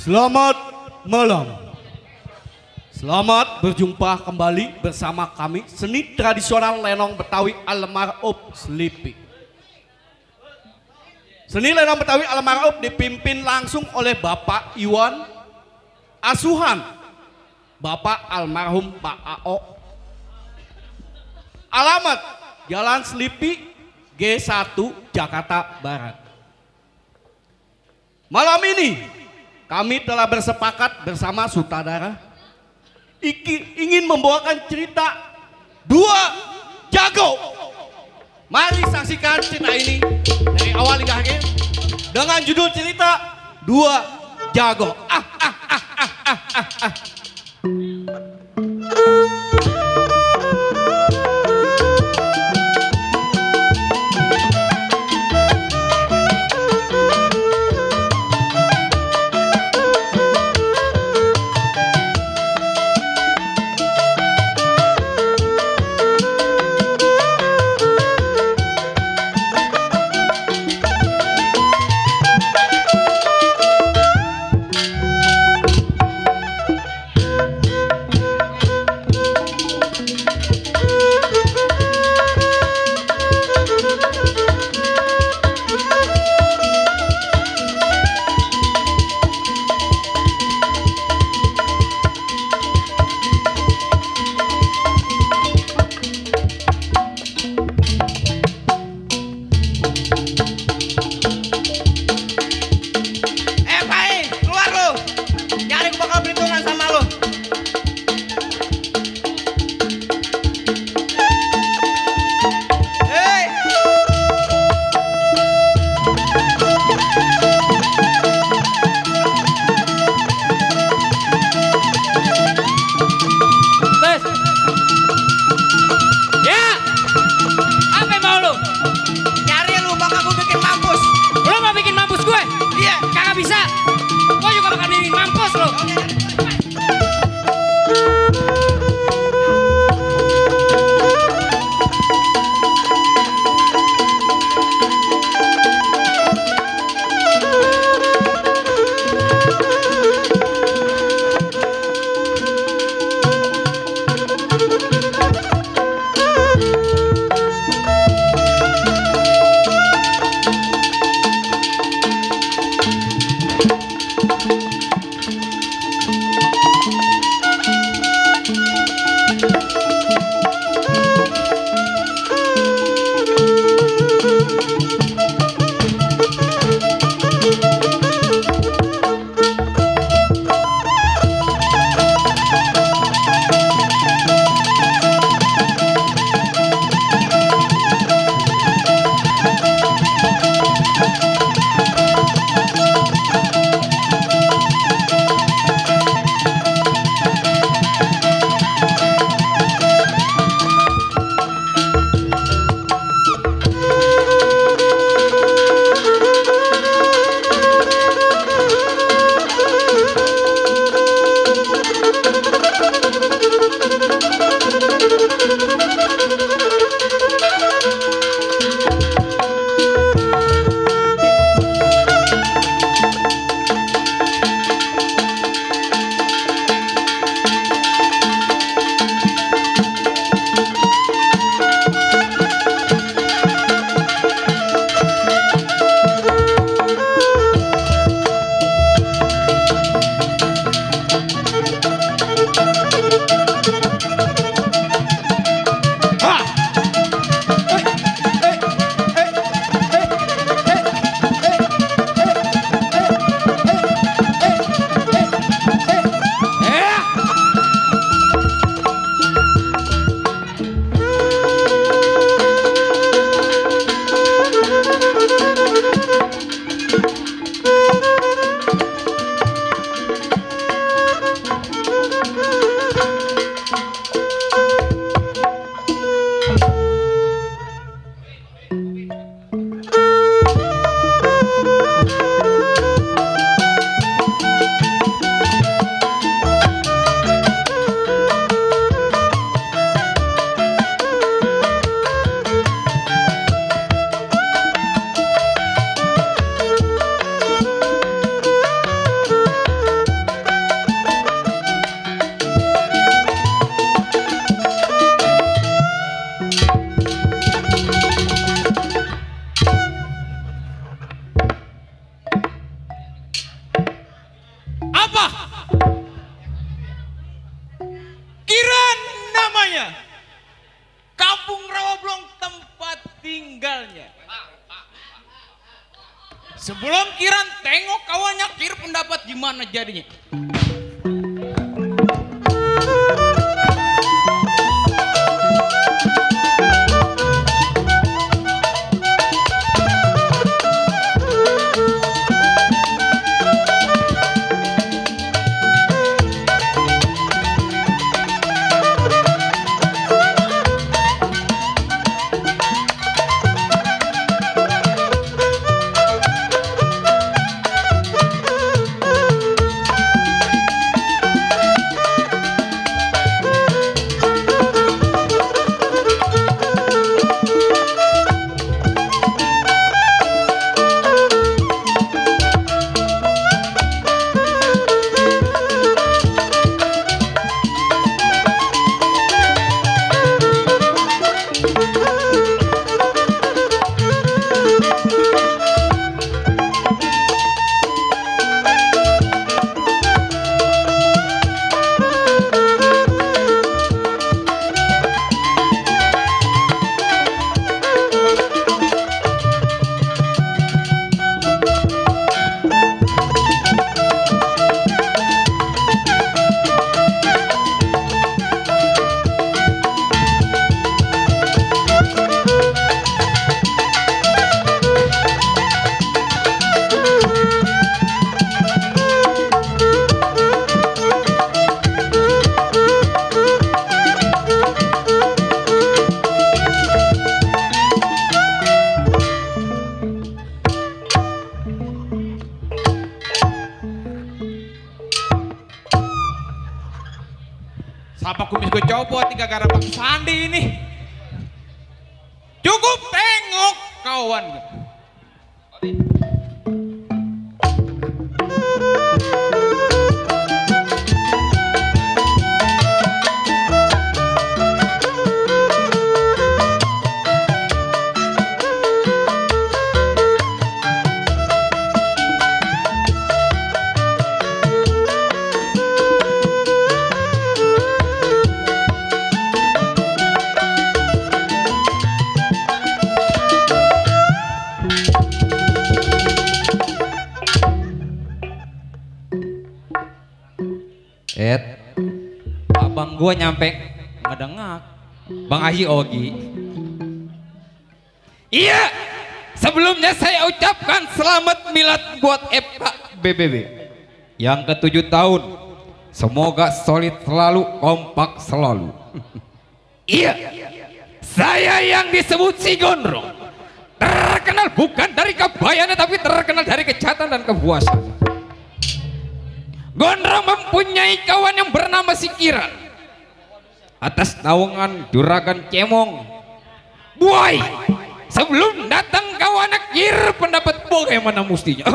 Selamat malam. Selamat berjumpa kembali bersama kami seni tradisional lenong Betawi almarhum Sleepy. Seni lenong Betawi almarhum dipimpin langsung oleh Bapak Iwan, asuhan Bapak almarhum Pak AO. Alamat Jalan Sleepy G1 Jakarta Barat. Malam ini kami telah bersepakat bersama sutradara ingin membawakan cerita Dua Jago. Mari saksikan cerita ini dari awal hingga akhir dengan judul cerita Dua Jago. tinggalnya. Sebelum Kiran tengok kawannya Kir pendapat gimana jadinya. Sapa kumis gue copot tiga gara Pak Sandi ini. Cukup tengok kawan. Abang gua nyampe ngedengak Bang Haji Ogi. Iya, sebelumnya saya ucapkan selamat milad buat FK BBB yang ke-7 tahun. Semoga solid selalu, kompak selalu. Iya, saya yang disebut si Gondrong terkenal bukan dari kebayannya tapi terkenal dari kejahatan dan kepuasan. Gondrong mempunyai kawan yang bernama si Kiran. Atas naungan Juragan Cemong. Buai, sebelum datang kawan Kir pendapat bagaimana mustinya.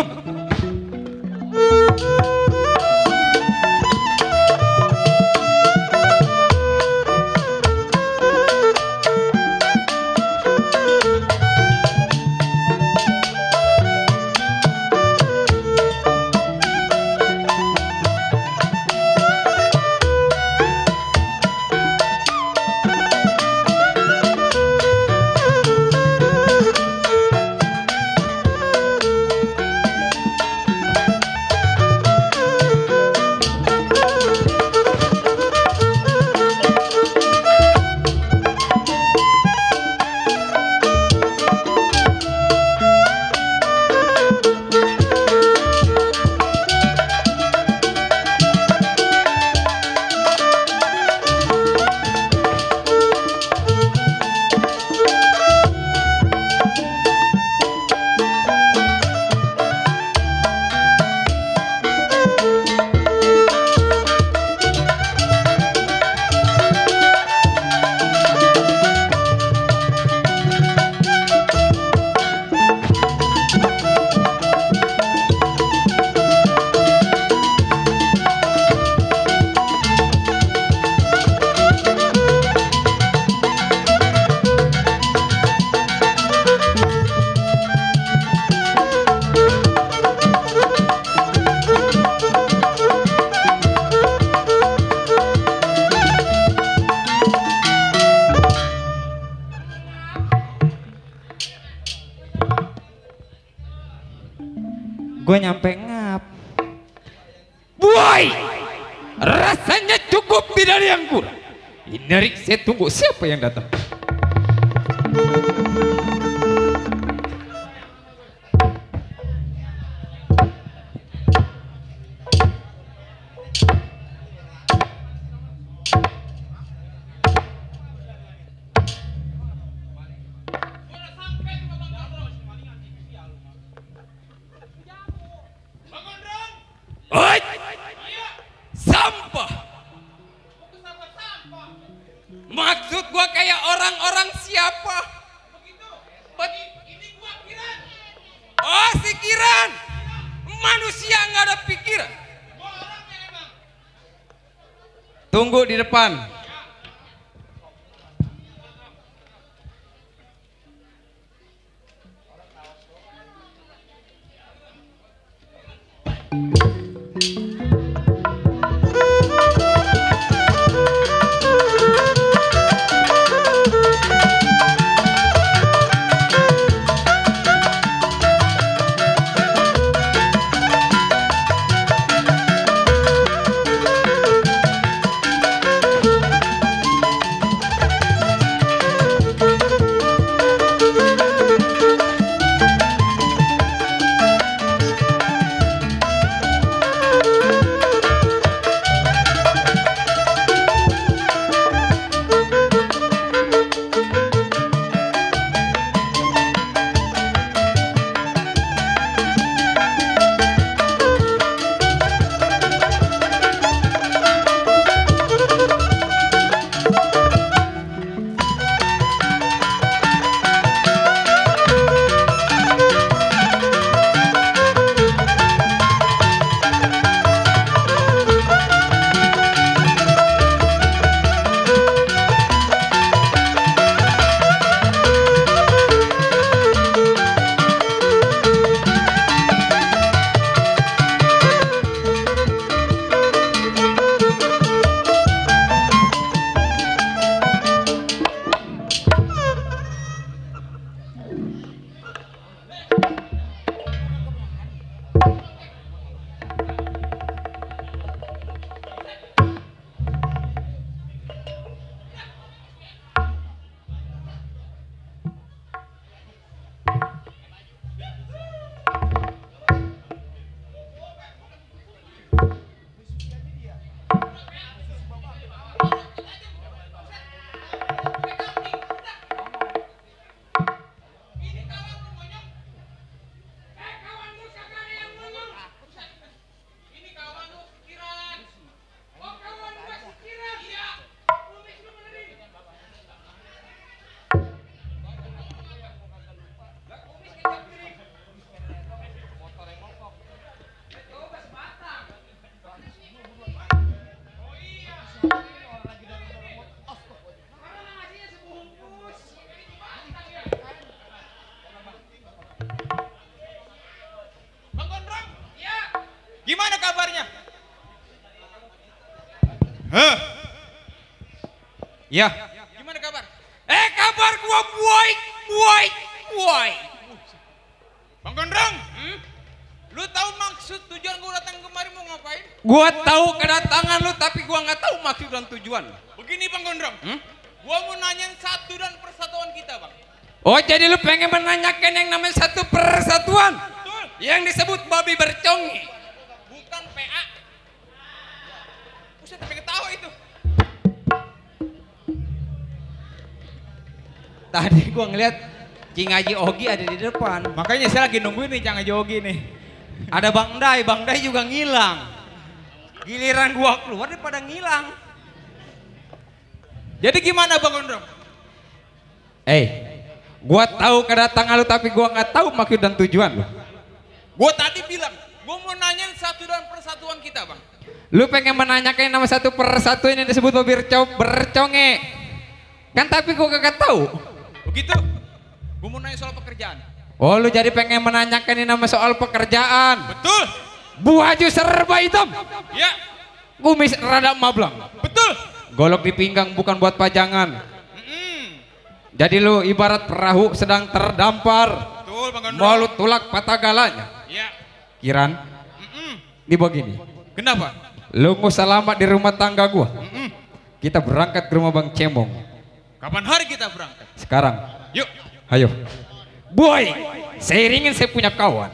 Gue nyampe ngap. Boy, rasanya cukup tidak ada yang kurang. Ini Rik, saya tunggu siapa yang datang. Oi, sampah. Maksud gua kayak orang-orang siapa? Ini gua Kiran. Oh, si Kiran. Manusia nggak ada pikiran. Tunggu di depan. Gimana kabarnya? Ya. Gimana kabar? Kabar gua boy. Bang Gondrong, lu tahu maksud tujuan gua datang kemari mau ngapain? Gua tahu kedatangan lu tapi gua nggak tahu maksud dan tujuan. Begini Bang Gondrong, gua mau nanyain satu dan persatuan kita Bang. Oh, jadi lu pengen menanyakan yang namanya satu persatuan? Betul. Yang disebut babi bercongi. Bukan PA. Buset, pengen tahu itu. Tadi gua ngeliat Cing Haji Ogi ada di depan. Makanya saya lagi nungguin nih Cang Jogi nih. Ada Bang Dai juga ngilang. Giliran gua keluar dia pada ngilang. Jadi gimana Bang Gondrong? Gua tahu kedatangan lu tapi gua nggak tahu maksud dan tujuan lu. Gua tadi bilang, gua mau nanyain satu dan persatuan kita Bang. Lu pengen menanyakan nama satu persatuan yang disebut babi berconge. Kan tapi gua kagak tahu. Begitu? Gua mau nanya soal pekerjaan. Oh, lu jadi pengen menanyakan ini nama soal pekerjaan. Betul. Bu Haju serba hitam. Ya. Kumis rada mablang. Betul. Golok di pinggang bukan buat pajangan. Jadi lu ibarat perahu sedang terdampar. Betul Bang Gondrong. Mau lu tulak patah galanya. Ya. Kiran, ini begini. Kenapa? Lu nggak usah lama di rumah tangga gua. Kita berangkat ke rumah Bang Cemong. Kapan hari kita berangkat? Sekarang. Yuk. Ayo. Boy, saya iringin saya punya kawan.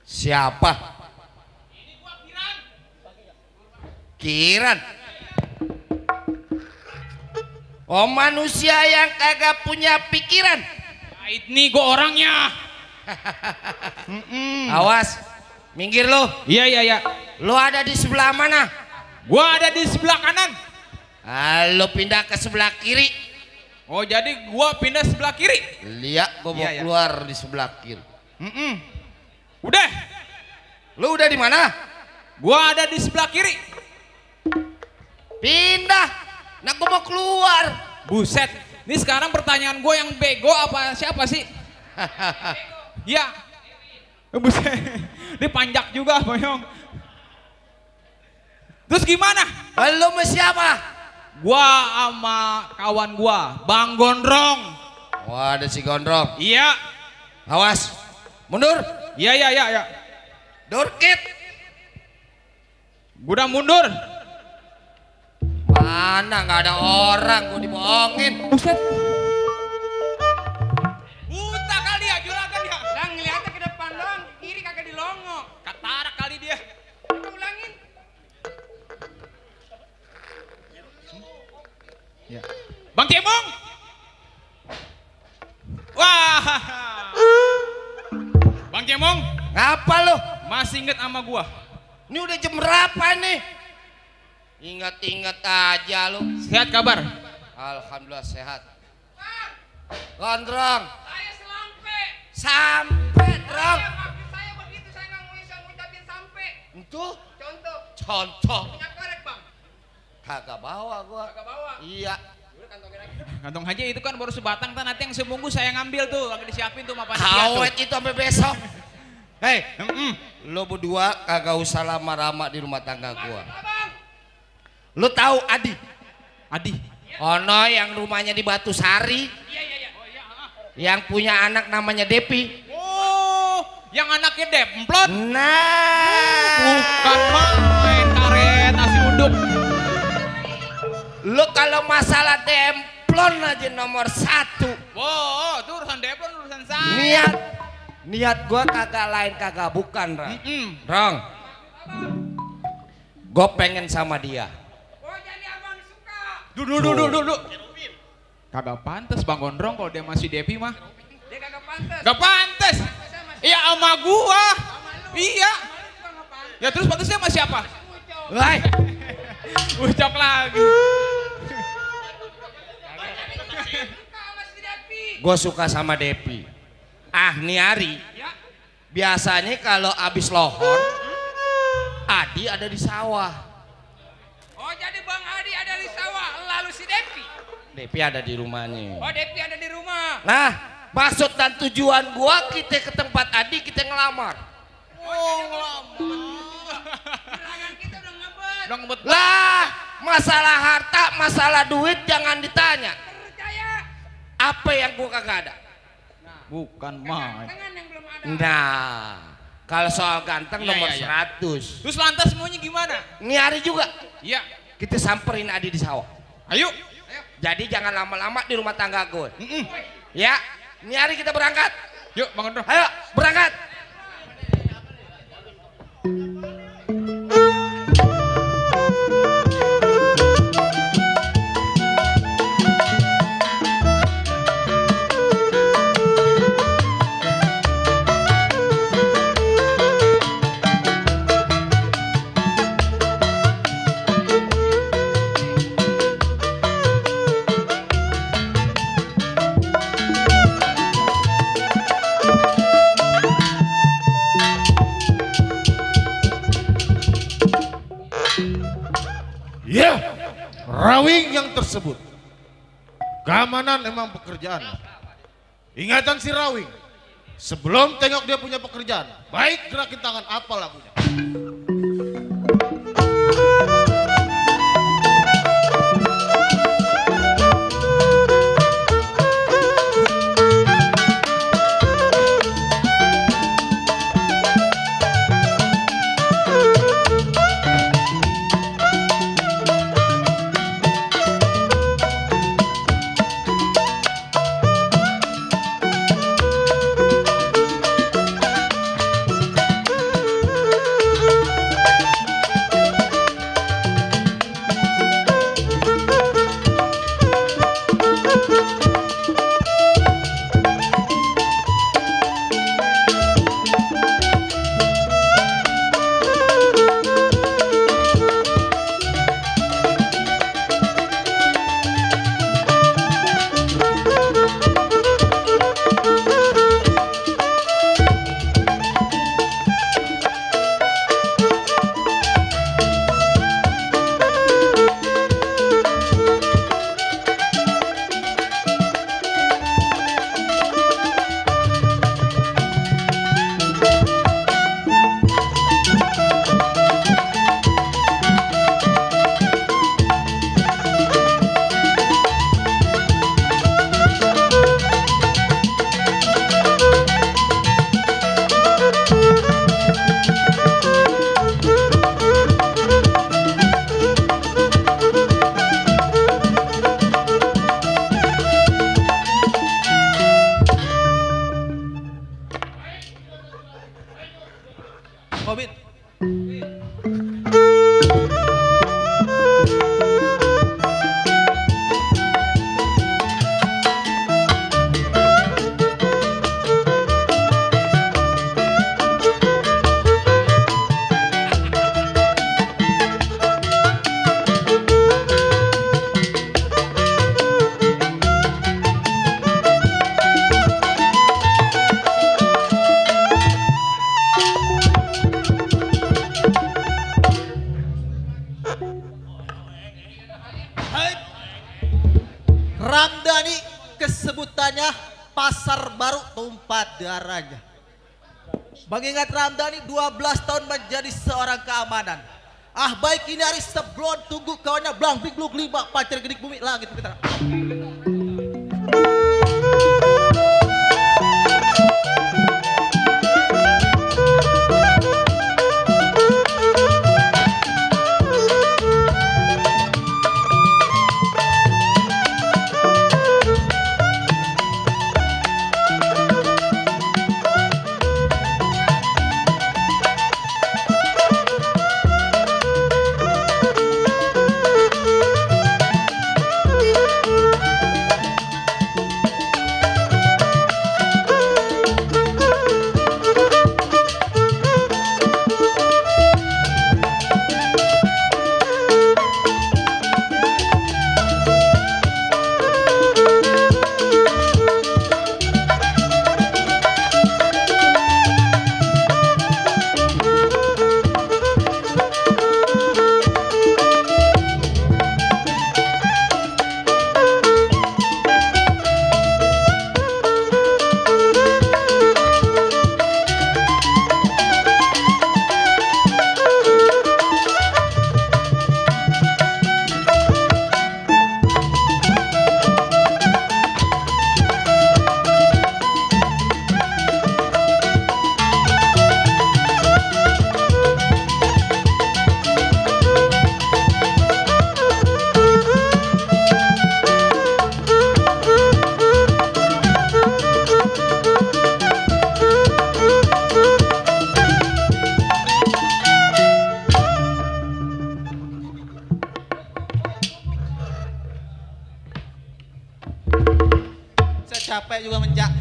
Siapa? Kiran. Oh, manusia yang kagak punya pikiran. Nah, ini gua orangnya. Awas, minggir lo. Iya. Lo ada di sebelah mana? Gua ada di sebelah kanan. Lo pindah ke sebelah kiri. Oh, jadi gua pindah sebelah kiri. Lihat, gua mau Iya. keluar di sebelah kiri. Udah. Lo udah di mana? Gua ada di sebelah kiri. Pindah. Nah, gua mau keluar. Buset. Ini sekarang pertanyaan gue yang bego apa siapa sih? Ya. Buset. Ini panjak juga, Boyong. Terus gimana? Lo sama siapa? Gua sama kawan gua, Bang Gondrong. Wah, ada si Gondrong. Iya. Awas. Mundur. Iya. Durkit. Gua udah mundur. Mana nggak ada orang, gua dibohongin. Buset. Buta kali ya, juragan ya. Lah ngeliatnya ke depan doang, ke kiri kagak dilongo. Katarak kali dia. Coba ulangin. Bang Cemong. Wah. Bang Cemong, Ngapa lo? masih inget sama gua? Ini udah jam berapa nih? Ingat-ingat aja lo. Sehat kabar? Alhamdulillah sehat. Gondrong. Saya selampe. Sampai, Drong. Maksud saya begitu, saya nggak mau bisa ngucapin sampai. Itu Contoh, contoh. punya korek bang. Kagak bawa gua. Kagak bawa. Iya. Udah kantongin lagi. Kantong haji itu kan baru sebatang, kan nanti yang semunggu saya ngambil tuh, lagi disiapin tuh sama panitia tuh. Awet itu sampai besok. Hei, lo berdua kagak usah lama-lama di rumah tangga gua. Abang. Lo tahu Adi? Adi. Ono yang rumahnya di Batu Sari, Iya. yang punya anak namanya Depi. Oh, yang anaknya demplon. Nah, Bukan main karet nasi uduk. lo kalau masalah demplon aja nomor 1. Oh, itu urusan demplon, urusan saya. Niat gua kagak lain kagak bukan, Rang. Mm-mm. Rang, gue pengen sama dia. Oh jadi abang suka. Duduk. Kagak pantas Bang Gondrong kalau dia masih Depi mah. Dia kagak pantas. Gak pantas. Saya masih Iya sama gua. Iya. sama lu juga nggak pantas. Ya terus pantasnya sama siapa? Muncul. Woi, Ucap lagi. Suka sama si Depi. gue suka sama Depi. Nih Ari, Ya. biasanya kalau abis lohor, Adi ada di sawah. Oh jadi Bang Adi ada di sawah, lalu si Depi. Depi ada di rumahnya. Oh Depi ada di rumah. Nah, maksud dan tujuan gua kita ke tempat Adi, kita ngelamar. Oh, ngelamar. Tangan kita udah ngebet. Udah ngebet. Lah, masalah harta, masalah duit jangan ditanya. Percaya. Apa yang gua kagak ada? Bukan main. Tangan yang belum ada Nah, kalau soal ganteng Iya, nomor iya, iya. 100. Terus lantas semuanya gimana? Ini hari juga Iya. kita samperin Adi di sawah. Ayo. Jadi jangan lama-lama di rumah tangga gue. Ya, ini hari kita berangkat. Yuk, Bang Gondro. Ayo, berangkat. Ya, rawing yang tersebut keamanan emang pekerjaan. Ingatan si rawing, sebelum tengok dia punya pekerjaan, baik gerakin tangan apa lagunya. Bobit. Ramdhani kesebutannya pasar baru tumpah darahnya. Mengingat Ramdhani 12 tahun menjadi seorang keamanan. Ah baik ini hari sebelum tunggu kawannya belang big bluk lima pacar gedik bumi langit kita. capek juga menjak.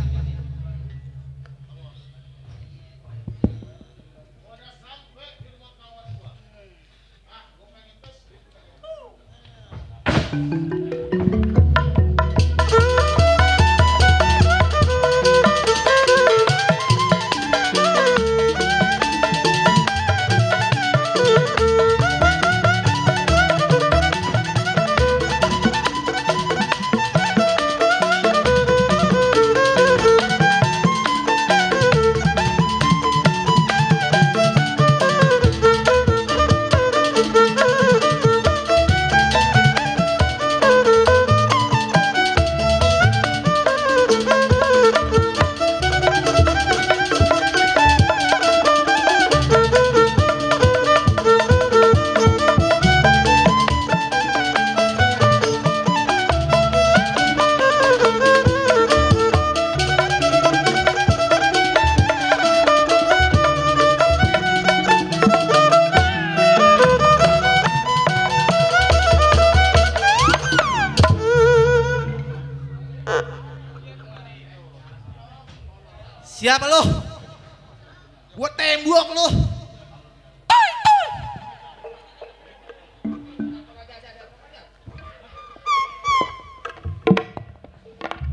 Siapa lo? Gua tembok lo.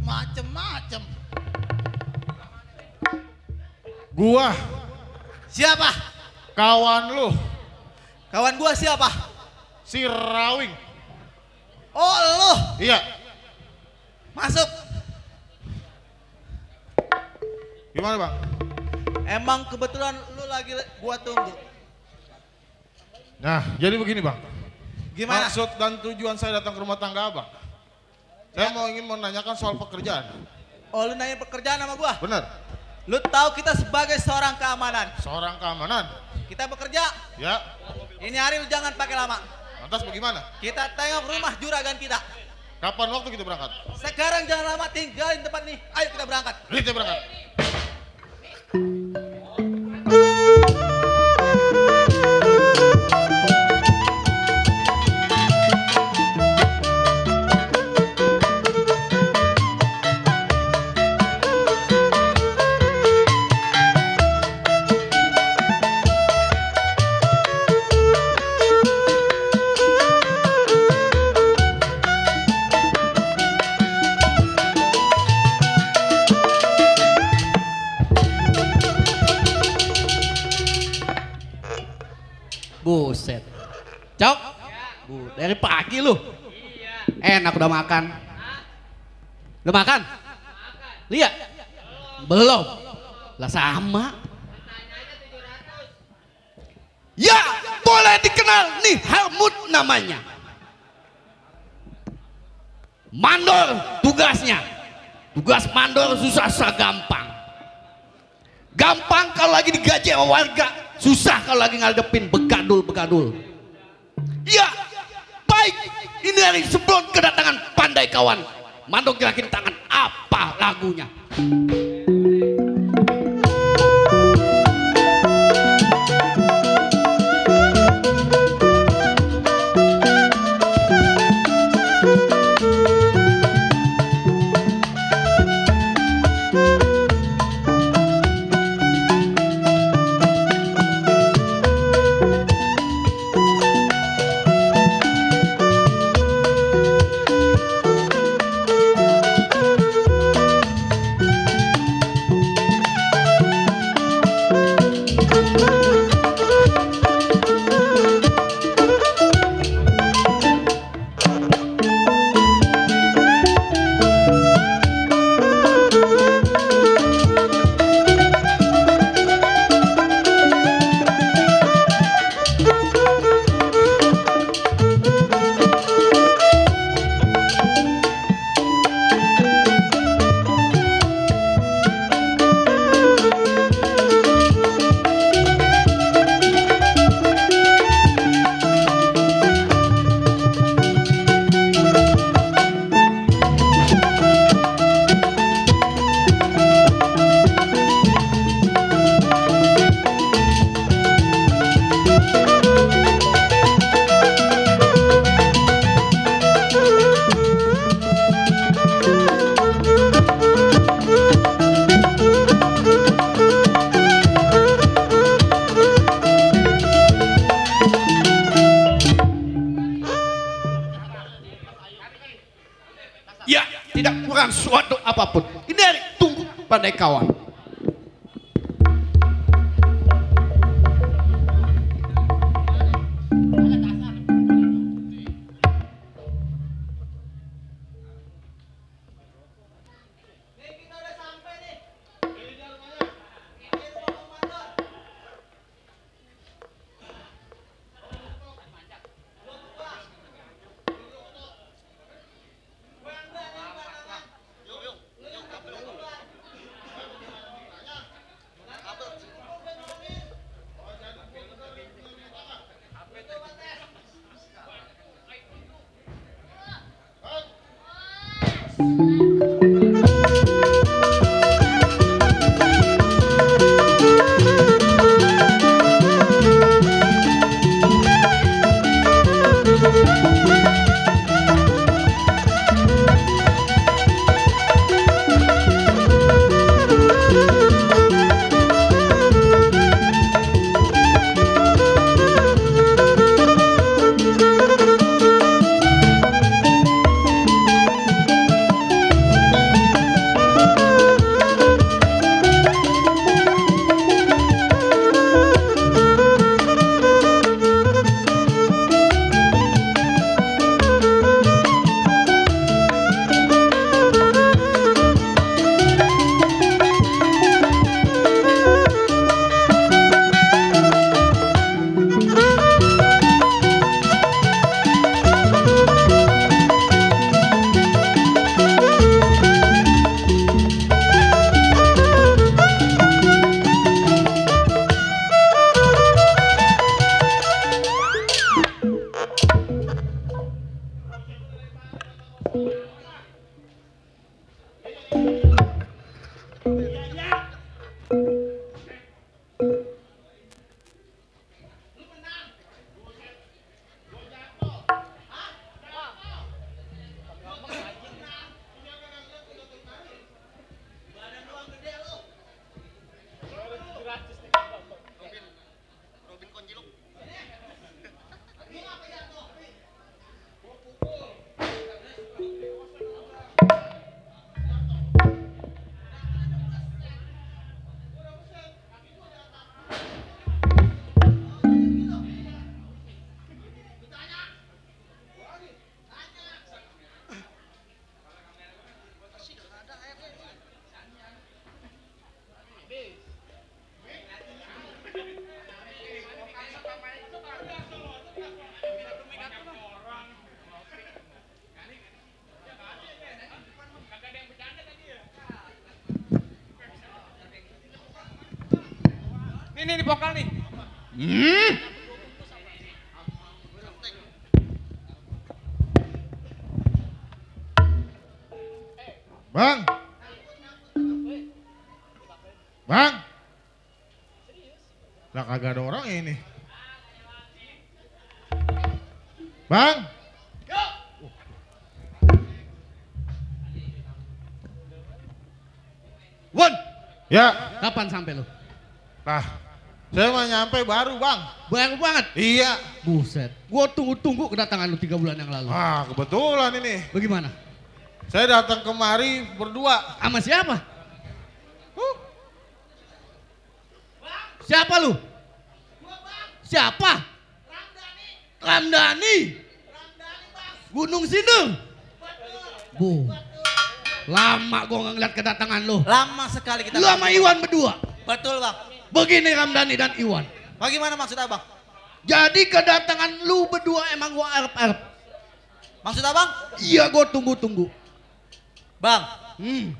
Macem-macem. Gua Siapa? kawan lu, Kawan gua siapa? si Rawing. Oh lo. Iya. Masuk. Gimana bang? Emang kebetulan lu lagi gua tunggu. Nah, jadi begini bang. Gimana? Maksud dan tujuan saya datang ke rumah tangga abang. Saya ingin menanyakan soal pekerjaan. Oh lu nanya pekerjaan sama gua? Benar. Lu tahu kita sebagai seorang keamanan. Seorang keamanan. Kita bekerja. Ya. Ini hari lu jangan pakai lama. Lantas bagaimana? Kita tengok rumah juragan kita. Kapan waktu kita berangkat? Sekarang jangan lama tinggalin tempat ini. Ayo kita berangkat. Kita berangkat. Buset. Cok. Dari pagi lu. Enak udah makan. Udah makan? Lihat. Belum. Lah sama. Ya, boleh dikenal nih Helmut namanya. Mandor tugasnya. Tugas mandor susah gampang. Gampang kalau lagi digaji sama warga, susah kalau lagi ngadepin begadul. Ya, baik. Ini hari sebelum kedatangan pandai kawan. Mandor gerakin tangan apa lagunya? apapun. Ini hari tunggu pandai kawan. Ini vokal nih. Bang. Bang. Lah kagak ada orang ini. Bang. Won, Ya. kapan sampai lu? Nah, saya mau nyampe baru bang. Baru banget. Iya. Buset, gua tunggu-tunggu kedatangan lu 3 bulan yang lalu. Ah, kebetulan ini. Bagaimana? Saya datang kemari berdua. Sama siapa? Siapa lu? Siapa? Ramdhani. Gunung Sindur. Bu. Lama gua nggak ngeliat kedatangan lu. Lama sekali kita. Lu sama Iwan berdua. Betul bang. Begini Ramdhani dan Iwan. Bagaimana maksud abang? Jadi kedatangan lu berdua emang gua arep-arep. Maksud abang? Iya gua tunggu-tunggu. Bang, Hmm.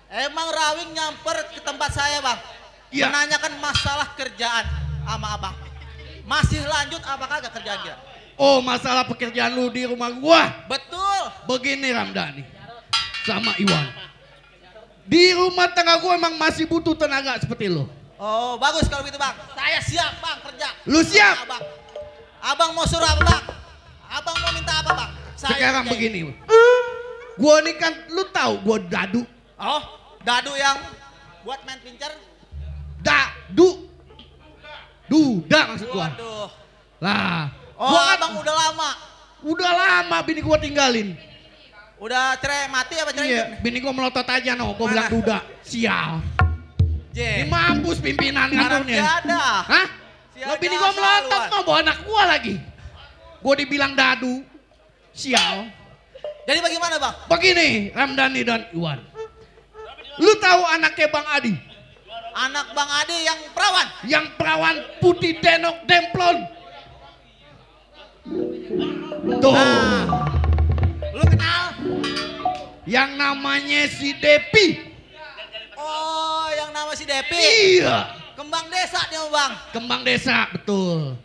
emang Rawing nyamper ke tempat saya bang. Iya. Menanyakan masalah kerjaan sama abang. Masih lanjut apakah agak kerjaan kita? Oh masalah pekerjaan lu di rumah gua. Betul. Begini Ramdhani sama Iwan. Di rumah tangga gua emang masih butuh tenaga seperti lu. Oh bagus kalau gitu bang. Saya siap bang kerja. Lu siap? Abang. Abang mau suruh apa bang? Abang mau minta apa bang? Saya Sekarang kerjain. begini. Gua ini kan lu tahu gua dadu. Oh dadu yang buat main pincer? Dadu. Duda maksud gua. Waduh. Lah. Oh Gua kan abang udah lama. udah lama bini gua tinggalin. Udah cerai mati apa cerai Iya, hidup? bini gua melotot aja no, gua Mana? bilang duda. Sial. Ini Jen. mampus pimpinan Harap ngaturnya. tiada. Hah? Sial Lo bini jasa gua melotot luan. no, bawa anak gua lagi. Gua dibilang dadu. Sial. Jadi bagaimana bang? Begini, Ramdhani dan Iwan. Lu tahu anaknya Bang Adi? Anak Bang Ade yang perawan. Yang perawan putih denok demplon. Tuh. Nah, lu kenal? Yang namanya si Depi. Oh, yang nama si Depi. Iya. Kembang desa dia bang. Kembang desa, betul.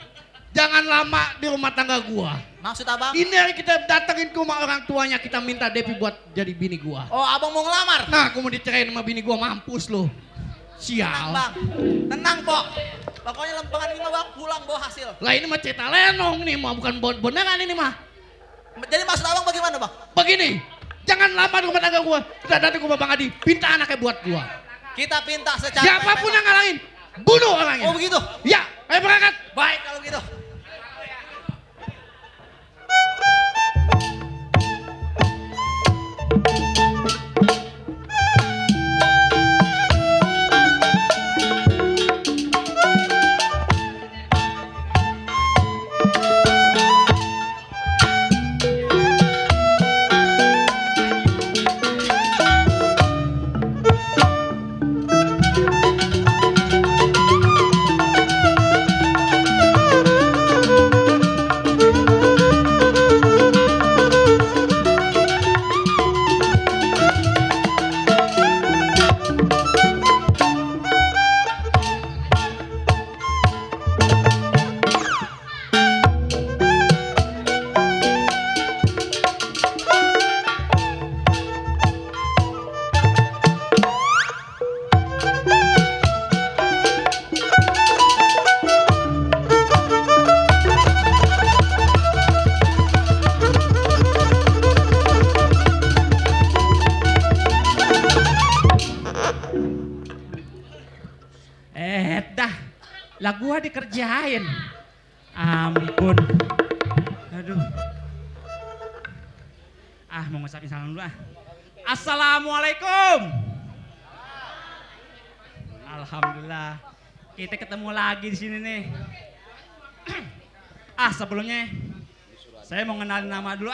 Jangan lama di rumah tangga gua. Maksud abang? Ini yang kita datengin ke rumah orang tuanya, kita minta Depi buat jadi bini gua. Oh, abang mau ngelamar? Nah, aku mau dicerain sama bini gua, mampus lu. Tenang Sial. bang, tenang pok. Pokoknya lempengan ini mah bang pulang bawa hasil. Lah ini mah cerita lenong nih mah, bukan beneran ini mah. Jadi maksud abang bagaimana bang? Begini, jangan lama di rumah tangga gua. Kita datang ke rumah Bang Adi, pinta anaknya buat gua. Kita pinta secara Siapapun yang ngalangin, bunuh orangnya. Oh begitu? Ya, ayo berangkat. Baik kalau gitu. Dah, lah gua dikerjain. Ampun. Aduh. Mau ngucapin salam dulu ah. Assalamualaikum. Alhamdulillah. Kita ketemu lagi di sini nih. Sebelumnya saya mau kenalin nama dulu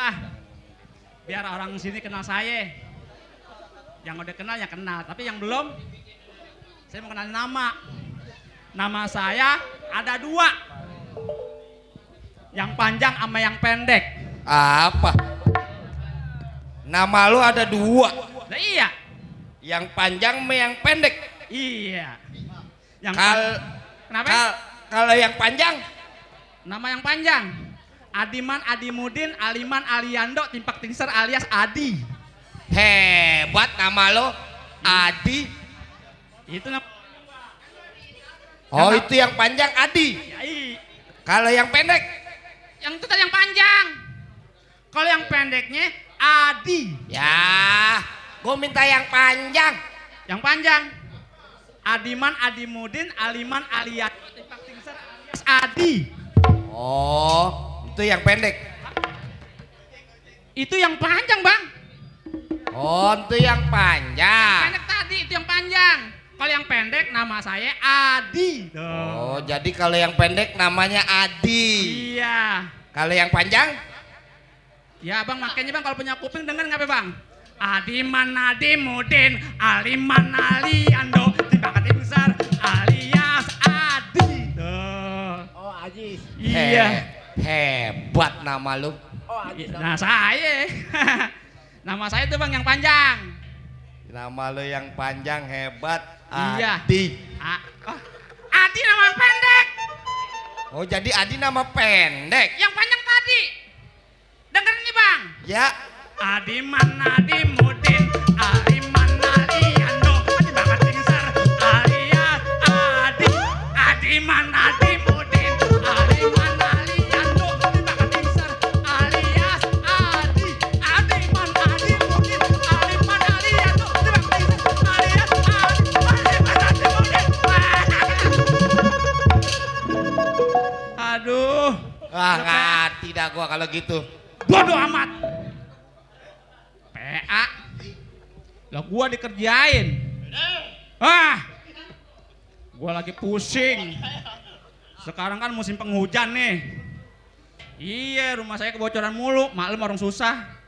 biar orang sini kenal saya. Yang udah kenal ya kenal, tapi yang belum saya mau kenalin nama. Nama saya ada 2. Yang panjang sama yang pendek. Apa? Nama lu ada 2. Nah, iya. Yang panjang sama yang pendek. Iya. Yang kenapa? Kalau yang panjang, Nama yang panjang. Adiman Adimudin Aliman Aliando Timpak Tingser alias Adi. hebat nama lo, Adi. Itu nama. Oh, itu yang panjang Adi. Ya, Kalau yang pendek, yang itu tadi yang panjang. Kalau yang pendeknya Adi. ya, gue minta yang panjang. Yang panjang. Adiman Adimudin Aliman Aliando Timpak Tingser alias Adi. Oh, itu yang pendek. Itu yang panjang, Bang. Oh, itu yang panjang. Pendek tadi itu yang panjang. Kalau yang pendek nama saya Adi. Oh, jadi kalau yang pendek namanya Adi. Iya. Kalau yang panjang? Ya Bang, makanya Bang kalau punya kuping denger nggak Bang? Adiman Adimudin Aliman Aliando Timpak Tingser alias Adi. Oh Ajis. Iya. Hebat nama lu. Oh Ajis. Nah saya. Nama saya itu Bang yang panjang. Nama lu yang panjang hebat. Iya. Adi. Adi nama yang pendek. Oh, jadi Adi nama pendek. Yang panjang tadi. Dengerin nih Bang. Ya. Adiman Adimudin Aliman Aliando Timpak Tingser alias Adi. Adiman Adimudin Aliman Aliando Timpak Tingser alias Adi. Adiman Adimudin Aliman Aliando Timpak Tingser alias Adi. Adiman Adimudin. Aduh. Ngerti dah gua kalau gitu. Bodoh amat. Lah gua dikerjain. Gua lagi pusing. Sekarang kan musim penghujan nih. Iya, rumah saya kebocoran mulu, maklum orang susah.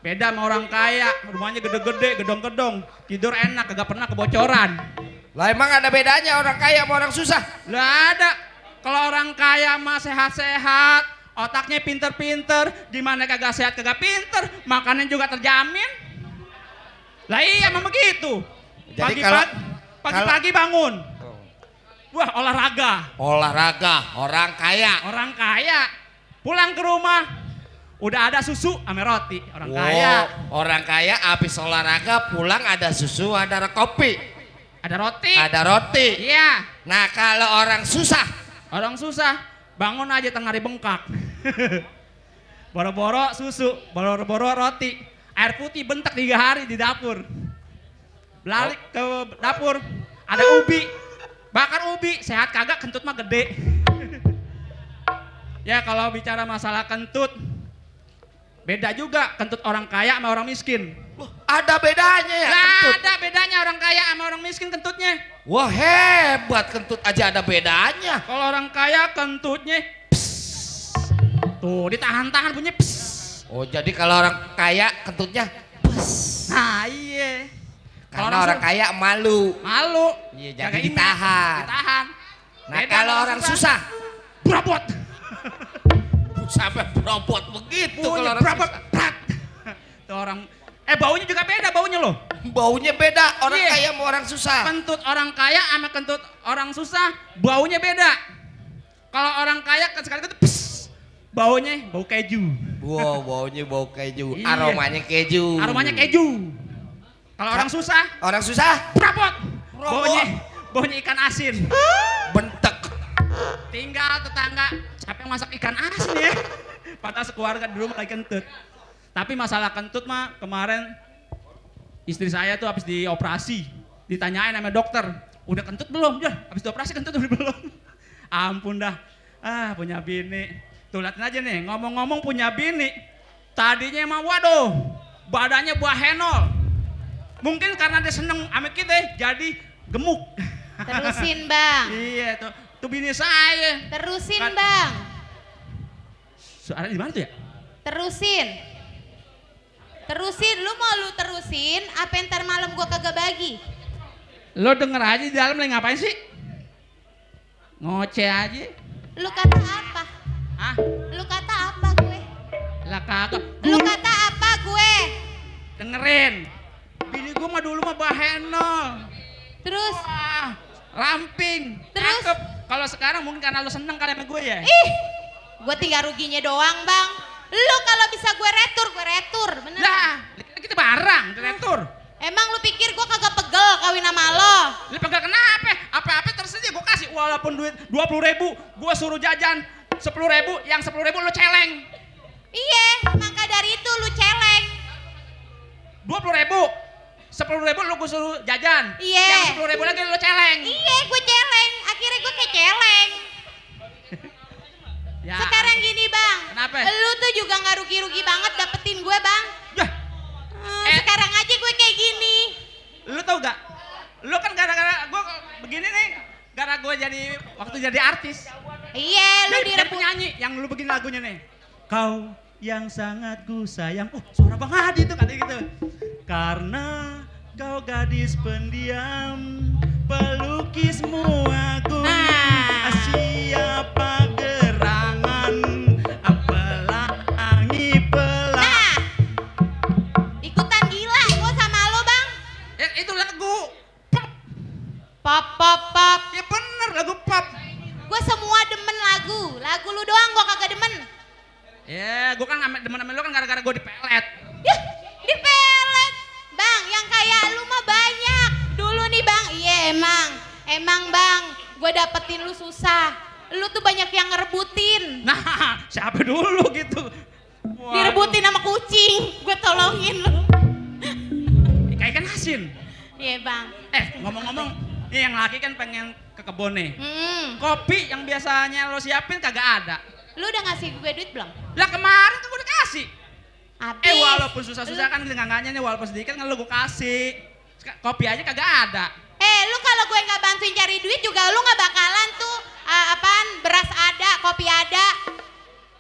Beda sama orang kaya, rumahnya gede-gede, gedong-gedong. Tidur enak, kagak pernah kebocoran. Lah emang ada bedanya orang kaya sama orang susah? Lah ada. Kalau orang kaya mah sehat-sehat, otaknya pinter-pinter, dimana kagak sehat kagak pinter, makannya juga terjamin. Lah iya memang begitu. Jadi Pagi-pagi bangun. Wah, olahraga. Orang kaya. Orang kaya pulang ke rumah udah ada susu sama roti. Orang kaya habis olahraga pulang ada susu, ada kopi, ada roti. Iya. Nah, kalau orang susah bangun aja tengah hari bengkak. Boro-boro susu, boro-boro roti, air putih bentak 3 hari di dapur. Balik ke dapur, ada ubi, bakar ubi, sehat kagak, kentut mah gede. Ya kalau bicara masalah kentut, beda juga kentut orang kaya sama orang miskin. Ada bedanya ya? Nah, ada bedanya orang kaya sama orang miskin kentutnya. Wah, hebat, kentut aja ada bedanya. Kalau orang kaya kentutnya pss. Tuh ditahan-tahan punya pss. Oh, jadi kalau orang kaya kentutnya pes. Nah iya. Karena orang kaya malu. Iya, jadi ditahan. Nah, Beda kalau orang susah berabot. Sampai berobot begitu kalau orang berabot. Tuh orang baunya juga beda baunya loh. Baunya beda orang Iya. kaya sama orang susah. Kentut orang kaya sama kentut orang susah baunya beda. Kalau orang kaya sekali itu baunya bau keju. Wow, baunya bau keju. Iya. Aromanya keju. Kalau orang susah berabot. Baunya ikan asin. Bentek. Tinggal tetangga siapa yang masak ikan asin ya. Padahal sekeluarga di rumah lagi kentut. Tapi masalah kentut mah kemarin istri saya tuh habis dioperasi, ditanyain sama dokter, udah kentut belum? Ya, habis dioperasi kentut udah belum. Ampun dah, punya bini. Tuh liatin aja nih, ngomong-ngomong punya bini, tadinya emang waduh, badannya buah henol. Mungkin karena dia seneng sama kita, jadi gemuk. Terusin bang. Iya tuh bini saya. Terusin bang. Suara di mana tuh ya? Terusin, lu mau lu terusin, apa ntar malam gua kagak bagi? Lo denger aja di dalam lagi ngapain sih? Ngoceh aja. Lu kata apa? Hah? Lu kata apa gue? Lah kagak. Lu kata apa gue? Dengerin. Bini gua mah dulu mah bahenol. Terus? Wah, ramping. Terus? Cakep. Kalau sekarang mungkin karena lo seneng kali sama gue ya. Ih, gue tinggal ruginya doang bang. Lu kalau bisa gue retur, bener? Lah, kita barang, retur. Emang lu pikir gue kagak pegel kawin sama lo? Lu pegel kenapa? Apa-apa tersedia gue kasih walaupun duit 20.000, gue suruh jajan 10.000, yang 10.000 lu celeng. Iya, maka dari itu lu celeng. 20.000, 10.000 lu gue suruh jajan. Iya. Yang 10.000 lagi lu celeng. Iya, gue celeng. Akhirnya gue kayak celeng. Ya, sekarang gini bang, kenapa? lu tuh juga nggak rugi-rugi banget dapetin gue bang. Ya. Sekarang aja gue kayak gini. Lu tau gak? Lu kan gara-gara gue begini nih, gara gue jadi waktu jadi artis. Iya, lu Jadi direbut. penyanyi yang lu begini lagunya nih. Kau yang sangat ku sayang. Suara Bang Hadi tuh katanya gitu. Karena kau gadis pendiam, pelukismu aku. Siapa gerangan, pelangi pelang. Ikutan gila gue sama lo bang. Itu lagu pop. Pop. Ya bener lagu pop. Gue semua demen lagu lu doang gue kagak demen. Ya gue kan demen lu kan gara-gara gue dipelet. Yah, dipelet. Bang, yang kayak lu mah banyak. Dulu nih bang, iya emang bang, gue dapetin lu susah. Lu tuh banyak yang ngerebutin. Nah, siapa dulu gitu? Waduh. Direbutin sama kucing, gue tolongin lu. Kayak ikan asin. Iya bang. Ngomong-ngomong, ini yang laki kan pengen ke kebun nih. Kopi yang biasanya lo siapin kagak ada. Lu udah ngasih gue duit belum? Lah kemarin tuh gue udah kasih. Habis. Walaupun susah-susah kan enggaknya nih walaupun sedikit kan lu gue kasih. Kopi aja kagak ada. Lu kalau gue nggak bantuin cari duit juga lu nggak bakalan tuh beras ada, kopi ada.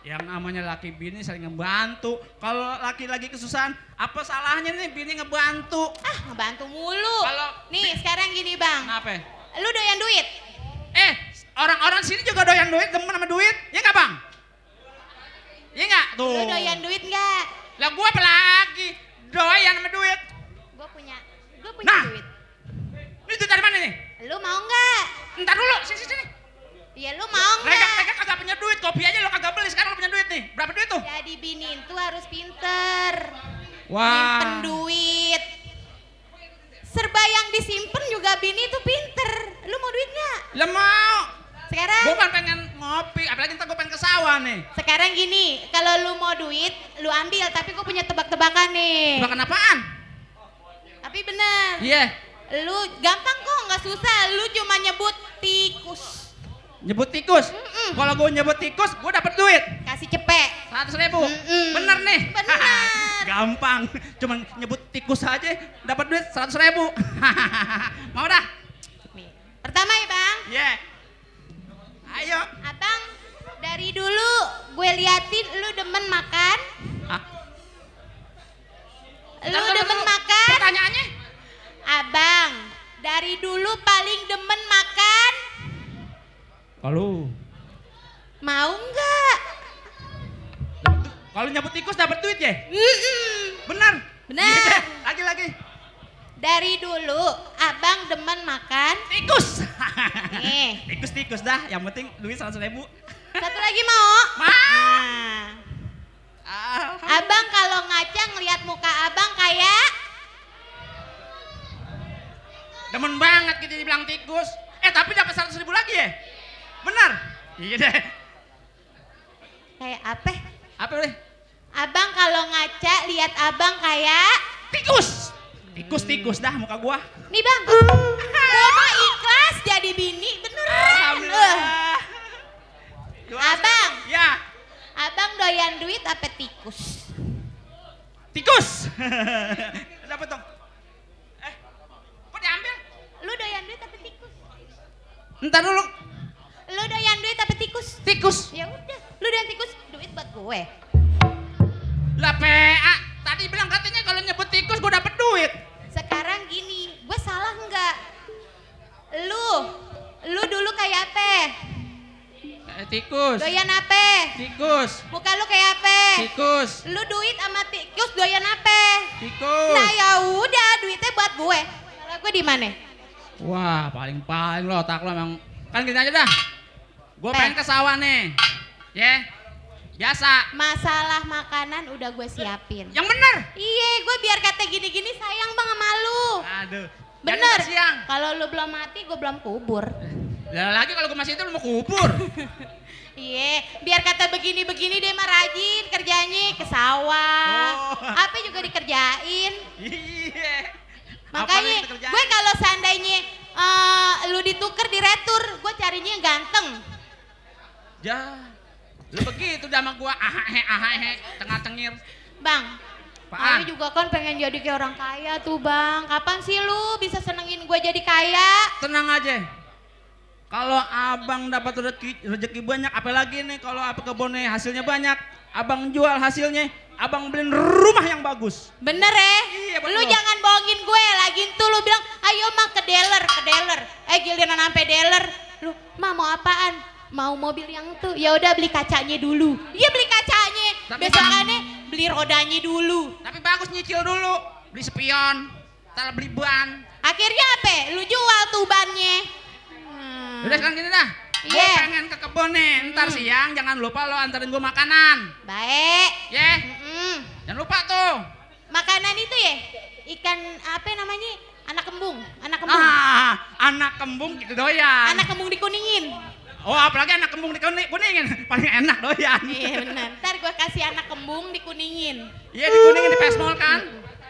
Yang namanya laki bini saling ngebantu. Kalau laki lagi kesusahan, apa salahnya nih bini ngebantu? Ngebantu mulu. Kalau nih sekarang gini bang. Kenapa? Lu doyan duit? Orang-orang sini juga doyan duit, demen sama duit. Ya nggak bang? Iya nggak? Tuh. Lu doyan duit nggak? Lah gua apa lagi? Doyan sama duit. Gue punya Nah. duit. Ini duit dari mana nih? Lu mau nggak? Ntar dulu, sini. Iya lu mau nggak? Mereka kagak punya duit, kopi aja lo kagak beli, sekarang lo punya duit nih. Berapa duit tuh? Jadi biniin tuh harus pinter. Wah. Nyimpen duit. Serba yang disimpen juga bini tuh pinter. Lu mau duit nggak? Lah mau. Sekarang? Gue kan pengen ngopi, apalagi ntar gue pengen ke sawah nih. Sekarang gini, kalau lu mau duit, lu ambil. Tapi gue punya tebak-tebakan nih. Tebakan apaan? Tapi bener. Iya. Lu gampang kok, nggak susah. Lu cuma nyebut tikus. Nyebut tikus? Kalau gue nyebut tikus, gue dapet duit. Kasih cepet. 100.000. Bener nih. Bener. Gampang. Cuman nyebut tikus aja dapat duit 100.000. Mau dah? Nih. Pertama ya bang. Iya. Ayo. Abang, dari dulu gue liatin lu demen makan. Lu demen makan? Pertanyaannya? Abang, dari dulu paling demen makan. Kalau Mau nggak? kalau nyebut tikus dapat duit ya? Bener. Bener. Iya, lagi. Dari dulu abang demen makan. Tikus. Nih. Tikus dah, yang penting duit 100.000. Satu lagi mau? Mau. Nah. Abang kalau ngaca ngelihat muka abang kayak Demen banget kita dibilang tikus. Tapi dapat 100.000 lagi ya? Bener? Iya deh. kayak apa? Apa deh? Abang kalau ngaca lihat abang kayak Tikus. Tikus dah muka gua. nih bang. Gua mah ikhlas jadi bini beneran. Alhamdulillah. Abang. Ya. Abang doyan duit apa tikus? Tikus. Dapat dong. Kok diambil? Lu doyan duit apa tikus? Ntar dulu. Lu doyan duit apa tikus? Tikus. Ya udah, lu doyan tikus, duit buat gue. Lah PA, tadi bilang katanya kalau nyebut tikus gue dapet duit. Sekarang gini, gue salah nggak? Lu dulu kayak apa? Tikus. Doyan apa? Tikus. Muka lu kayak apa? Tikus. Lu duit sama tikus doyan apa? Tikus. Nah ya udah, duitnya buat gue. Salah gue di mana? Wah, paling lo otak lo emang. Kan gini aja dah. Gue pengen ke sawah nih. Ya. Biasa. Masalah makanan udah gue siapin. Yang bener. Iya, gue biar kata gini-gini sayang bang sama lu. Aduh. Bener. Jadi siang. Kalau lu belum mati, gue belum kubur. Lah lagi kalau gue masih itu lu mau kubur. Iya, biar kata begini-begini dia mah rajin kerjanya ke sawah. Oh. Apa juga dikerjain. Iya. Makanya gue kalau seandainya lu ditukar di retur, gue carinya yang ganteng. Ya. Lu begitu dah sama gua tengah cengir. Bang, Apaan? Ayu juga kan pengen jadi kayak orang kaya tuh bang. Kapan sih lu bisa senengin gue jadi kaya? Tenang aja. Kalau abang dapat rezeki banyak, apalagi nih kalau apa kebunnya hasilnya banyak, abang jual hasilnya, abang beliin rumah yang bagus. Bener ya? Iya, Lu betul. jangan bohongin gue. Lagi tuh lu bilang, ayo mah ke dealer. Giliran sampai dealer. Lu, mah mau apaan? Mau mobil yang tuh. Ya udah beli kacanya dulu. Iya beli kacanya. Tapi Besokannya beli rodanya dulu. Tapi bagus nyicil dulu, beli spion, ntar beli ban. Akhirnya apa? Lu jual tuh bannya. Udah sekarang gini dah. Gue Iya. pengen ke kebun nih, ntar siang jangan lupa lo anterin gue makanan. Baik. Ya, Mm-mm. jangan lupa tuh. Makanan itu ya? Ikan apa namanya? Anak kembung. Anak kembung gitu doyan. Anak kembung dikuningin. Oh apalagi anak kembung dikuningin, paling enak doyan. Iya benar. Ntar gue kasih anak kembung dikuningin. Iya dikuningin di Pesmol kan?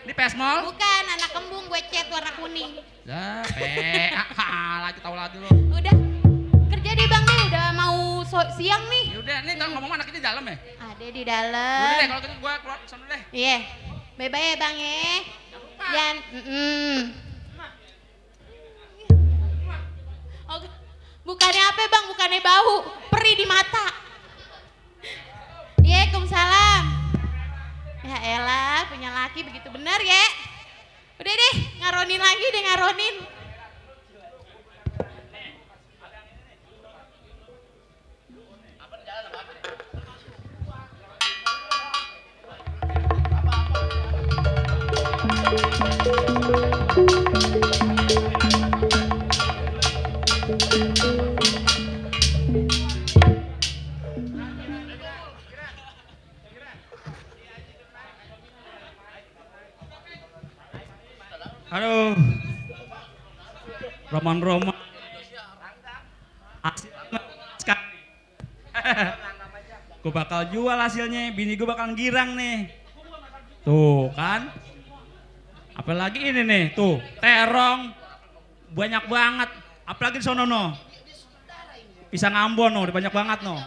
Di Pesmol. Bukan anak kembung gue cat warna kuning. Lah, lagi tahu lagi lo. Udah kerja deh bang nih, udah mau siang nih. Ya udah, nih kan ngomong anak ini di dalam ya. Ada di Udah deh dalam. kalau gitu gua keluar sana deh. Iya. Bye-bye ya Bang ya. Jangan Oh, bukannya apa Bang? Bukannya bau, perih di mata. Iya, Waalaikumsalam. Ya elah, punya laki begitu benar ya. Udah deh, ngaronin lagi deh, ngaronin. Aduh. Roman. Gue bakal jual hasilnya, bini gue bakal girang nih. Tuh kan. Apalagi ini nih, tuh, terong. Banyak banget. Apalagi di sono no. Pisang Ambon no, banyak banget no.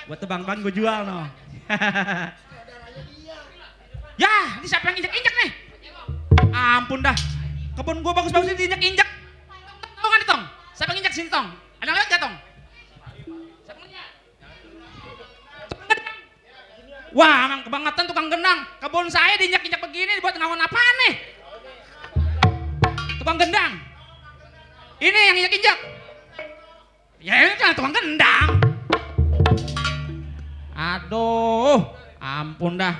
Buat tebang-tebang gue jual no. Ya, ini siapa yang injek-injek nih? Ampun dah. Kebun gue bagus-bagus ini diinjek-injek. Tau kan nih Tong? Siapa yang injek sini Tong? Ada yang lihat gak Tong? Wah, emang kebangetan tukang gendang. Kebun saya diinjak-injak begini buat ngawon apaan nih? Tukang gendang. Ini yang injak-injak. Ya ini kan tukang gendang. Aduh, ampun dah.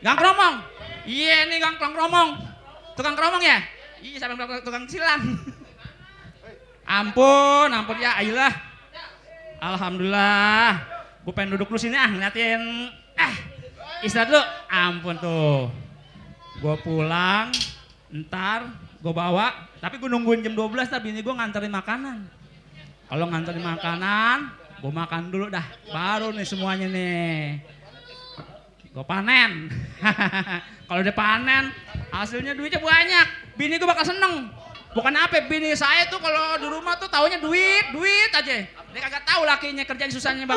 Gang Kromong. Iya nih Gang Kromong. Tukang kromong ya? Iya, siapa yang bilang tukang silang? Ampun ya, ayolah. Alhamdulillah. Gue pengen duduk dulu sini ngeliatin istirahat dulu. Ampun tuh. Gue pulang, ntar gue bawa, tapi gue nungguin jam 12 tapi ini gue nganterin makanan. Kalau nganterin makanan, gue makan dulu dah. Baru nih semuanya nih. Gue panen. Kalau udah panen, hasilnya duitnya banyak. Bini gue bakal seneng. Bukan apa, bini saya tuh kalau di rumah tuh taunya duit aja. Dia kagak tahu lakinya kerjaan susahnya Bang.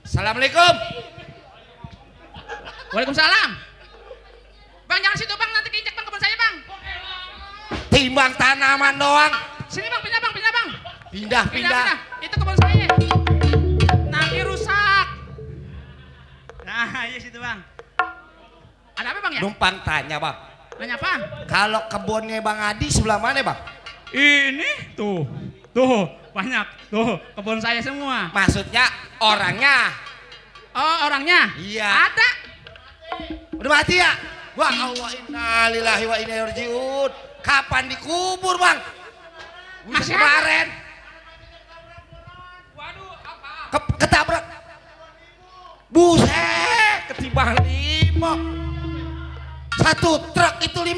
Assalamualaikum. Waalaikumsalam. Bang jangan situ Bang, nanti keinjak Bang kebun saya Bang. Timbang tanaman doang. Sini Bang, pindah Bang. Pindah. Itu kebun saya. Nanti rusak. Nah, iya situ Bang. Ada apa Bang ya? Numpang tanya Bang. Nanya apa? Kalau kebunnya Bang Adi sebelah mana Bang? Ini tuh banyak tuh kebun saya semua. Maksudnya orangnya? Oh orangnya? Iya. Ada. Udah mati ya? Wah Allah, innalillahi wa inna ilaihi raji'un. Kapan dikubur Bang? Masih kemarin. Waduh, apa? Ketabrak. Buset, ketimbang 5. Satu truk itu 5.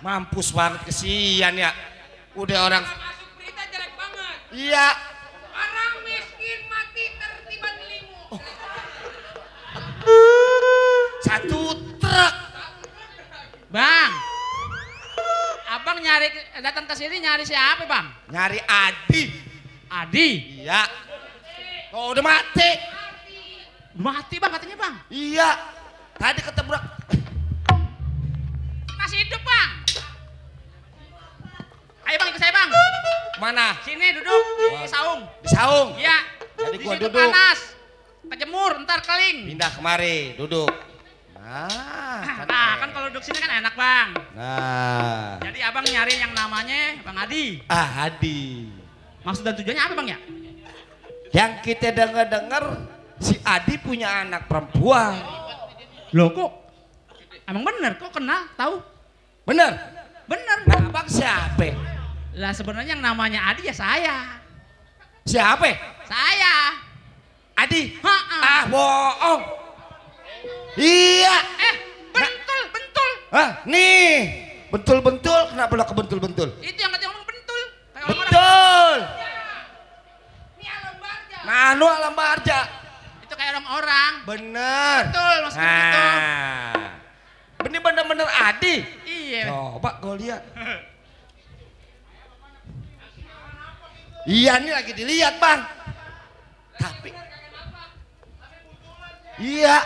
Mampus banget, kesian ya. Udah orang. Masuk berita jelek banget. Iya. Orang miskin mati tertiban limu. Satu truk. Bang. Abang datang ke sini nyari siapa Bang? Nyari Adi. Adi. Iya. Oh udah mati. Mati Bang katanya Bang. Iya. Tadi ketabrak. Masih hidup Bang. Ayo Bang ikut saya Bang. Mana? Sini duduk di saung. Di saung. Iya. Jadi Di gua situ duduk. panas. kejemur, ntar kering. Pindah kemari, duduk. Nah, Kan kalau duduk sini kan enak bang. Nah. Jadi abang nyari yang namanya Bang Adi. Adi. Maksud dan tujuannya apa bang ya? Yang kita dengar si Adi punya anak perempuan. Loh kok? Emang bener kok kenal? Tahu? Bener? Bener. Nah, abang siapa? Lah sebenarnya yang namanya Adi ya saya. Siapa? Saya. Adi? Ha-ha. Ah, bohong. Iya. Bentul. Hah, nih. Bentul-bentul, kenapa lo kebentul-bentul? Itu yang katanya ngomong bentul. Kayak orang-orang. Betul. Ini alam barja. Nanu alam barja. Itu kayak orang-orang. Bener. Betul, maksudnya begitu. Ini bener-bener Adi. Iya. Coba gue lihat. Iya, ini lagi dilihat bang. Tapi iya.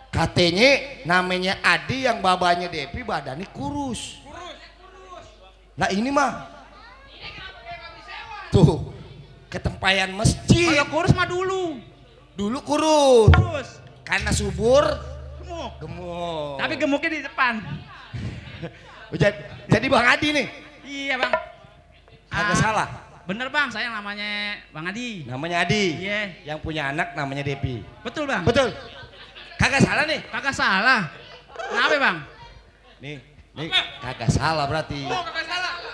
Katanya namanya Adi yang babanya Depi badannya kurus. Nah ini mah tuh ketempayan masjid. Kalau kurus mah dulu. Dulu kurus. Kurus. Karena subur Gemuk. gemuk. Tapi gemuknya di depan. Jadi Bang Adi nih. Iya bang. Kagak salah. Bener bang, saya namanya Bang Adi. Namanya Adi. Iya. Yang punya anak namanya Depi. Betul bang. Betul. Kagak salah nih. Kagak salah. Kenapa bang? Nih kagak salah berarti.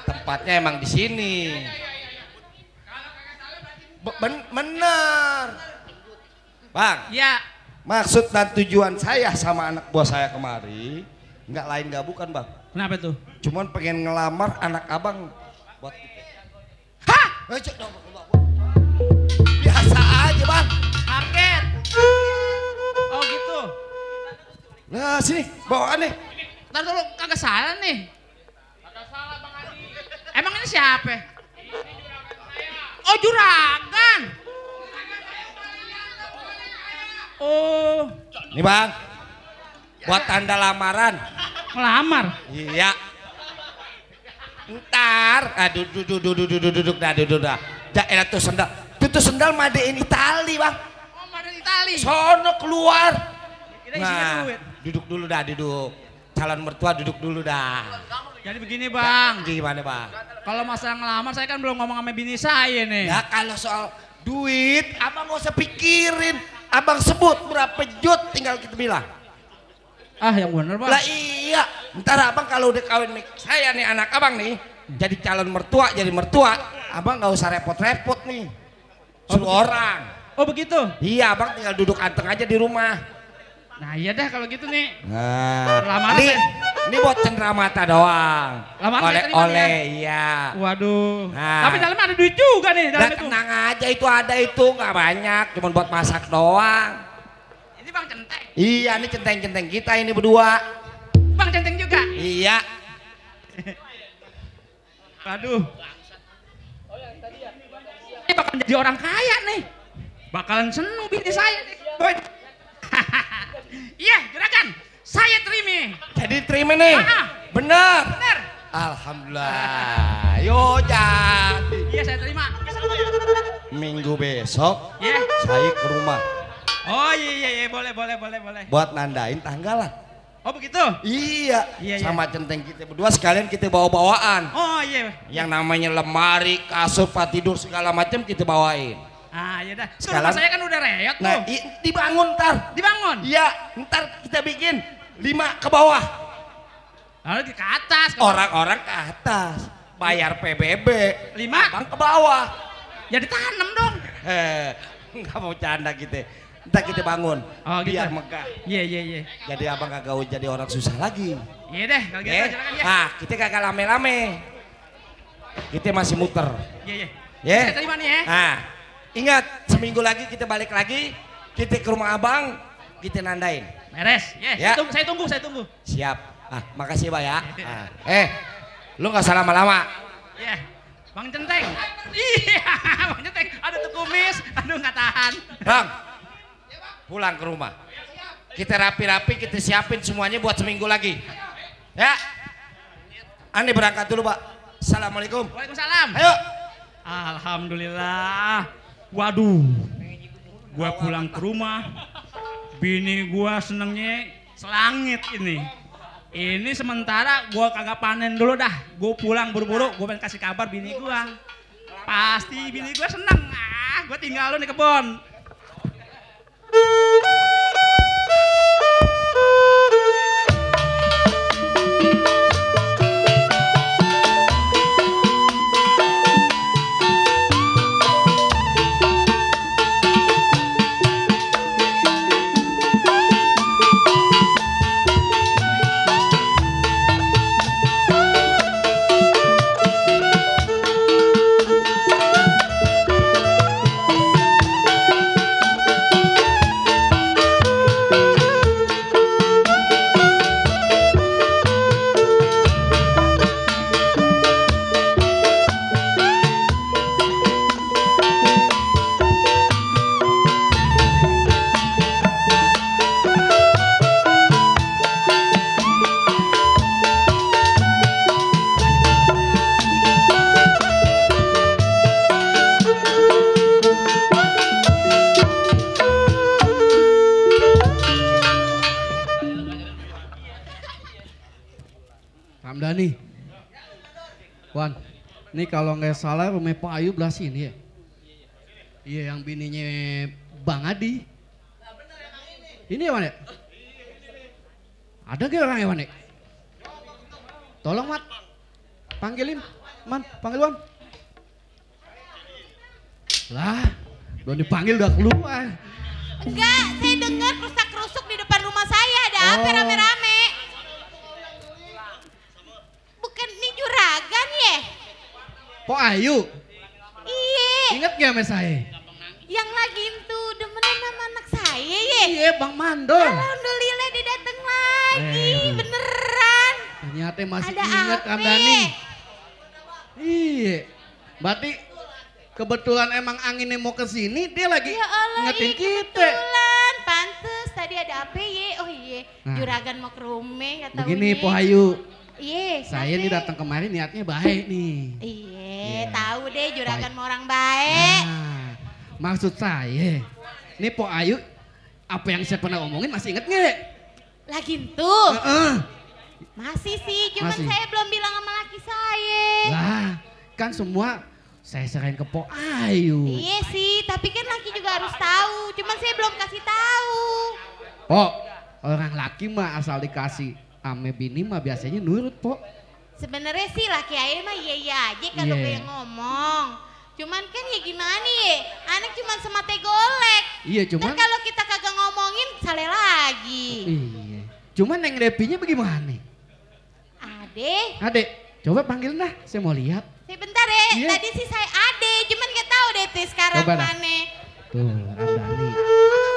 Tempatnya emang di sini. Bener. Bang. Iya. Maksud dan tujuan saya sama anak buah saya kemari nggak lain nggak bukan bang. Kenapa tuh? Cuman pengen ngelamar anak abang buat kita. Hah? Biasa aja bang. Kaget. Oh gitu. Nah sini bawaan nih. Ntar dulu kagak salah nih. Kagak salah Bang Adi. Emang ini siapa? Oh juragan. Oh. Nih bang. Buat tanda lamaran. Ngelamar. Iya. Ntar, duduk dah. Daerah tuh sendal. Itu sendal made in Itali bang. Oh dari Itali. Sono keluar. Kira isinya duit. Duduk dulu dah, duduk. Calon mertua duduk dulu dah. Jadi begini bang. Gimana bang? Kalau masalah ngelamar saya kan belum ngomong sama bini saya nih. Ya kalau soal duit, abang gak usah pikirin. Abang sebut berapa jut, tinggal kita bilang. Ah yang bener bang. Lah iya, ntar abang kalau udah kawin nih, saya nih anak abang nih, jadi calon mertua, jadi mertua, abang gak usah repot-repot nih. Suruh orang. Oh begitu? Iya, abang tinggal duduk anteng aja di rumah. Nah iya dah kalau gitu nih. Nah, Lamaran ini, saya- ini buat cenderamata doang. Lamaran saya terima Oleh-oleh, nih iya. Waduh. Nah. Tapi dalamnya ada duit juga nih Nah, dalam itu. tenang aja itu ada itu, nggak banyak, cuma buat masak doang. Ini bang centeng. Iya, ini centeng-centeng kita ini berdua. Bang centeng juga. Iya. Waduh. Ini bakal jadi orang kaya nih. Bakalan seneng bini saya nih. Boy. Iya, juragan. Saya terima. Jadi terima nih. Ah, Bener. bener. Alhamdulillah. Yo jadi. Iya, saya terima. Minggu besok Iya. saya ke rumah Oh iya, boleh. buat nandain tanggalan. Oh begitu? Iya. Iya. Sama centeng kita berdua sekalian kita bawa-bawaan. Oh iya. Yang namanya lemari, kasur, tempat tidur segala macam kita bawain. Ah iya dah. Itu Sekarang- rumah saya kan udah reot tuh. Nah, dibangun ntar. Dibangun. Iya, ntar kita bikin 5 ke bawah. Lalu ke atas. Orang-orang ke atas. Bayar PBB. 5. Abang ke bawah. Ya ditanam dong. Nggak mau canda kita. Ntar kita bangun. Oh gitu. Biar megah. Iya. Jadi abang kagak jadi orang susah lagi. Iya deh kalau gitu Ya. silakan ya. Nah, kita kagak lame-lame. Kita masih muter. Iya. Ya. Saya terima nih ya. Nah, ingat seminggu lagi kita balik lagi. Kita ke rumah abang. Kita nandain. Beres. Ya. Ya. Saya tunggu. Siap. Makasih Pak ya. Lu nggak usah lama-lama. Iya. Bang Centeng. Iya, Bang Centeng. Aduh tuh kumis. Aduh nggak tahan. Bang, pulang ke rumah. Kita rapi-rapi, kita siapin semuanya buat seminggu lagi. Ya. Ane berangkat dulu Pak. Assalamualaikum. Waalaikumsalam. Ayo. Alhamdulillah. Waduh. Gua pulang ke rumah, bini gua senengnya selangit ini. Ini sementara gua kagak panen dulu dah. Gua pulang buru-buru, gua pengen kasih kabar bini gua. Pasti bini gua seneng. Gua tinggal lu di kebun. Ramdhani, Wan, ini kalau nggak salah rumah Pak Ayu belah sini ya? Iya, yang bininya Bang Adi. Ini ya, Wan ya? Ada gak orang ya, Wan ya? Tolong, Mat. Panggilin, Man, panggil Wan. Lah, belum dipanggil udah keluar. Enggak, saya dengar kerusak-kerusuk di depan rumah saya. Ada apa rame-rame? Bukan ini juragan ya? Pak Ayu, Iya. ingat gak sama saya? Yang lagi itu demenan sama anak saya ya? Iya, Bang Mandor. Alhamdulillah dia datang lagi, beneran. Ternyata masih Ada ingat apa? Ramdhani. Iya, berarti kebetulan emang anginnya mau ke sini, dia lagi Ya Allah, ingetin iya kita. kebetulan. Pantes tadi ada apa ya? Oh iya, Nah. juragan mau ke rumah kata Begini, Uni. Po Ayu, Iya, saya nih datang kemari niatnya baik nih. Iya, tahu deh juragan mau orang baik. Nah, maksud saya, nih Po Ayu, apa yang saya pernah omongin masih inget nggak? Lagi tuh. Heeh. Masih sih, cuman Masih. saya belum bilang sama laki saya. Lah, kan semua saya serahin ke Po Ayu. Iya sih, tapi kan laki juga harus tahu. Cuman saya belum kasih tahu. Po, orang laki mah asal dikasih ame bini mah biasanya nurut, Po. Sebenarnya sih laki ayah mah iya aja kalau Iya. kayak ngomong. Cuman kan ya gimana ya, anak cuman semate golek. Iya, Ntar cuman kalau kita kagak ngomongin, salah lagi. iya. Cuman Neng Depinya bagaimana? Ade, Adek, coba panggilin dah, saya mau lihat. sebentar ya, Iya. tadi sih saya ade, cuman gak tahu deh teh sekarang Coba dah. mana. Tuh, Ramdhani.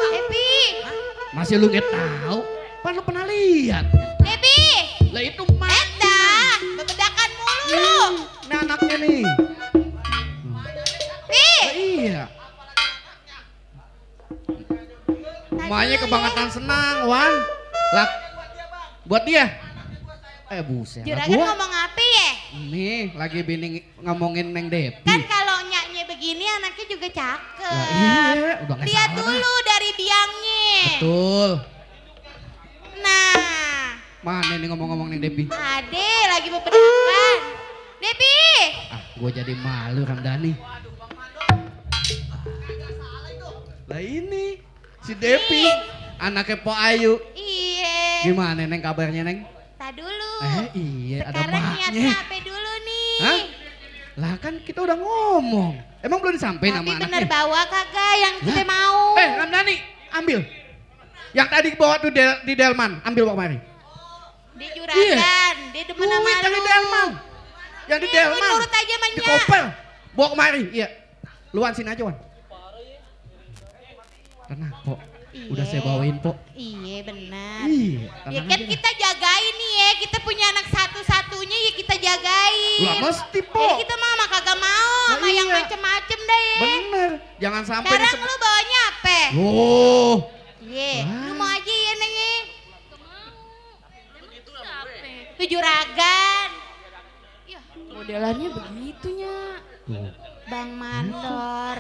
Depi, Masih lu nggak tahu? Pan lu pernah lihat? Depi, Lah itu mah. Eta, bebedakan mulu lu. Nah anaknya nih. Pi, Lah, iya. Emaknya kebangetan senang, Wan. Lah, buat dia. Buset. Lah, juragan gua. ngomong apa ya? Nih, lagi bini ngomongin Neng Depi. Kan kalau nyaknya begini anaknya juga cakep. Lah, iya, udah nggak Lihat salah. dulu dari biangnya. Betul. Nah, Mana nih ngomong-ngomong Neng Depi? Ade lagi bebedakan. Depi, Gue jadi malu Ramdhani. Lah ini si Depi, anaknya Po Ayu. iya. Gimana Neng kabarnya Neng? Tak dulu. Iya ada Sekarang niatnya maknya. apa dulu nih? Hah? Lah kan kita udah ngomong. Emang belum disampaikan Tapi sama bener anaknya? bawa kagak yang kita Hah? mau? Ramdhani, ambil. Yang tadi bawa tuh di Delman, ambil bawa kemari. Dia juragan, dia demen sama Duit yang di lu. Delman. Yang di Nih, lu Delman. nurut aja sama Di Nya. koper. Bawa kemari, iya. Luan sini aja, Wan. Tenang, Po. Udah Iya. saya bawain, Po. Iya benar. Iya, Ya tenang kan aja. kita jagain nih ya, kita punya anak satu-satunya ya kita jagain. Lah mesti, Po. Jadi kita mah kagak mau Lah sama yang iya. macem-macem deh. Bener. Jangan sampai Sekarang disebut. lu bawanya apa? Oh. Iya, Wah. lu mau aja ya Neng ya? Tuh juragan. Ya, modelannya begitunya. Tuh. Bang Mandor.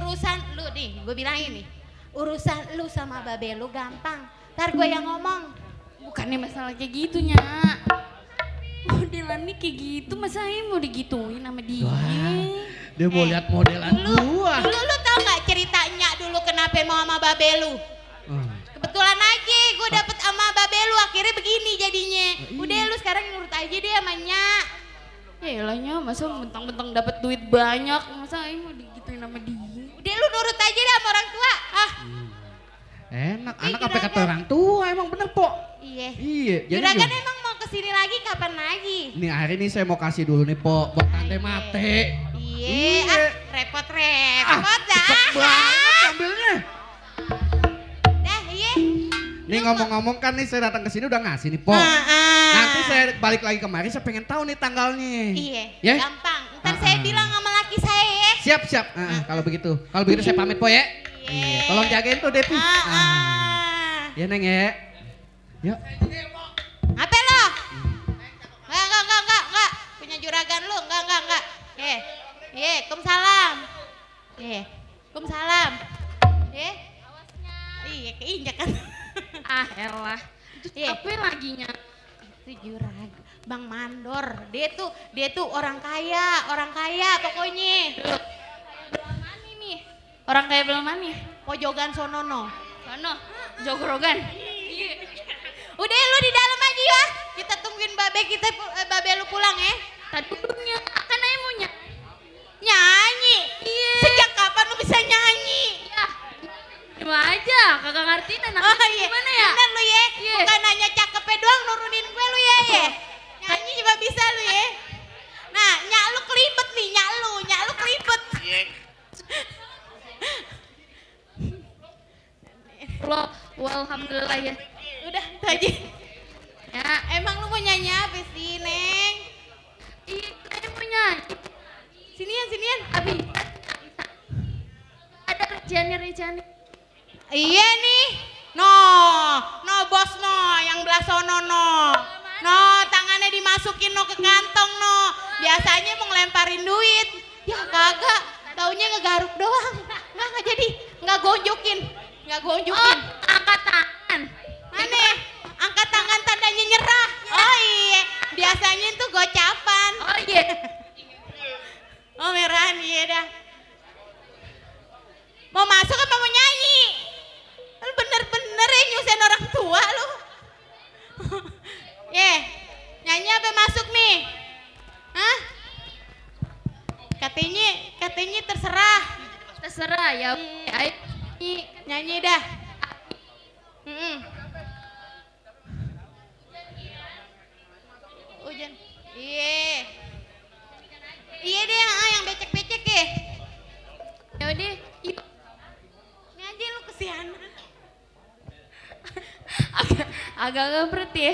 urusan lu nih, gue bilang ini. Urusan lu sama babe lu gampang. Ntar gue yang ngomong. Bukannya masalah kayak gitu, Nyak. Modelannya kayak gitu, masa Aing mau digituin sama dia? Dia mau lihat modelan gua. Lu tau gak ceritanya dulu kenapa mau sama babe lu? Kebetulan aja gue dapet sama babe lu, akhirnya begini jadinya. Udah lu sekarang nurut aja deh sama Nyak. Ya elah, Nyak, masa mentang-mentang dapat duit banyak, masa Aing mau digituin sama dia? Udah lu nurut aja deh sama orang tua. Enak, anak apa kata orang tua, emang bener po. Iya. Iya. Juragan emang mau kesini lagi kapan lagi? Nih hari ini saya mau kasih dulu nih po, buat tante mate. Iya. Repot-repot dah. Cepet banget ambilnya. Dah iya. Nih ngomong-ngomong kan nih saya datang ke sini udah ngasih nih po. Nanti saya balik lagi kemari, saya pengen tahu nih tanggalnya. Iya. Ya? Gampang. Ntar saya bilang sama laki saya ya. Siap. Kalau begitu saya pamit po ya. Iya. Tolong jagain tuh Depi. Ya Neng ya. Yuk. Apa lo? Enggak. Punya juragan lu, enggak. Kumsalam. Kumsalam. Awasnya. Iya, keinjak kan. Ah elah, itu apa lagi, Nyak? Itu juragan, Bang Mandor. Dia tuh orang kaya pokoknya. Belum mani nih. Orang kaya belum mani. Pojogan sonono. Sono, jogorogan. Udah lu di dalam aja ya. Kita tungguin babe lu pulang ya. Tadi dulunya, kan Aing mau Nyanyi. Iya. Sejak kapan lu bisa nyanyi? Ya, cuma aja, kagak ngertiin anak Iya. gimana ya? Bener lu ya. Iya. Bukan hanya cakepnya doang nurunin gue lu ya. Nyanyi juga bisa lu ya. Nah, nyak lu kelibet nih, nyak lu kelibet. Alhamdulillah ya. Udah, itu aja. Ya, Emang lu mau nyanyi apa sih, Neng? iya, saya mau nyanyi. Sinian. Abi, ada rencana. Iya nih. No bos no, yang belah sono no. No, tangannya dimasukin no ke kantong no. Biasanya mau ngelemparin duit. Ya kagak, taunya ngegaruk doang. Nggak jadi, nggak gonjokin. Oh, angkat tangan. Mana? Angkat tangan tandanya nyerah. Oh iya, biasanya itu gocapan. Oh iya. Oh merahan, iya dah. Mau masuk apa mau nyanyi? Lu bener-bener ya nyusahin orang tua lu. Nyanyi apa masuk nih? Hah? Katanya terserah. Terserah ya. Ayo Nyanyi dah. Hujan. Iya deh, yang becek-becek ya. ya udah, yuk. Ini aja lu kesianan. Agak ngepret ya.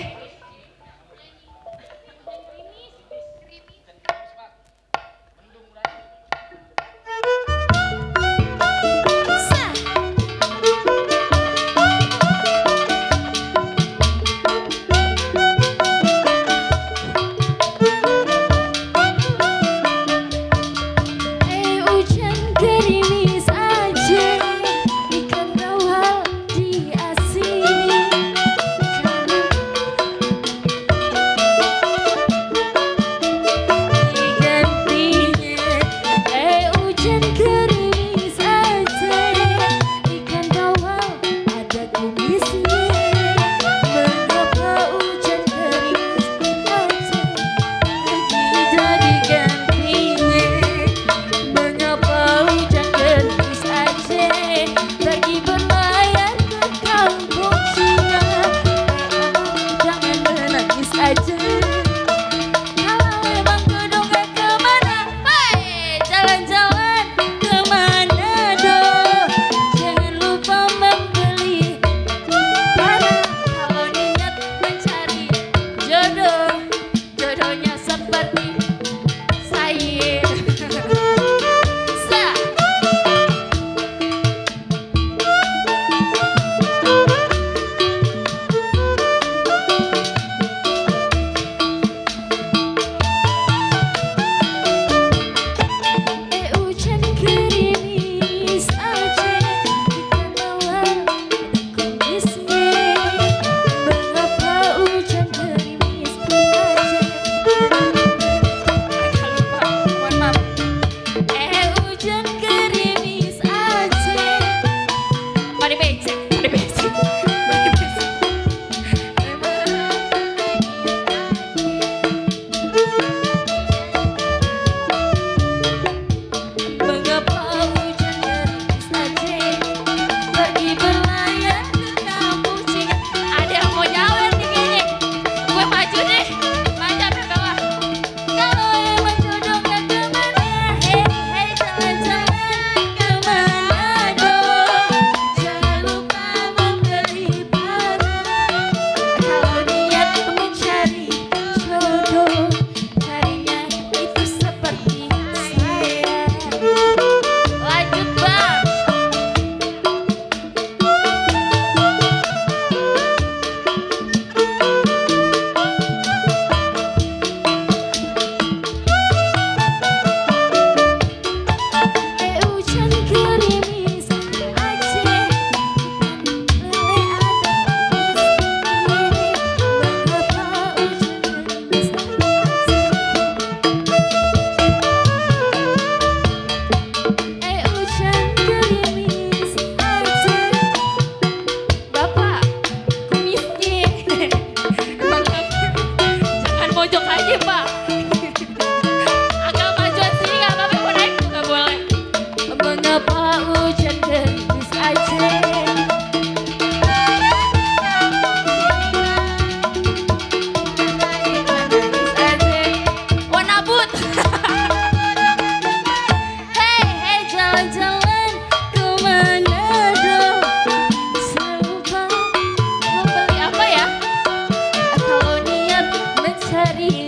cari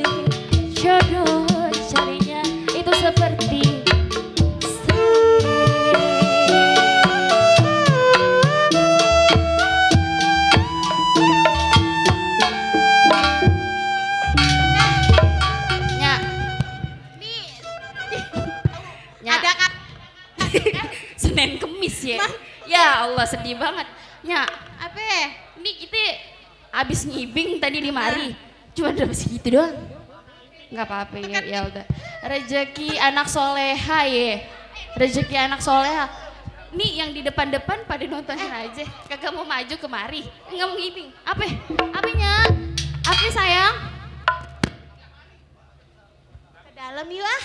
jodoh, carinya itu seperti Nya. Nya. Ada kap. Senin Kemis ya. Ya Allah sedih banget. Nya, Apa? ini kita abis ngibing tadi di mari. Cuma dapat segitu doang. Nggak apa-apa ya, ya udah. Rezeki anak soleha ya. Rezeki anak soleha. Nih yang di depan-depan pada nontonin aja. Kagak mau maju kemari. Nggak mau ngibing. Apa? Apanya? Apa sayang? Ke dalam yuk ah.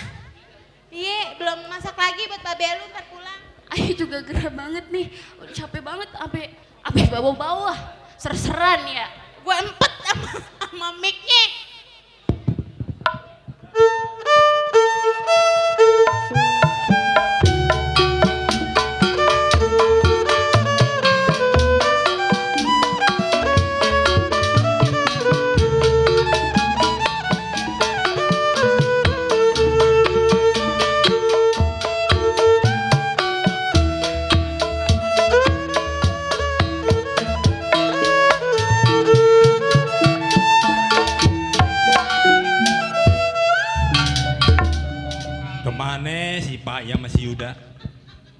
Iya, belum masak lagi buat Mbak Belu ntar pulang. Ayo juga gerah banget nih. Udah capek banget. Abe bawa-bawa. Ser-seran ya. Gue empet sama mic-nya. Kemana si Pak ya masih Yuda?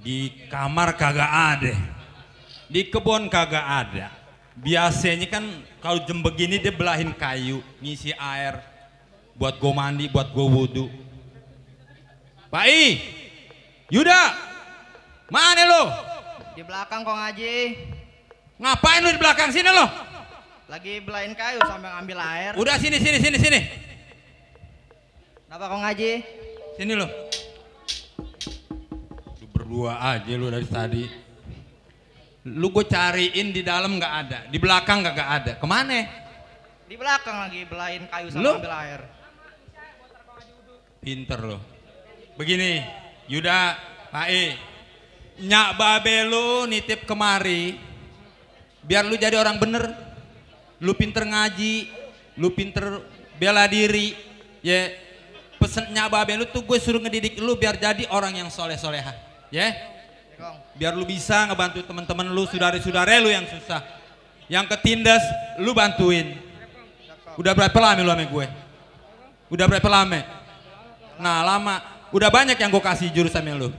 Di kamar kagak ada, di kebun kagak ada. Biasanya kan kalau jam begini dia belahin kayu, ngisi air, buat gue mandi, buat gue wudhu. Pak I, Yuda, mana lo? Di belakang Kong Haji. Ngapain lo di belakang sini lo? Lagi belain kayu sambil ngambil air. Udah sini. Kenapa Kong Haji? Sini lo. Lu berdua aja lu dari tadi. Lu gue cariin di dalam nggak ada, di belakang nggak ada. Kemana? Di belakang lagi belain kayu Lu? sambil ngambil air. Pinter lo. Begini, Yuda, Pak E, nyak babe lu nitip kemari, biar lu jadi orang bener. Lu pinter ngaji, lu pinter bela diri, ya. Pesen nyak babe lu tuh gue suruh ngedidik lu biar jadi orang yang soleh-soleha, ya. Biar lu bisa ngebantu teman-teman lu, saudara-saudara lu yang susah, yang ketindas, lu bantuin. Udah berapa lama lu sama gue? Udah berapa lama? Nah lama, udah banyak yang gue kasih jurus sama lu.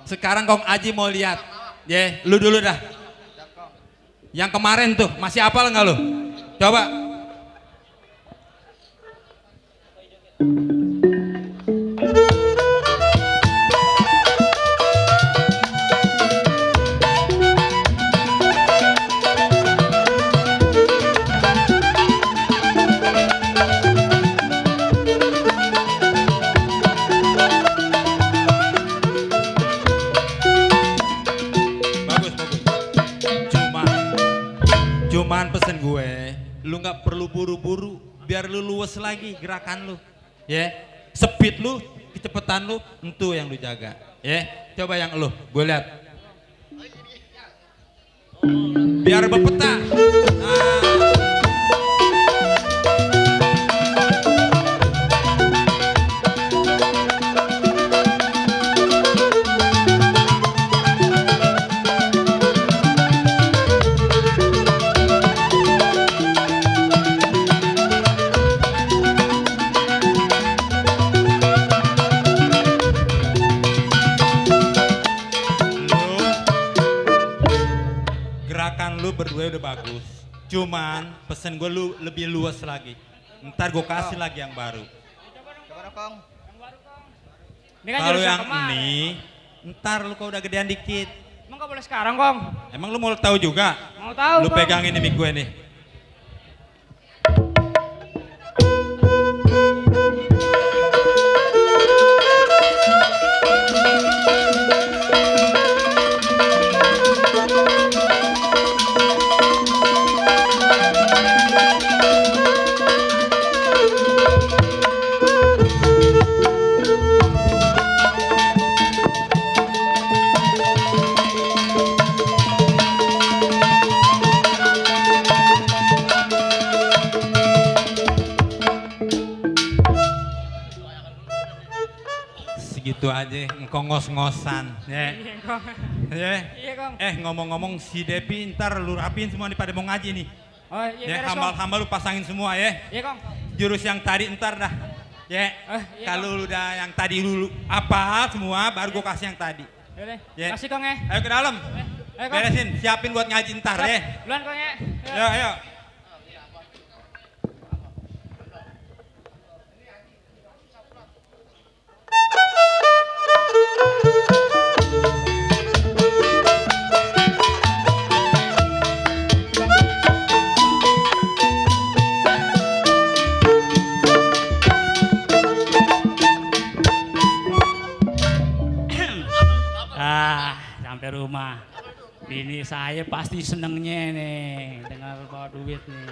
Sekarang Kong Aji mau lihat, ya, lu dulu dah. Yang kemarin tuh masih hafal nggak lu? Coba. Cuman pesen gue, lu nggak perlu buru-buru, biar lu luwes lagi gerakan lu, ya. Speed lu, kecepatan lu, itu yang lu jaga, ya. Coba yang lu, gue lihat. Biar berpeta. Nah. Lu berdua udah bagus, cuman pesen gue lu lebih luas lagi, ntar gue kasih lagi yang baru. Kalau yang ini ntar lu kalau udah gedean dikit. Emang gak boleh sekarang Kong? Emang lu mau tahu juga? Mau tahu Lu Kong. pegang ini mic gue nih. Gitu aja, engkau ngos-ngosan. Ya. Iya, Kong. Ya. Iya, Kong. Ngomong-ngomong si Depi ntar lu rapiin semua nih pada mau ngaji nih. Oh, iya, Ya, beres, Kong. hambal-hambal lu pasangin semua ya. Iya, Kong. Jurus yang tadi ntar dah. Ya. Iya, Kalau lu udah yang tadi lu apa semua baru gua kasih yang tadi. Yaudah, Ya. kasih, Kong ya. Ayo ke dalam. Ayo, Kong. Beresin, siapin buat ngaji ntar Siap. ya. Duluan, Kong ya. Ayo, ayo. Sampai rumah. Bini saya pasti senengnya nih dengar bawa duit nih.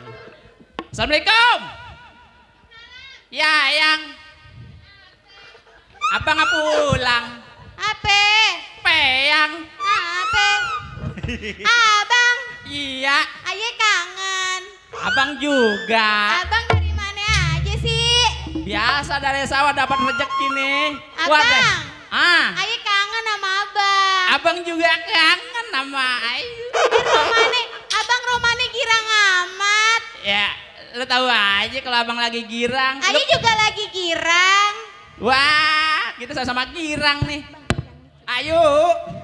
Assalamualaikum. Ya, yang abang apa pulang? Apa? Peyang. Apa? Abang. Iya, Aye kangen. abang juga. Abang dari mana aja sih? Biasa dari sawah dapat rezeki nih. Abang. Wadah. Aye kangen sama abang. Abang juga kangen sama Ayu. Romane, abang Romane girang amat. Ya, lu tahu aja kalau abang lagi girang. Aye juga lagi girang. Wah, kita sama-sama girang nih. Ayo,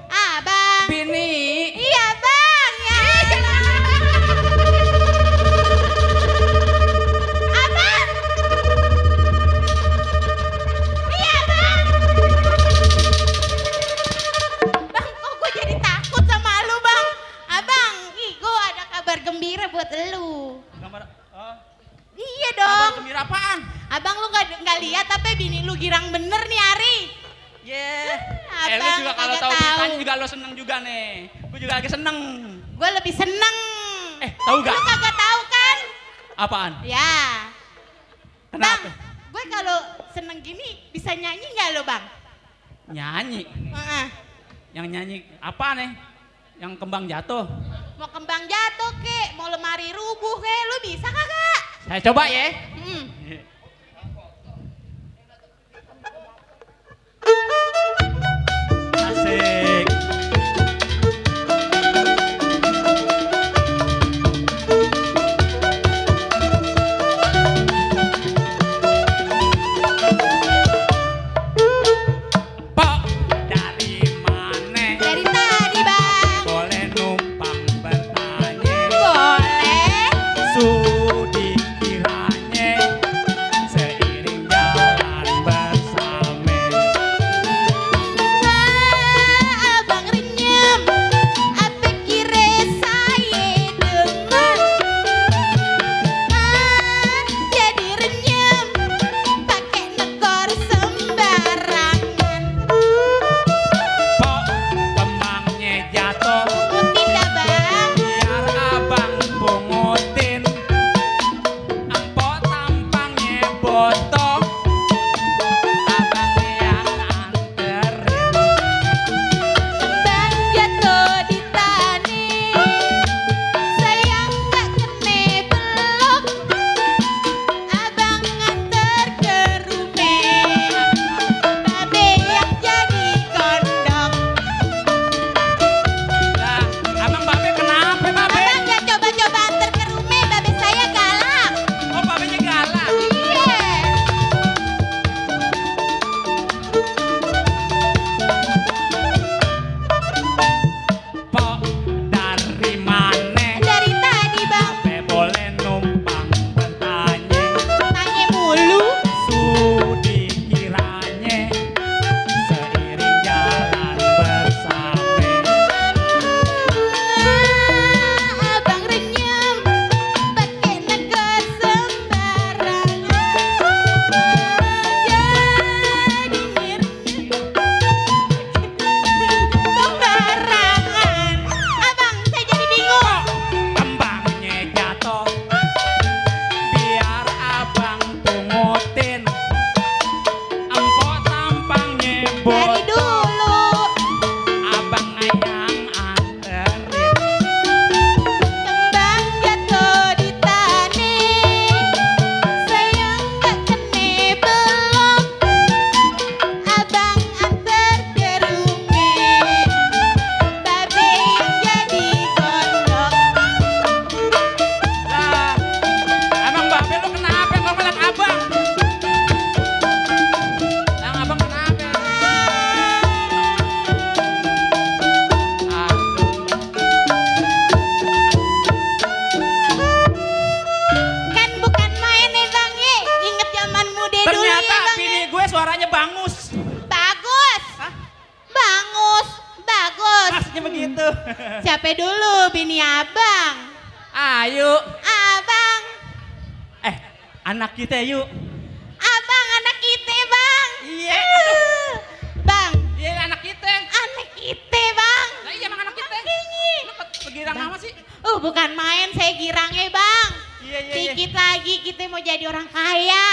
Abang. Bini. Iya bang, ya. Abang. Iya bang. Bang, kok gue jadi takut sama lu bang? Abang, gue ada kabar gembira buat lu. Iya dong. Kabar gembira apaan? Abang lu nggak lihat tapi bini lu girang bener nih Ari. Lu Abang juga kalau kagak tahu tahu. beritanya juga lo seneng juga nih. Gue juga lagi seneng. Gue lebih seneng. Tahu gak? Lu kagak tahu kan? Apaan? Ya. Kenapa? Bang, gue kalau seneng gini bisa nyanyi nggak lo bang? Nyanyi. Heeh. Yang nyanyi apa nih? Yang kembang jatuh. Mau kembang jatuh kek, mau lemari rubuh kek, lu bisa kagak? Saya coba ya. Asik. Pok, dari mana? Dari tadi bang. Boleh numpang bertanya. Boleh. Sudi kiranya seiring jalan bersama. Wah, abang renyem. Apa kira saya demen? Jadi renyem. Pakai negor sembarangan. Pok, kembangnya jatuh. Pungutin dah bang. Biar abang pungutin. Empok tampangnya botok. Abang yang anterin. Kembang jatuh di tani. Sayang gak kene belok. Abang nganter ke rumah. Babe yang jadi kondok. Lah, abang babe kenapa babe? Abang gak coba-coba anter ke rumah. Babe saya galak. Oh babenya galak. Iya. Siapa dulu bini abang? Ayo. Abang. Anak kita yuk. Abang anak kita bang. Iya. Bang. Iya anak kita. Anak kita bang. Nah iya emang anak kita. Ini. Lu girang nama sih? Bukan main saya girangnya bang. Iya. Dikit lagi kita mau jadi orang kaya.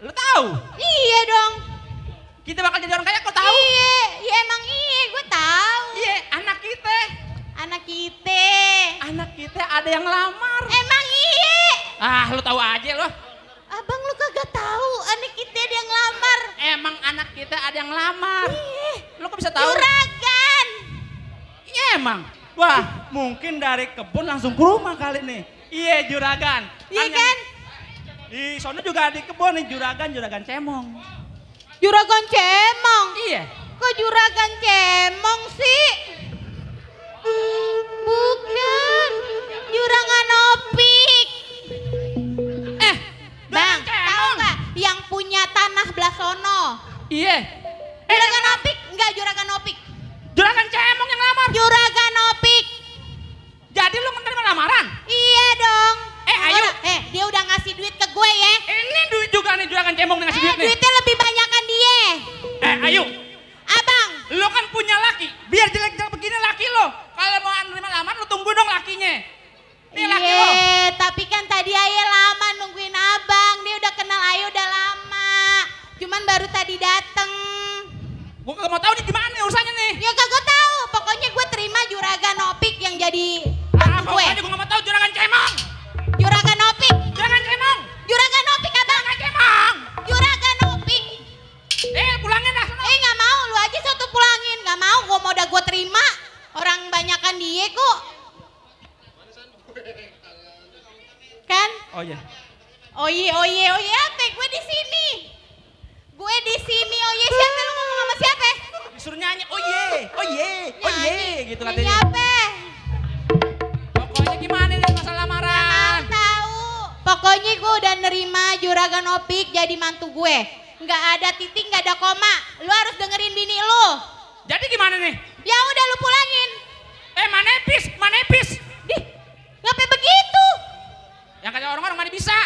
Lu tahu? Iya dong. Kita bakal jadi orang kaya kok tahu? Iya emang iya gue tahu. Iya anak kita. Anak kita ada yang lamar. Emang iya. Lu tahu aja lo. Abang lu kagak tahu anak kita ada yang lamar. Emang anak kita ada yang lamar. Iya. Lu kok bisa tahu? Juragan. Iya emang. Wah mungkin dari kebun langsung ke rumah kali nih. Iya juragan. Iya kan? Di sono juga di kebun nih juragan cemong. Juragan cemong? Iya. Kok juragan cemong sih? Bukan. Juragan opik. Bang, tahu nggak yang punya tanah belah sono? Iya. Juragan opik? Enggak juragan opik. Juragan cemong yang lamar. Juragan opik. Jadi lu menerima lamaran? Iya dong. Ayo. Dia udah ngasih duit ke gue ya. Ini duit juga nih juragan cemong ngasih duit nih. Duitnya lebih banyak kan dia. Ayo. Abang. Lo kan punya laki. Biar jelek-jelek begini laki lo. Kalau mau menerima lamar lo tunggu dong lakinya. Ini laki lo. Tapi kan tadi Ayah lama nungguin abang. Dia udah kenal Ayah udah lama. Cuman baru tadi dateng. Gue kagak mau tahu nih gimana nih urusannya nih. Ya kagak tahu. Pokoknya gue terima juragan opik yang jadi gue. Pokoknya gue gak mau tahu juragan cemong. Juragan opik. Juragan cemong. Juragan opik abang. Juragan cemong. Juragan opik. Pulangin dah. Gak mau. Lu aja satu pulangin. Gak mau. Gue mau udah gue terima. Orang banyakan dia kok. Kan? Oh iya. Oye apa? Gue di sini. Oye siapa? Lu ngomong sama siapa? Disuruh nyanyi. Oye gitu katanya. Nyanyi apa? Pokoknya gimana nih masalah lamaran? Tahu. Pokoknya gue udah nerima juragan opik jadi mantu gue. Nggak ada titik, nggak ada koma. Lu harus dengerin bini lu. Jadi gimana nih? Ya udah lu pulangin. Manepis. Dih, ngapain begitu? Yang kata orang-orang mana bisa?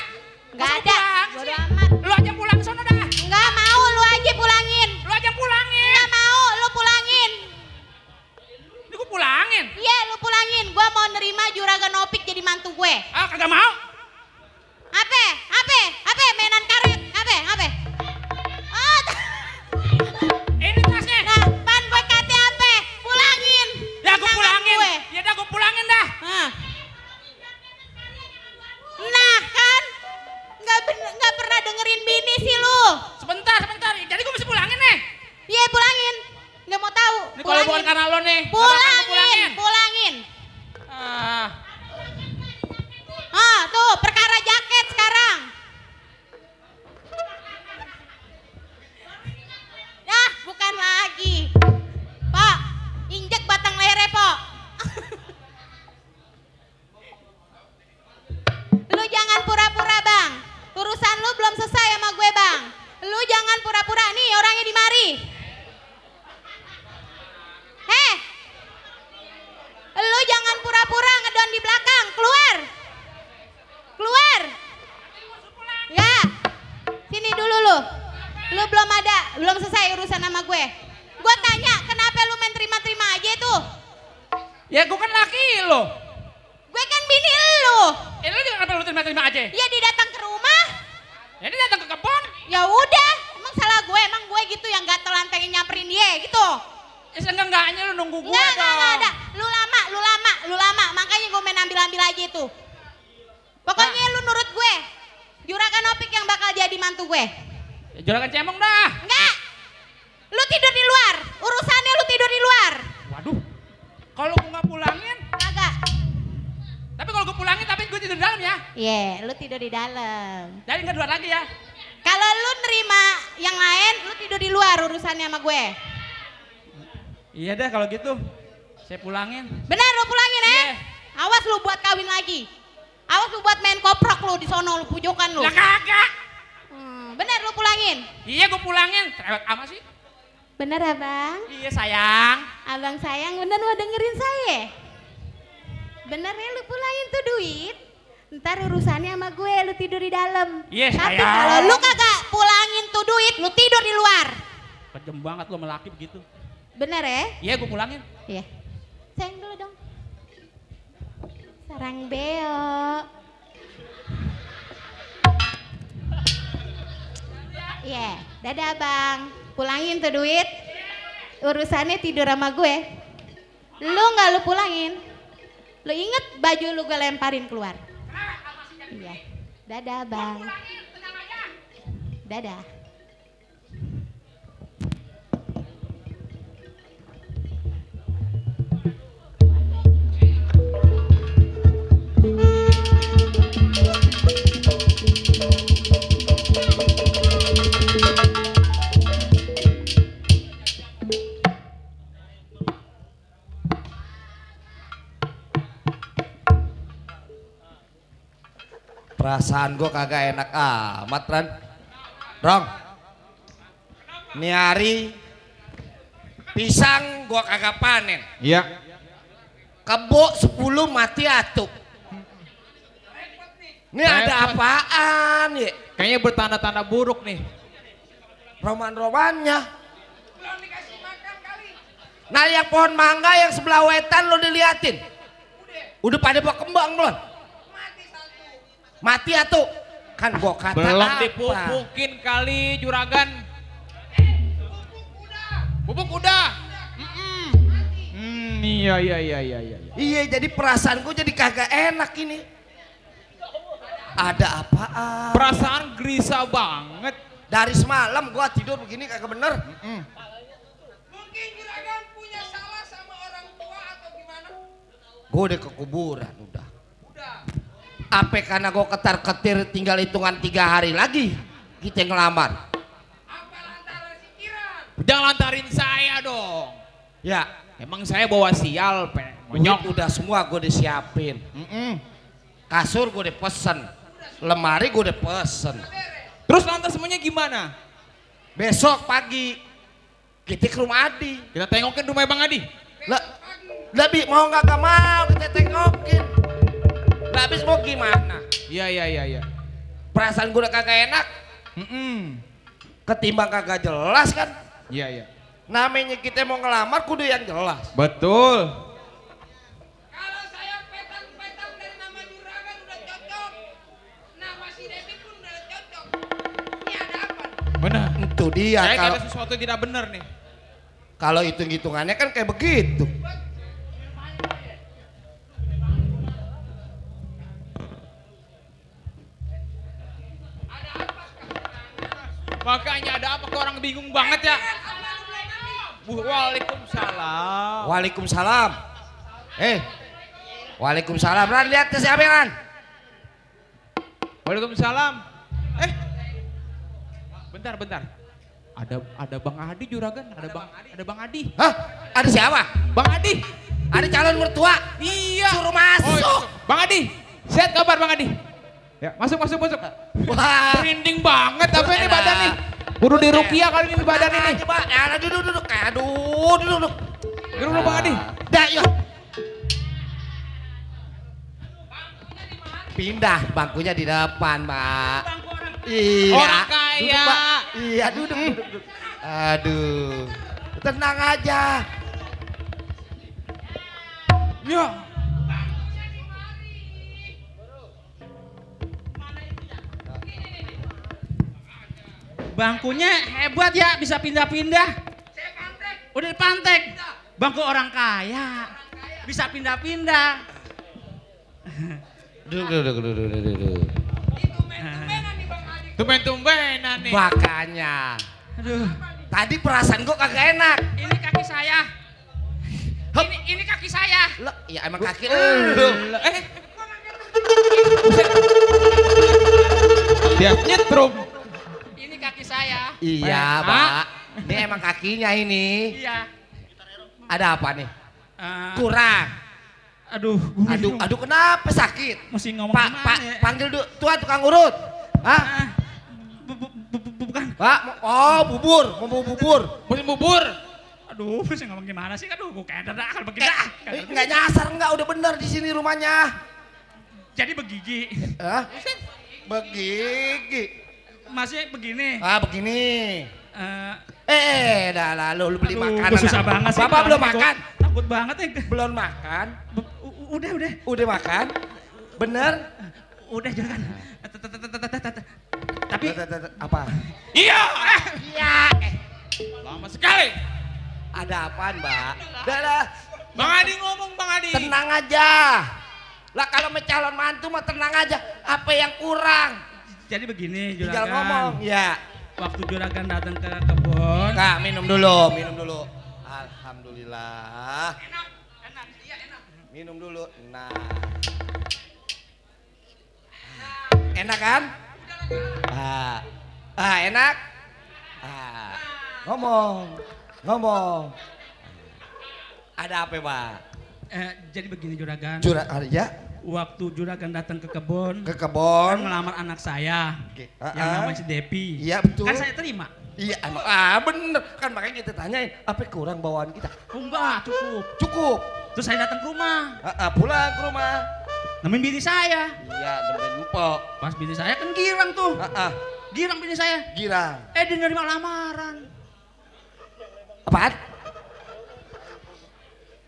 Nggak Masa ada. pulang Bodo sih? amat. Lu aja pulang sono dah. Nggak mau, lu aja pulangin. Lu aja pulangin. Nggak mau, lu pulangin. Ini gue pulangin. Iya, lu pulangin. Gua mau nerima juragan opik jadi mantu gue. Kagak mau. Apa? Mainan karet. Apa? Ini tasnya. Nah, pan gue kate apa? Pulangin. Ya gue Tangan pulangin. gue. Ya dah gue pulangin dah. Nah kan, nggak pernah dengerin bini sih lu. Sebentar. Jadi gue mesti pulangin nih. Iya pulangin. Nggak mau tahu. Ini kalau bukan karena lo nih. Pulangin. Tuh perkara jaket sekarang. Nah, bukan lagi. Pak, injek batang lehernya, Pak. Lu jangan pura-pura, Bang. Urusan lu belum selesai sama gue, Bang. Lu jangan pura-pura. Nih, orangnya di mari. Lu jangan pura-pura ngedon di belakang. Keluar. Enggak. Sini dulu lu. Lu belum selesai urusan sama gue. Gue tanya, kenapa lu main terima-terima aja itu? Ya gue kan laki lo. Gue kan bini lu. Lu juga kenapa lu terima-terima aja? Ya dia datang ke rumah. Ya dia datang ke kebun. Ya udah, emang salah gue, emang gue gitu yang gatelan pengen nyamperin dia gitu. Ya seenggak-enggaknya lu nunggu gue Enggak dong. ada. Lu lama. Makanya gue main ambil-ambil aja itu. Pokoknya lu nurut gue. Juragan opik yang bakal jadi mantu gue. Ya juragan cemong dah. Enggak. Lu tidur di luar. Urusannya lu tidur di luar. Waduh. Kalau gue nggak pulangin, Kagak. tapi kalau gue pulangin tapi gue tidur di dalam ya. Iya, lu tidur di dalam. Jadi nggak luar lagi ya. Kalau lu nerima yang lain, lu tidur di luar urusannya sama gue. Iya deh kalau gitu. Saya pulangin. Benar lu pulangin ya? Iya. Awas lu buat kawin lagi. Awas lu buat main koprok lu di sono lu pujokan lu. Lah kagak. Benar lu pulangin. Iya gue pulangin. Cerewet amat sih. Bener abang? Iya sayang. Abang sayang bener mau dengerin saya? Bener ya lu pulangin tuh duit? Ntar urusannya sama gue, lu tidur di dalam. Iya Tapi sayang. kalau lu kagak pulangin tuh duit, lu tidur di luar. Kejem banget lu melaki begitu. Bener ya? Iya gue pulangin. Iya. Sayang dulu dong. Sarang beo. Iya, dadah bang. Pulangin tuh duit. Urusannya tidur sama gue. Lu nggak lu pulangin. Lu inget baju lu gue lemparin keluar. Iya. Dadah bang. Dadah. Perasaan gue kagak enak amat Ran. Rong, ini hari pisang gue kagak panen. Iya. Kebo 10 mati atuk. Ini ada apaan ya? Kayaknya bertanda-tanda buruk nih. Roman-romannya. Nah yang pohon mangga yang sebelah wetan lo diliatin. Udah pada berkembang belum? Mati atuh. Kan gua kata Belum apa? dipupukin kali juragan. Pupuk udah. Iya. Iya jadi perasaan gua jadi kagak enak ini. Ada apaan? Perasaan gelisah banget. Dari semalam gua tidur begini kagak bener. Mungkin juragan punya salah sama orang tua atau gimana? Gua udah ke kuburan udah. Apa karena gua ketar-ketir tinggal hitungan 3 hari lagi kita ngelamar. Apa lantaran pikiran? Jangan lantarin saya dong. Ya, Emang saya bawa sial, monyok udah semua gue disiapin. Kasur gue udah pesen, lemari gue udah pesen. Terus lantas semuanya gimana? Besok pagi kita ke rumah Adi. Kita tengokin rumah Bang Adi. Lebih mau nggak mau kita tengokin. Lah habis mau gimana? Iya. Perasaan gue udah kagak enak. Ketimbang kagak jelas kan? Iya. Namanya kita mau ngelamar kudu yang jelas. Betul. Kalau saya petang-petang dari nama juragan udah cocok. Nama si Devi pun udah cocok. Ini ada apa nih? Benar. Itu dia. Saya Kalau ada sesuatu yang tidak benar nih. kalau hitung-hitungannya kan kayak begitu. Makanya ada apa kok orang bingung banget ya? Waalaikumsalam. Waalaikumsalam. Waalaikumsalam. Ran, lihat ke siapa Ran? Waalaikumsalam. Bentar. Ada Bang Adi juragan, ada Bang Adi. Hah? Ada siapa? Bang Adi. Ada calon mertua? Iya. Suruh masuk. Oh, Bang Adi. Sehat kabar Bang Adi? Ya, masuk. Wah. Merinding banget apa ini badan nih? Kudu dirukiah kali ini badan ini. Coba, duduk. Aduh, duduk. Duduk Bang Adi. Dah, yuk. Pindah bangkunya di depan, Mbak. Iya. Orang kaya. Duduk, Mbak. Iya, duduk. Aduh. Tenang aja. Ya. Bangkunya hebat ya, bisa pindah-pindah. Udah dipantek. Bangku orang kaya. Bisa pindah-pindah. Duduk. Tumben-tumbenan nih. Makanya. Aduh, Tadi perasaan gua kagak enak. ini kaki saya. Ini kaki saya. Loh, ya emang kaki lu. Dia nyetrum. Ini kaki saya. Iya, Pak. Ini emang kakinya ini. Iya. Ada apa nih? Eh, Kurang. aduh, Aduh, kenapa sakit? mesti ngomong Pak, gimana ya? panggil tuan tukang urut. Hah? Bukan. Pak, oh bubur, mau bubur. Bubur. Aduh, saya ngomong gimana sih? Aduh, gue kayak kalau begini dah. Enggak nyasar enggak, udah bener di sini rumahnya. Jadi begigi. Hah? Begigi. Masih begini. Ah, begini. Dah lalu lu beli Aduh, makanan. susah banget sih. Bapak belum makan? Takut banget ya. Belum makan? Udah. Udah makan? Bener? Udah jangan. Tapi apa? Iya. Iya. Lama sekali. Ada apaan, Mbak? Dah. Bang Adi ngomong, Bang Adi. Tenang aja. Lah kalau calon mantu mah tenang aja. Apa yang kurang? jadi begini Juragan. Tinggal ngomong. Ya. Waktu Juragan datang ke kebun. Kak, minum dulu. Alhamdulillah. Enak. Iya enak. Minum dulu. Nah. Enak kan? Enak. Ngomong. Ada apa, Pak? Jadi begini Juragan. Ya. Waktu Juragan datang ke kebun. Ke melamar anak saya. Yang namanya si Depi. Iya betul. Kan saya terima. Iya, bener. Kan makanya kita tanyain, apa kurang bawaan kita? Oh, enggak, cukup. Cukup. Terus saya datang ke rumah. Pulang ke rumah. Nemenin bini saya. Iya, nemenin empok. Pas bini saya kan girang tuh. Girang bini saya. Girang. Dia nerima lamaran. Apaan?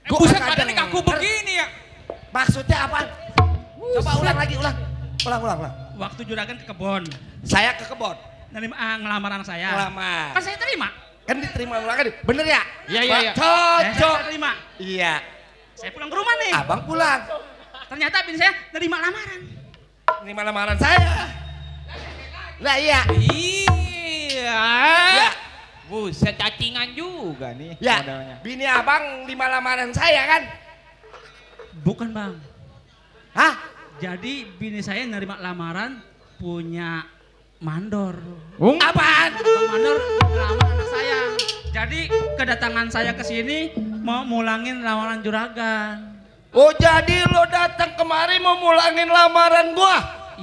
Buset badan kaku begini ya. Maksudnya apaan? Coba ulang lagi, ulang. Waktu Juragan ke kebun. Saya ke kebun. Ngelamar anak saya. Ngelamar. Kan saya terima. Kan diterima ulang kan? Bener ya? Iya. Cocok. Saya terima. Iya. Saya pulang ke rumah nih. Abang pulang. Ternyata bini saya nerima lamaran. Nerima lamaran saya. Lah iya. Iya. Buset cacingan juga nih. Ya, modelnya. bini abang 5 lamaran saya kan? Bukan bang. Hah? Jadi bini saya nerima lamaran punya mandor. Apaan? Bang Mandor ngelamar anak saya. Jadi kedatangan saya ke sini mau mulangin lamaran Juragan. Oh jadi lo datang kemari mau mulangin lamaran gua?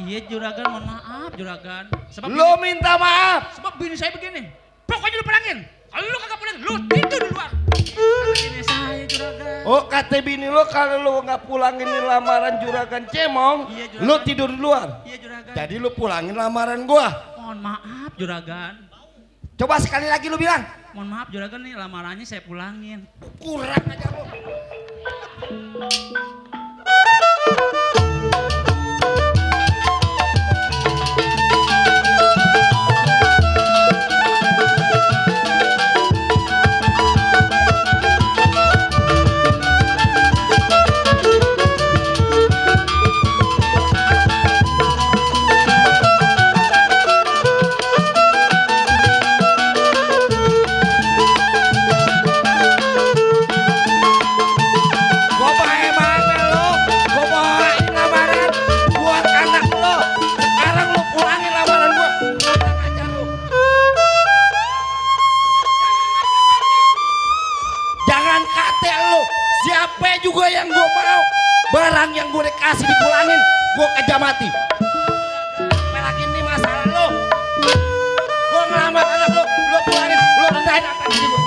Iya Juragan, mohon maaf Juragan. Sebab lo minta maaf? Sebab bini saya begini. Pokoknya lu pulangin. Kalau lu kagak pulang, lu tidur di luar. Kata bini saya Juragan. Oh kata bini lo kalau lo nggak pulangin lamaran Juragan Cemong, iya, Juragan. lo tidur di luar. Iya Juragan. Jadi lo pulangin lamaran gua. Mohon maaf Juragan. Coba sekali lagi lo bilang. Mohon maaf Juragan nih lamarannya saya pulangin. Kurang aja lo. Juga yang gue mau barang yang gue dikasih dipulangin gue kerja mati. Lagi ini masalah lo, gue ngelamar anak lo pulangin, lo rendahin apa ini gue.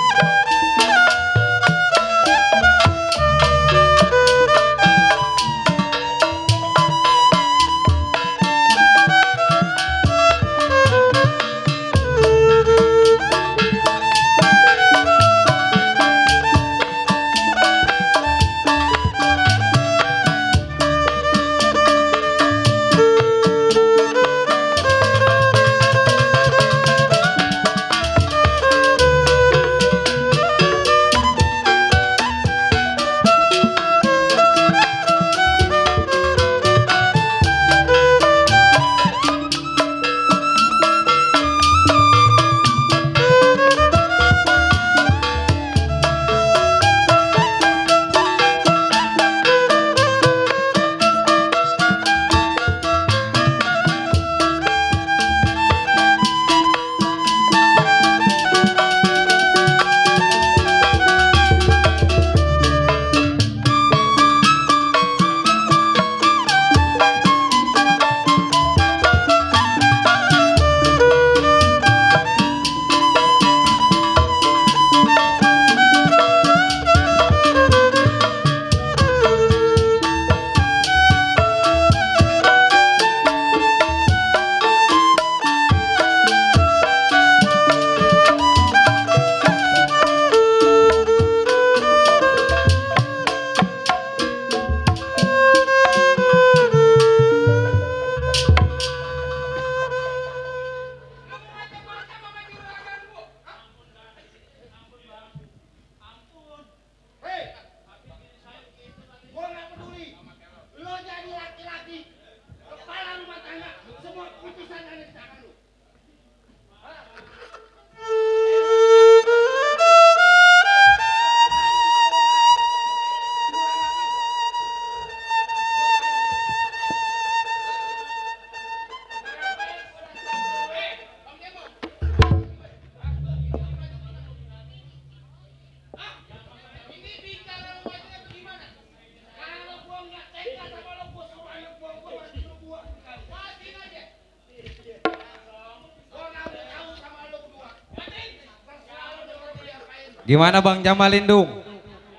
Gimana Bang Jamalindung?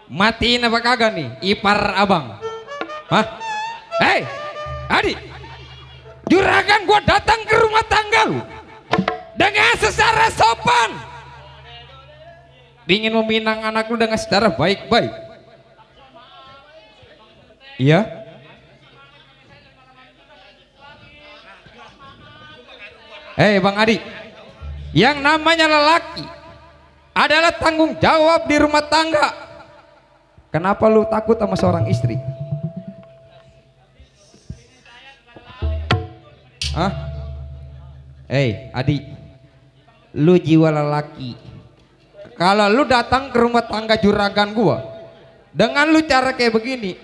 Matiin apa kagak nih ipar abang? Hah? Hei, Adi, juragan gua datang ke rumah tangga lu dengan secara sopan, ingin meminang anak lu dengan secara baik-baik. Iya? Hei Bang Adi, yang namanya lelaki adalah tanggung jawab di rumah tangga. Kenapa lu takut sama seorang istri? Hah? Hei Adi, lu jiwa lelaki. Kalau lu datang ke rumah tangga juragan gua dengan lu cara kayak begini,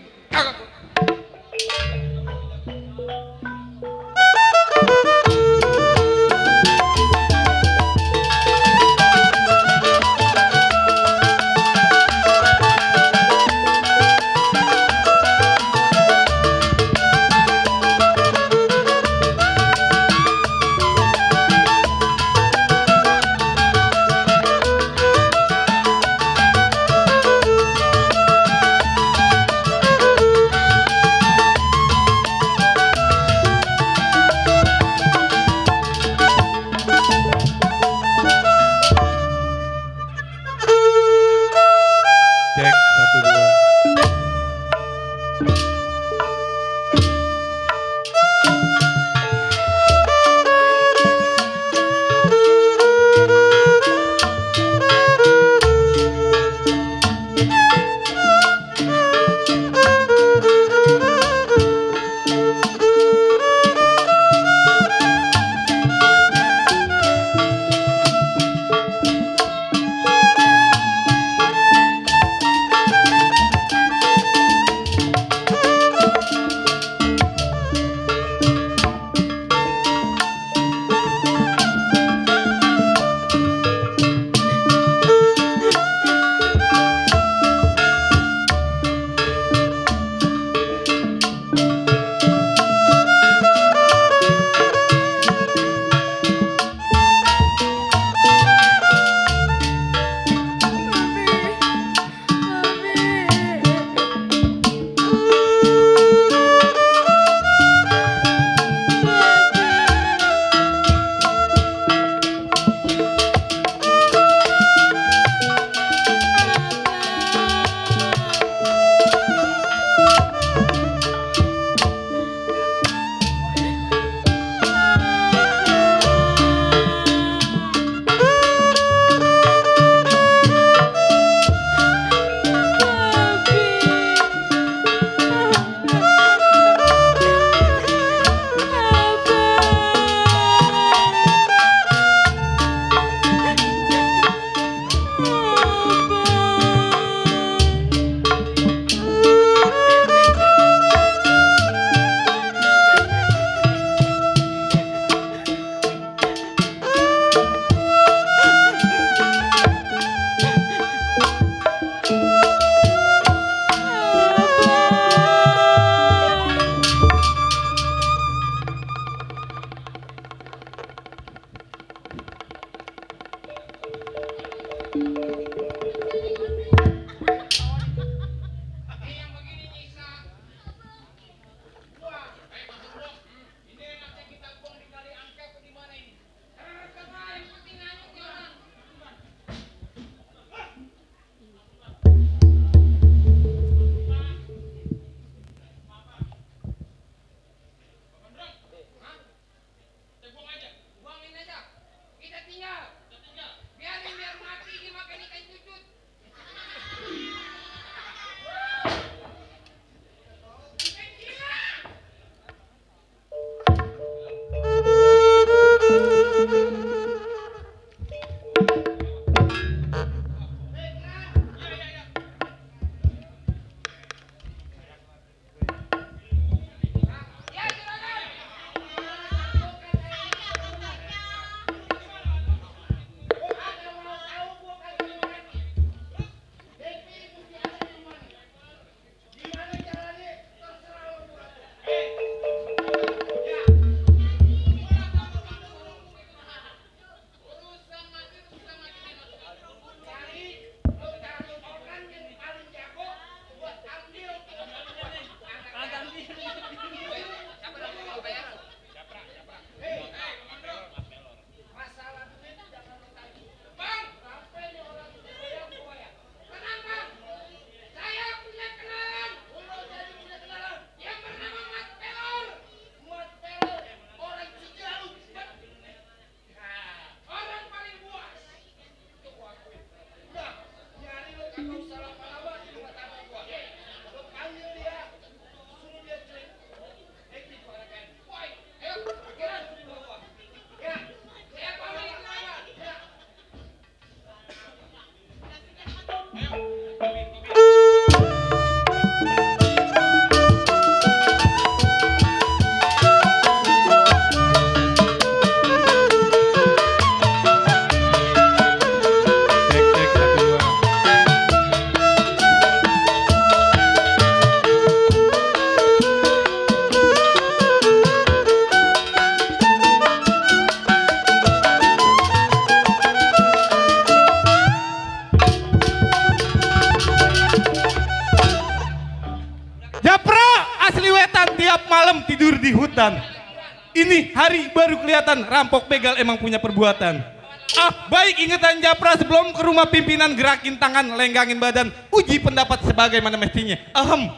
Kita tinggal. Biarin biar mati dimakan ikan ketakutan. Ini hari baru kelihatan rampok begal emang punya perbuatan. Baik ingatan Japra sebelum ke rumah pimpinan, gerakin tangan, lenggangin badan, uji pendapat sebagaimana mestinya. Ahem.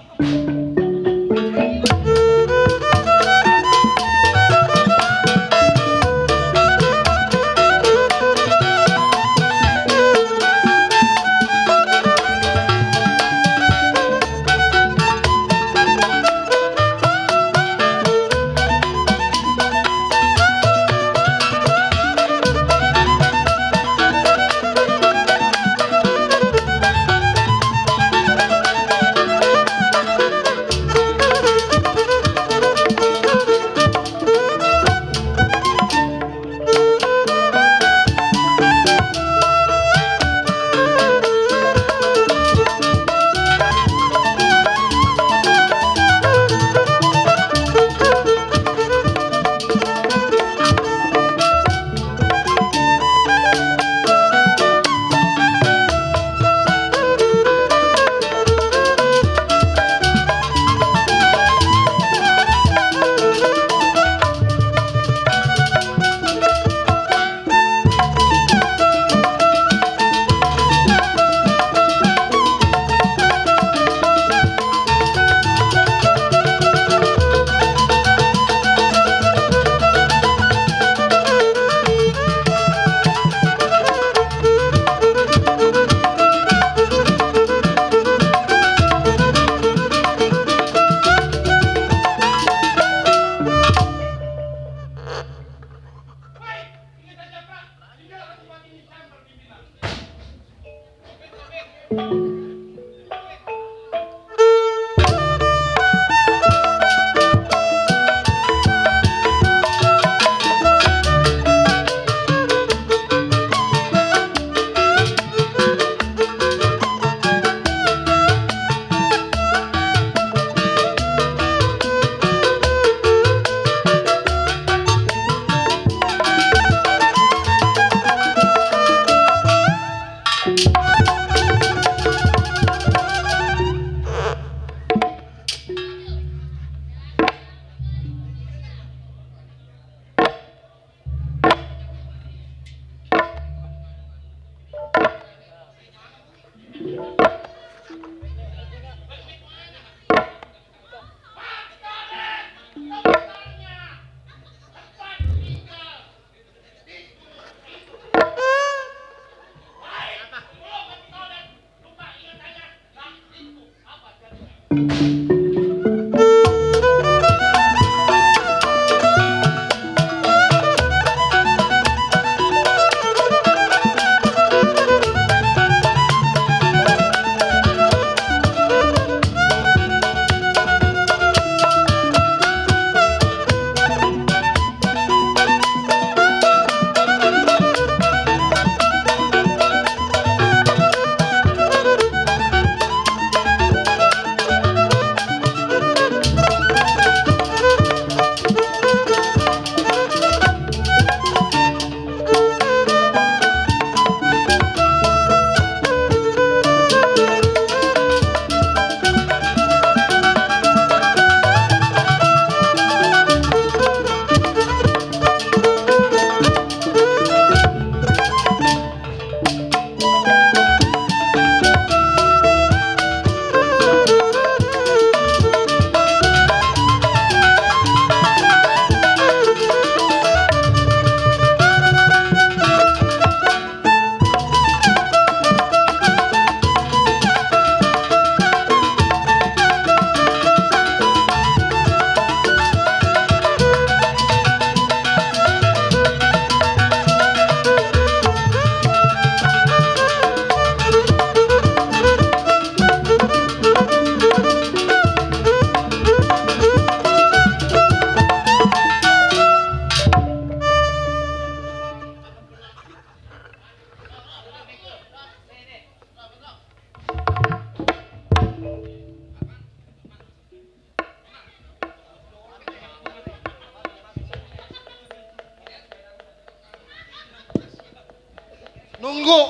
Nunggu.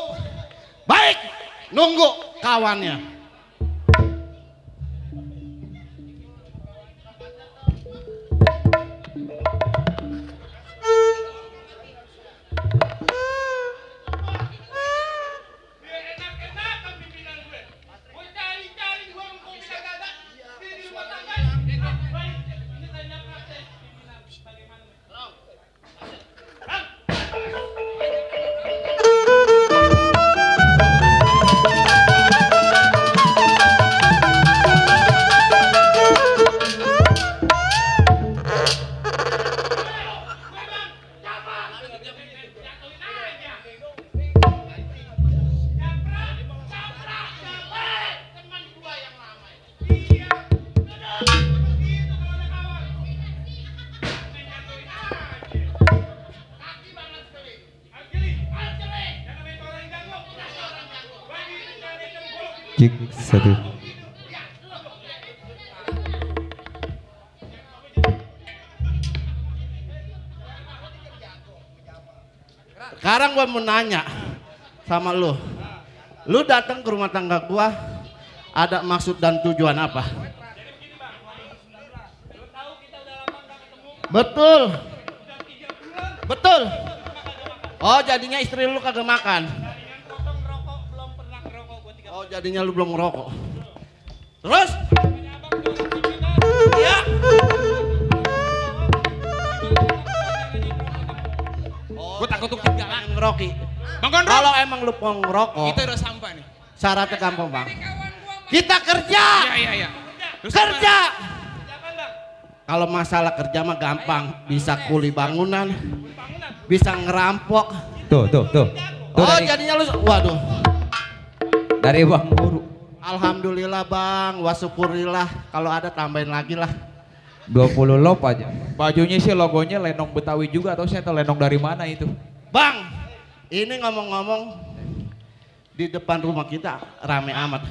Baik, nunggu kawannya. Cek 1. Sekarang gua mau nanya sama lu. Lu datang ke rumah tangga gua ada maksud dan tujuan apa? Betul. Betul. Oh, jadinya istri lu kagak makan. Oh, jadinya lu belum ngerokok. Terus? Iya. Gue takut untuk ketinggalan. Ngeroki. Bang Gondrong. Kalau emang lu mau ngerokok, Itu udah sampah nih. syaratnya gampang bang. Kita kerja. Iya. Kerja. Kalau masalah kerja mah gampang, bisa kuli bangunan, bisa ngerampok. Tuh. Oh jadinya lu, waduh. Dari Bang Guru. Alhamdulillah bang, wasyukurillah. Kalau ada tambahin lagi lah. 20 lop aja. Bajunya sih logonya lenong Betawi juga atau saya tahu lenong dari mana itu. Bang, ini ngomong-ngomong di depan rumah kita rame amat.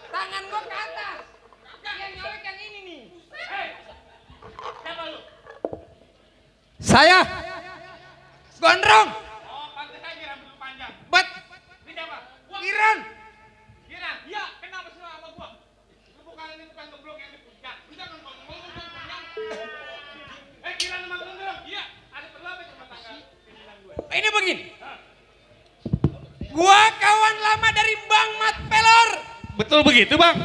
Tangan gua ke atas. Yang nyolek yang ini nih. Siapa lu? Saya Gondrong. Oh, pantes aja rambut lu panjang. Bet. Ini siapa? Kiran. Kiran? Iya, kenapa sih lu sama gua? Lu bukan ini tukang geblok yang dipuja. Lu jangan ngomong panjang. Kiran sama Gondrong? Iya, ada perlu apa sama tangga pimpinan gue? Ini begini. Gua kawan lama dari Bang Mat Pelor. Betul begitu bang?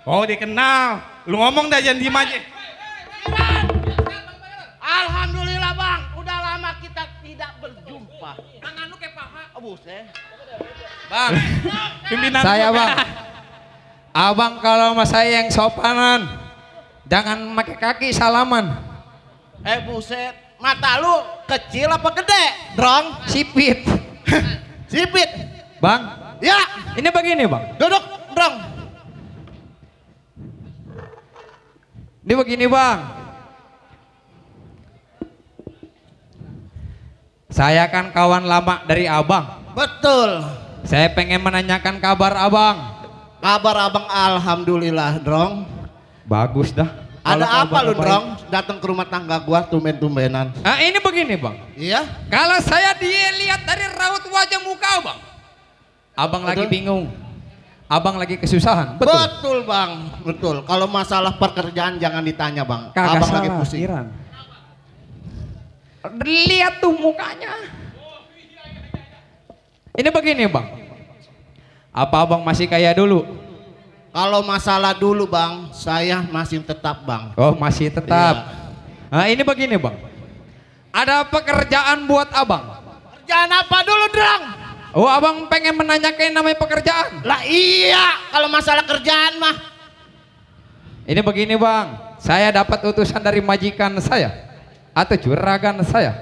Oh dikenal. Lu ngomong dah jangan diem aja. Alhamdulillah bang, udah lama kita tidak berjumpa. Tangan lu kayak paha. Buset. Bang. Pimpinan Saya gua. bang. Abang kalau sama saya yang sopanan. Jangan pakai kaki salaman. Buset, mata lu kecil apa gede? Drong? Sipit. Sipit. Bang. Ya. Ini begini bang. Duduk, Drong. Ini begini bang. Saya kan kawan lama dari abang. Betul. Saya pengen menanyakan kabar abang. Kabar abang alhamdulillah, Drong. Bagus dah. Ada Kalau apa kabar lu, baik. Drong? Datang ke rumah tangga gua tumben-tumbenan. Nah ini begini bang. Iya? Kalau saya lihat dari raut wajah muka abang. Abang lagi Betul. bingung. Abang lagi kesusahan. Betul. Betul, Bang. Betul. Kalau masalah pekerjaan jangan ditanya, Bang. Kagak abang lagi salah, pusing. Kiran. Lihat tuh mukanya. Ini begini bang. Apa abang masih kaya dulu? Kalau masalah dulu, Bang, saya masih tetap, Bang. Oh masih tetap. Iya. Nah ini begini bang. Ada pekerjaan buat abang. Kerjaan apa dulu, Drong? Oh abang pengen menanyakan namanya pekerjaan. Lah iya, kalau masalah kerjaan mah. Ini begini bang. Saya dapat utusan dari majikan saya. Atau juragan saya.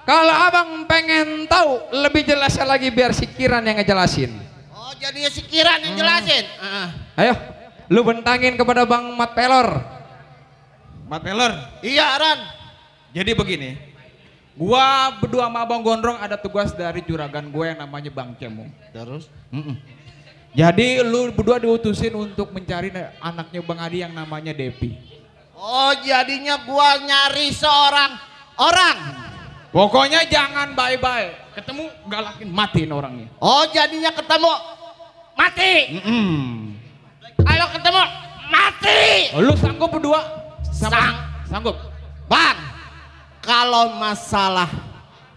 Kalau abang pengen tahu lebih jelasnya lagi biar si Kiran yang ngejelasin. Oh, jadinya si Kiran yang jelasin. Ayo, lu bentangin kepada Bang Mat Pelor. Mat Pelor. Iya, Ran. Jadi begini, gua berdua sama Abang Gondrong ada tugas dari juragan gue yang namanya Bang Cemong. Terus? Jadi lu berdua diutusin untuk mencari anaknya Bang Adi yang namanya Depi. Oh, jadinya gua nyari seorang orang. Pokoknya jangan bye-bye. Ketemu galakin matiin orangnya. Oh, jadinya ketemu mati. Kalau ketemu mati. Lu sanggup berdua? Sanggup. Bang, kalau masalah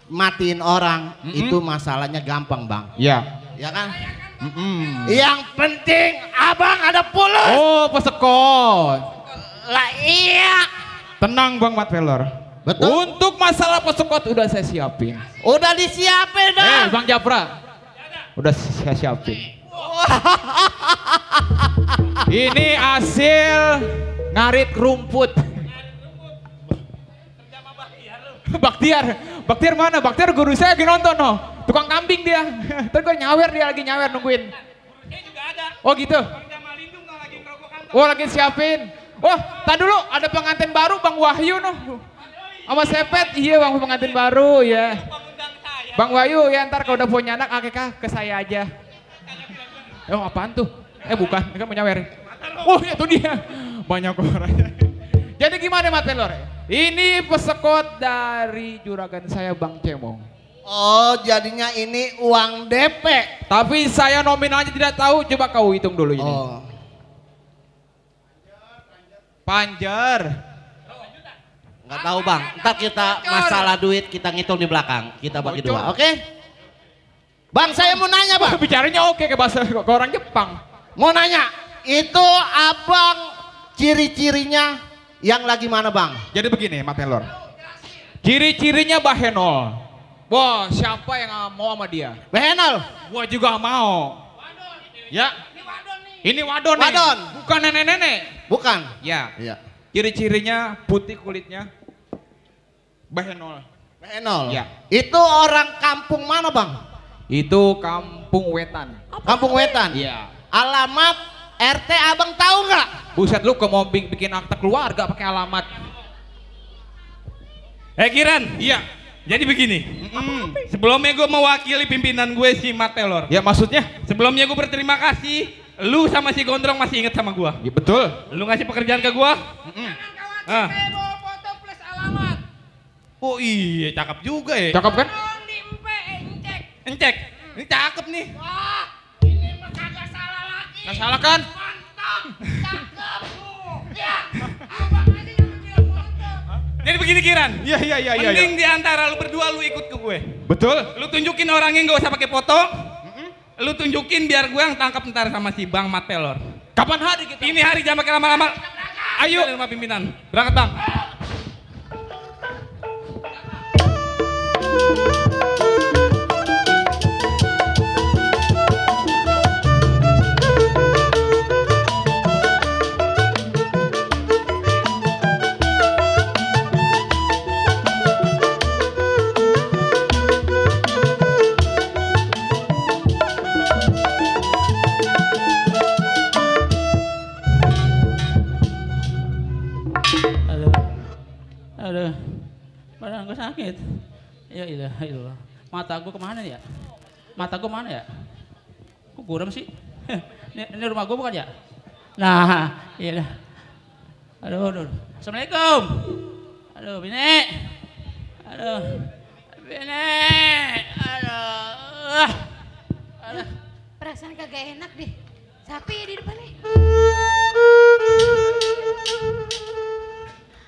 matiin orang itu masalahnya gampang, Bang. Iya. Ya kan? Yang penting abang ada pulus. Oh, pesekot. Lah iya. Tenang Bang Mat Pelor. Betul. Untuk masalah pesekot udah saya siapin. Udah disiapin dah. Bang Japra. Udah saya siapin. Ini hasil ngarit rumput. Baktiar mana? Baktiar guru saya lagi nonton no. Tukang kambing dia. Terus gue nyawer, dia lagi nyawer nungguin. Oh gitu. Oh lagi siapin. Oh, tadi dulu ada pengantin baru Bang Wahyu no. Sama Sepet, iya Bang pengantin baru ya. Bang Wahyu ya ntar kalau udah punya anak akikah ke saya aja. Oh apaan tuh? Bukan, kan mau nyawer. Oh itu dia. Banyak orangnya. Jadi gimana Mat Pelor? Ini pesekot dari juragan saya Bang Cemong. Oh, jadinya ini uang DP. Tapi saya nominalnya tidak tahu, coba kau hitung dulu ini. Oh. Panjar. Nggak tahu Bang, ntar kita masalah duit kita ngitung di belakang. Kita bagi dua, oke? Bang, saya mau nanya Bang. Bicaranya oke ke bahasa ke orang Jepang. Mau nanya, itu abang ciri-cirinya yang lagi mana Bang? Jadi begini Mat Pelor. Ciri-cirinya Bahenol. Wah, siapa yang mau sama dia? Bahenol? Gua juga mau. Ya. Ini wadon nih. Wadon. Bukan nenek-nenek. Bukan? Ya. Iya. Ciri-cirinya putih kulitnya. Bahenol. Bahenol? Ya. Itu orang kampung mana Bang? Itu Kampung Wetan. Kampung Wetan? Iya. Alamat RT abang tahu nggak? Buset lu mau bikin akta keluarga pakai alamat. Kiran. Iya. Jadi begini. Sebelumnya gue mewakili pimpinan gue si Mat Pelor. Ya maksudnya? Sebelumnya gue berterima kasih. Lu sama si Gondrong masih inget sama gue. Ya betul. Lu ngasih pekerjaan ke gue. Saya bawa foto plus alamat. Oh iya, cakep juga ya. Cakep kan? Encek. Ini cakep nih. Wah, ini mah kagak salah lagi. Nggak salah kan? Mantap, cakep. Ya, abang aja yang ambil foto. Jadi begini Kiran. Iya. Mending di antara lu berdua lu ikut ke gue. Betul. Lu tunjukin orangnya nggak usah pakai foto. Lu tunjukin biar gue yang tangkap ntar sama si Bang Mat Pelor. Kapan hari kita? Ini hari jangan pakai lama-lama. Ayo sama pimpinan. Berangkat Bang. Aduh, badan gue sakit. Ya ilah. Mata gue kemana ya? Mata gue mana ya? Kok buram sih? Ini rumah gue bukan ya? Nah, iya dah. Aduh. Assalamualaikum. Aduh, Bine. Aduh. Perasaan kagak enak deh. Siapa ya di depan nih?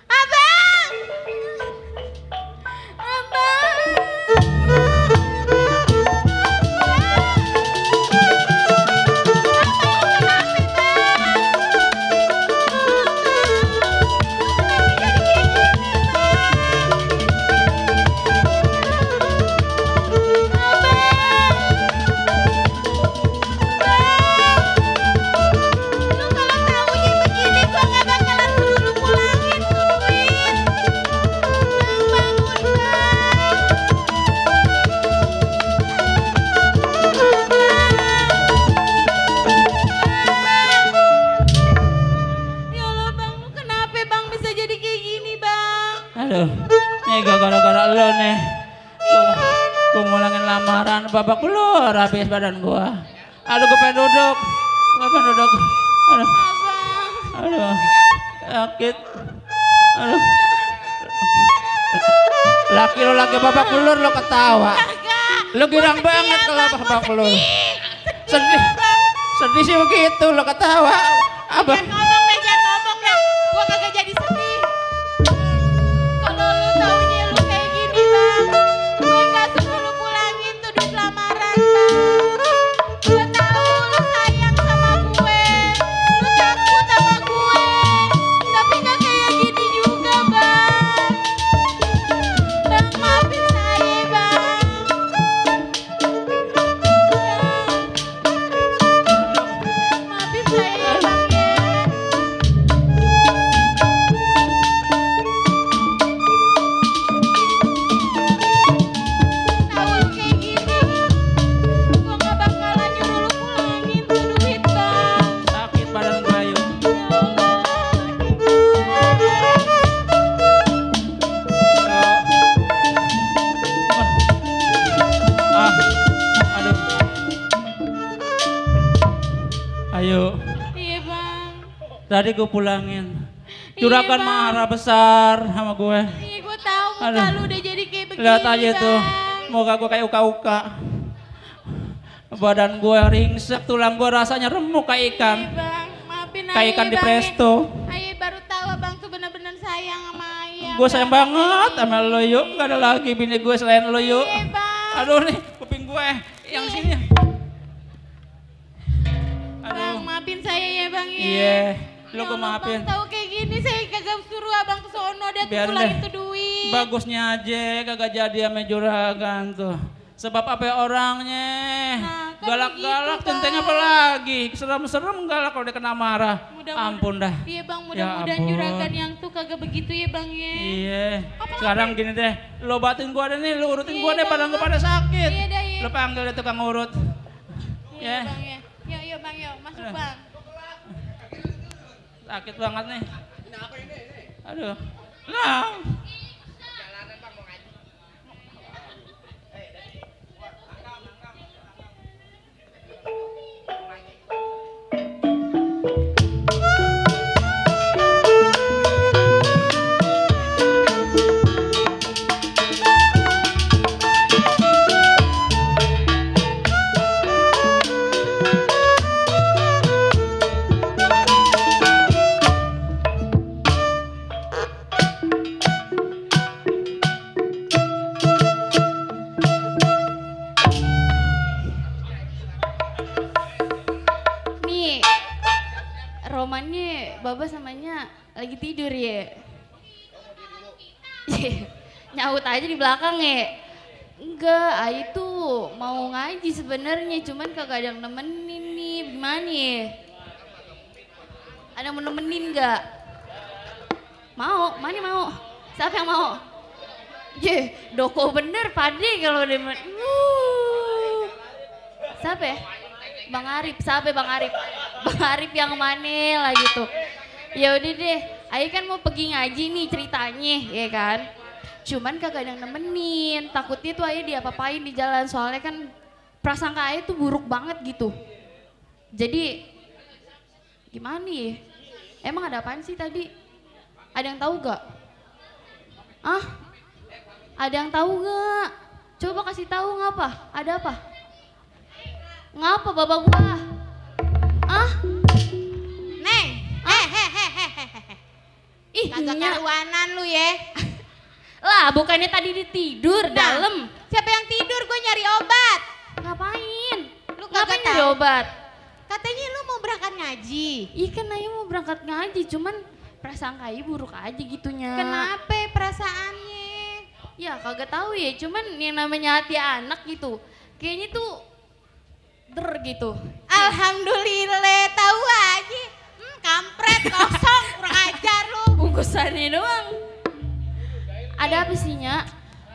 Abang! Lu kalau tahunya begini gua gak bakalan suruh lamaran babak belur habis badan gua. Aduh gua pengen duduk. Aduh. Sakit. Aduh. Laki lo lagi babak belur lo ketawa. Lo girang banget kalau babak belur. Sedih sih begitu lo ketawa. Abang. Jangan ngomong deh. Gua kagak jadi sedih. Kalau lu taunya lu kayak gini bang, gue gak suruh lu pulangin tuh duit lamaran bang. Gue tahu lu sayang sama gue, lu takut sama gue, tapi gak kayak gini juga bang. Bang maafin saya bang. Maafin saya ya bang ya. Tahu lu kayak gini, gue gak bakalan nyuruh lu pulangin tuh duit bang. Sakit badan gua yuk. Aduh. Ayo. Iya bang. Tadi gue pulangin. Iya, Juragan Bang. marah besar sama gue. Iya gue tahu muka Aduh. lu udah jadi kayak begini Lihat aja bang. tuh. Muka gue kayak uka-uka. Badan gue ringsek, tulang gue rasanya remuk kayak ikan. Iya bang, maafin Kayak Ayah ikan di bang, presto. ya. Ayah baru tahu abang tuh bener-bener sayang sama Ayah. Gue sayang banget sama lo yuk. Gak ada lagi bini gue selain lo yuk. Iya bang. Aduh nih kuping gue yang sini. Bang maafin saya ya bang ya. Iya, lo Ya gue Allah, maafin. Bang tahu kayak gini saya kagak suruh abang ke sono deh tuh Biarin pulangin deh. tuh duit. Bagusnya aja kagak jadi sama juragan tuh. Sebab apa orangnya? Nah, kan Galak-galak, begitu, centeng Bang. apa lagi? Serem-serem galak kalau dia kena marah. Ampun dah. Iya bang, Ya mudah-mudahan ampun. juragan yang tuh kagak begitu ya bang ya. Iya. Sekarang gini deh, lo batin gua deh nih, lo urutin Iya, gua deh, Bang. badan gua pada sakit. Iya dah, iya. Lo panggil deh tukang urut. Iya Ya. bang ya. Yuk bang yuk masuk bang. Sakit banget nih. Aduh. Nah. Nih, romannya Baba samanya lagi tidur ya. Nyaut aja di belakang ya. Enggak, Ayu tuh mau ngaji sebenarnya, cuman kagak ada yang nemenin nih. Gimana ya? Ada yang mau nemenin nggak? Mau, mana mau? Siapa yang mau? Ye, doko bener pade kalau dia siapa ya? Bang Arif, siapa Bang Arif? Bang Arif yang mana lagi tuh? Ya udah deh, Ayu kan mau pergi ngaji nih ceritanya, ya kan? Cuman kagak ada yang nemenin, takutnya tuh Ayu diapa-apain di jalan, soalnya kan prasangka Ayu tuh buruk banget gitu. Jadi gimana ya? Emang ada apaan sih tadi? Ada yang tahu gak? Ah? Ada yang tahu gak? Coba kasih tahu ngapa? Ada apa? Ngapa bapak gua? Ah? Neng, Ih, kagak Nya. karuanan lu ya. Lah, bukannya tadi tidur Nah, dalam. Siapa yang tidur? Gue nyari obat. Ngapain? Lu Ngapain kagak nyari tahu? obat? Katanya lu mau berangkat ngaji. Iya kan Ayu mau berangkat ngaji, cuman prasangka Ayu buruk aja gitunya. Kenapa perasaannya? Ya kagak tahu ya, cuman yang namanya hati anak gitu. Kayaknya tuh gitu. Alhamdulillah, tahu aja. Kampret, kosong, kurang ajar lu. Bungkusannya doang. Ada apa sih, Nya?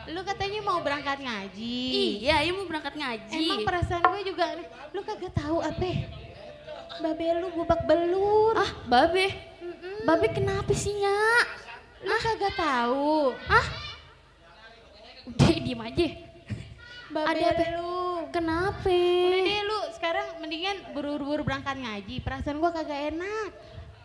Lu katanya mau berangkat ngaji. Iya, Ayu mau berangkat ngaji. Emang perasaan gue juga, lu kagak tahu apa? Babe lu babak belur. Ah, Babe? Babe kenapa sih, Nya? Lu kagak tahu. Ah? Udah, diem aja. Ada apa? Kenapa? Udah deh lu sekarang mendingan buru-buru berangkat ngaji. Perasaan gua kagak enak.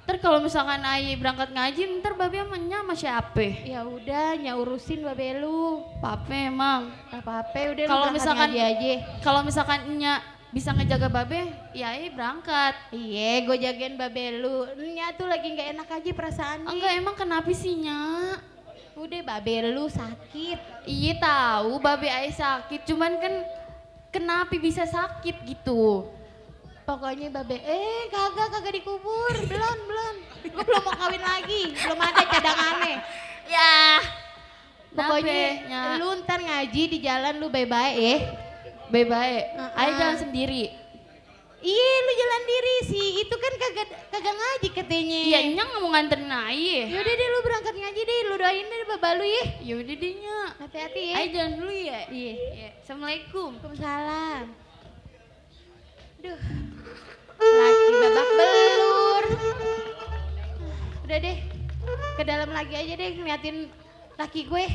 Ntar kalau misalkan Ayi berangkat ngaji, ntar babe emangnya sama siapa? Ya udah, nyaurusin babe lu. Pape emang. Apa-apa udah Kalau lu berangkat misalkan ngaji aja. Kalau misalkan Nya bisa ngejaga babe, ya Ayi berangkat. Iya, gue jagain babe lu. Nya tuh lagi nggak enak aja perasaannya. Enggak, emang kenapa sih Nya? Udah babe lu sakit. Iya tahu babe Ayi sakit, cuman kan kenapa bisa sakit gitu? Pokoknya babe, kagak dikubur, belum. Gue belum mau kawin lagi, belum ada cadangannya. Ya. Pokoknya Nya? lu ntar ngaji di jalan lu baik-baik ya. Baik-baik. Ayi jalan sendiri. Iya lu jalan diri sih, itu kan kagak ngaji katanya. Iya, Nya nggak mau nganterin Ayi. Yaudah deh lu berangkat ngaji deh, lu doain deh baba lu ya. Yaudah deh Nya. Hati-hati ya. Ayi jalan dulu ya. Iya. Assalamualaikum. Waalaikumsalam. Duh, laki babak belur. Udah deh, ke dalam lagi aja deh ngeliatin laki gue.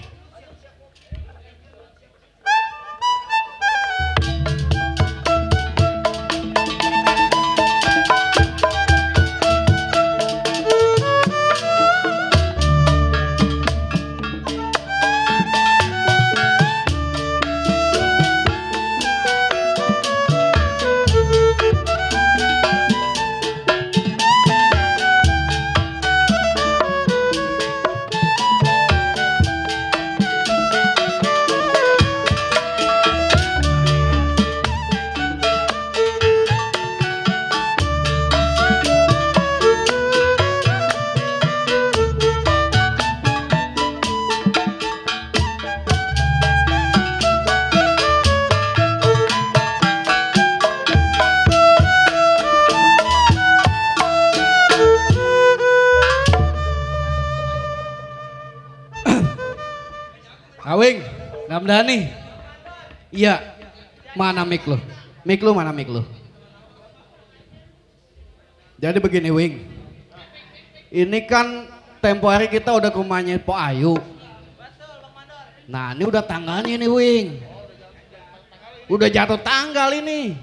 Awing, Ramdhani. Iya, mana mic lu? Mic lu mana mic lu? Jadi begini Wing, ini kan tempo hari kita udah ke rumahnya Po Ayu. Nah ini udah tanggalnya nih Wing. Udah jatuh tanggal ini.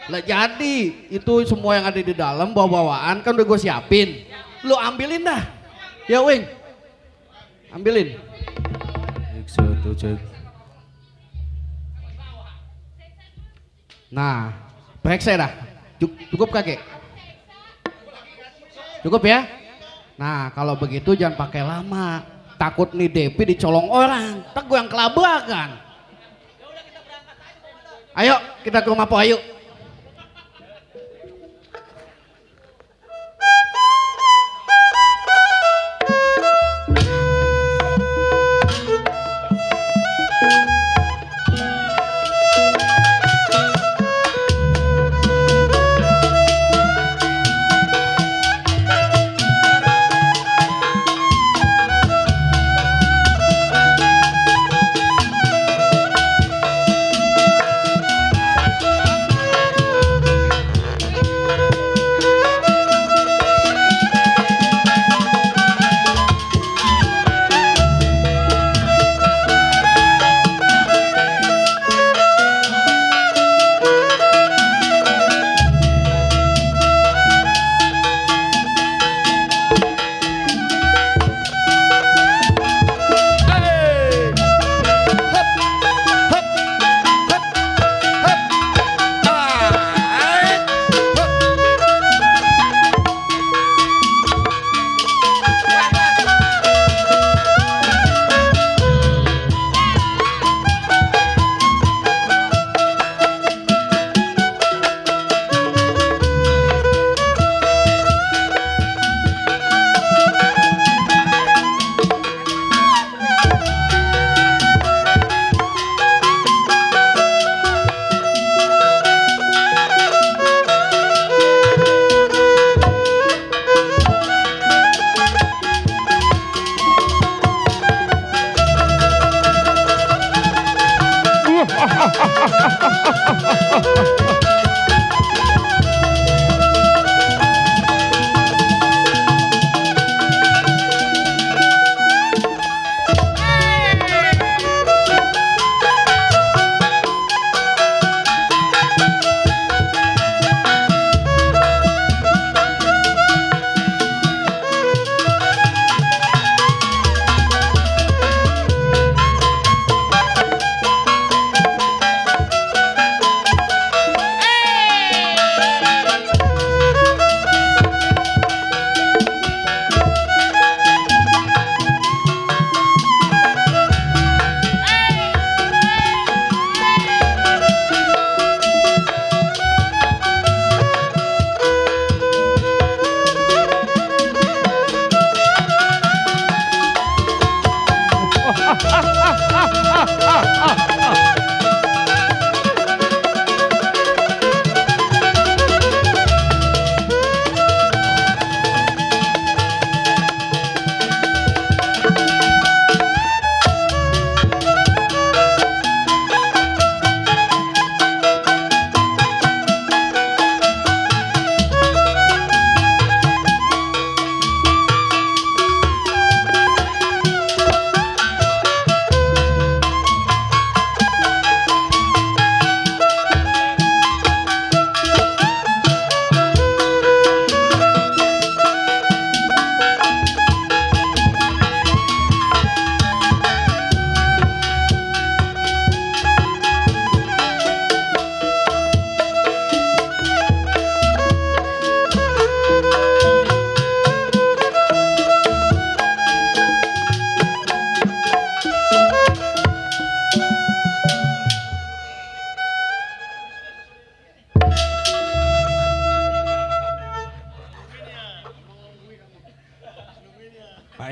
Lah jadi, itu semua yang ada di dalam bawa-bawaan kan udah gue siapin. Lu ambilin dah. Ya Wing, ambilin. Nah, periksa dah. Cukup kakek? Cukup ya? Nah, kalau begitu jangan pakai lama. Takut nih Depi dicolong orang. Tak gue yang kelabakan. Ayo, kita ke rumah Po Ayu.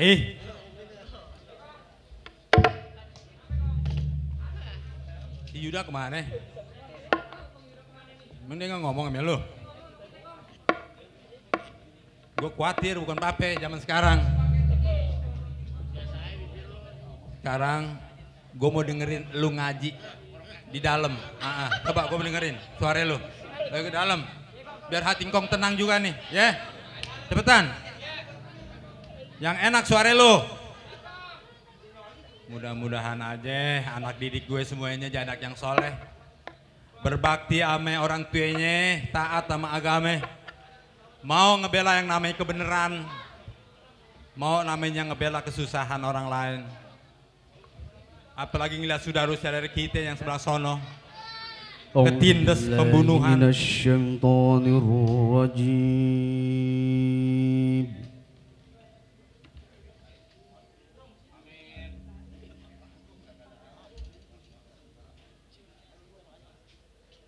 Pak si Yuda kemana? Emang dia nggak ngomong sama lu? Gue khawatir bukan pape zaman sekarang. Sekarang gue mau dengerin lu ngaji di dalam. Coba gue mau dengerin suara lu. Lagi ke dalam. Biar hati engkong tenang juga nih, ya. Cepetan. Yang enak suara lu. Mudah-mudahan aja anak didik gue semuanya jadi anak yang soleh. Berbakti ame orang tuanya, taat sama agama. Mau ngebela yang namanya kebenaran. Mau namanya ngebela kesusahan orang lain. Apalagi ngeliat saudara-saudara kita yang sebelah sono. Ketindas pembunuhan.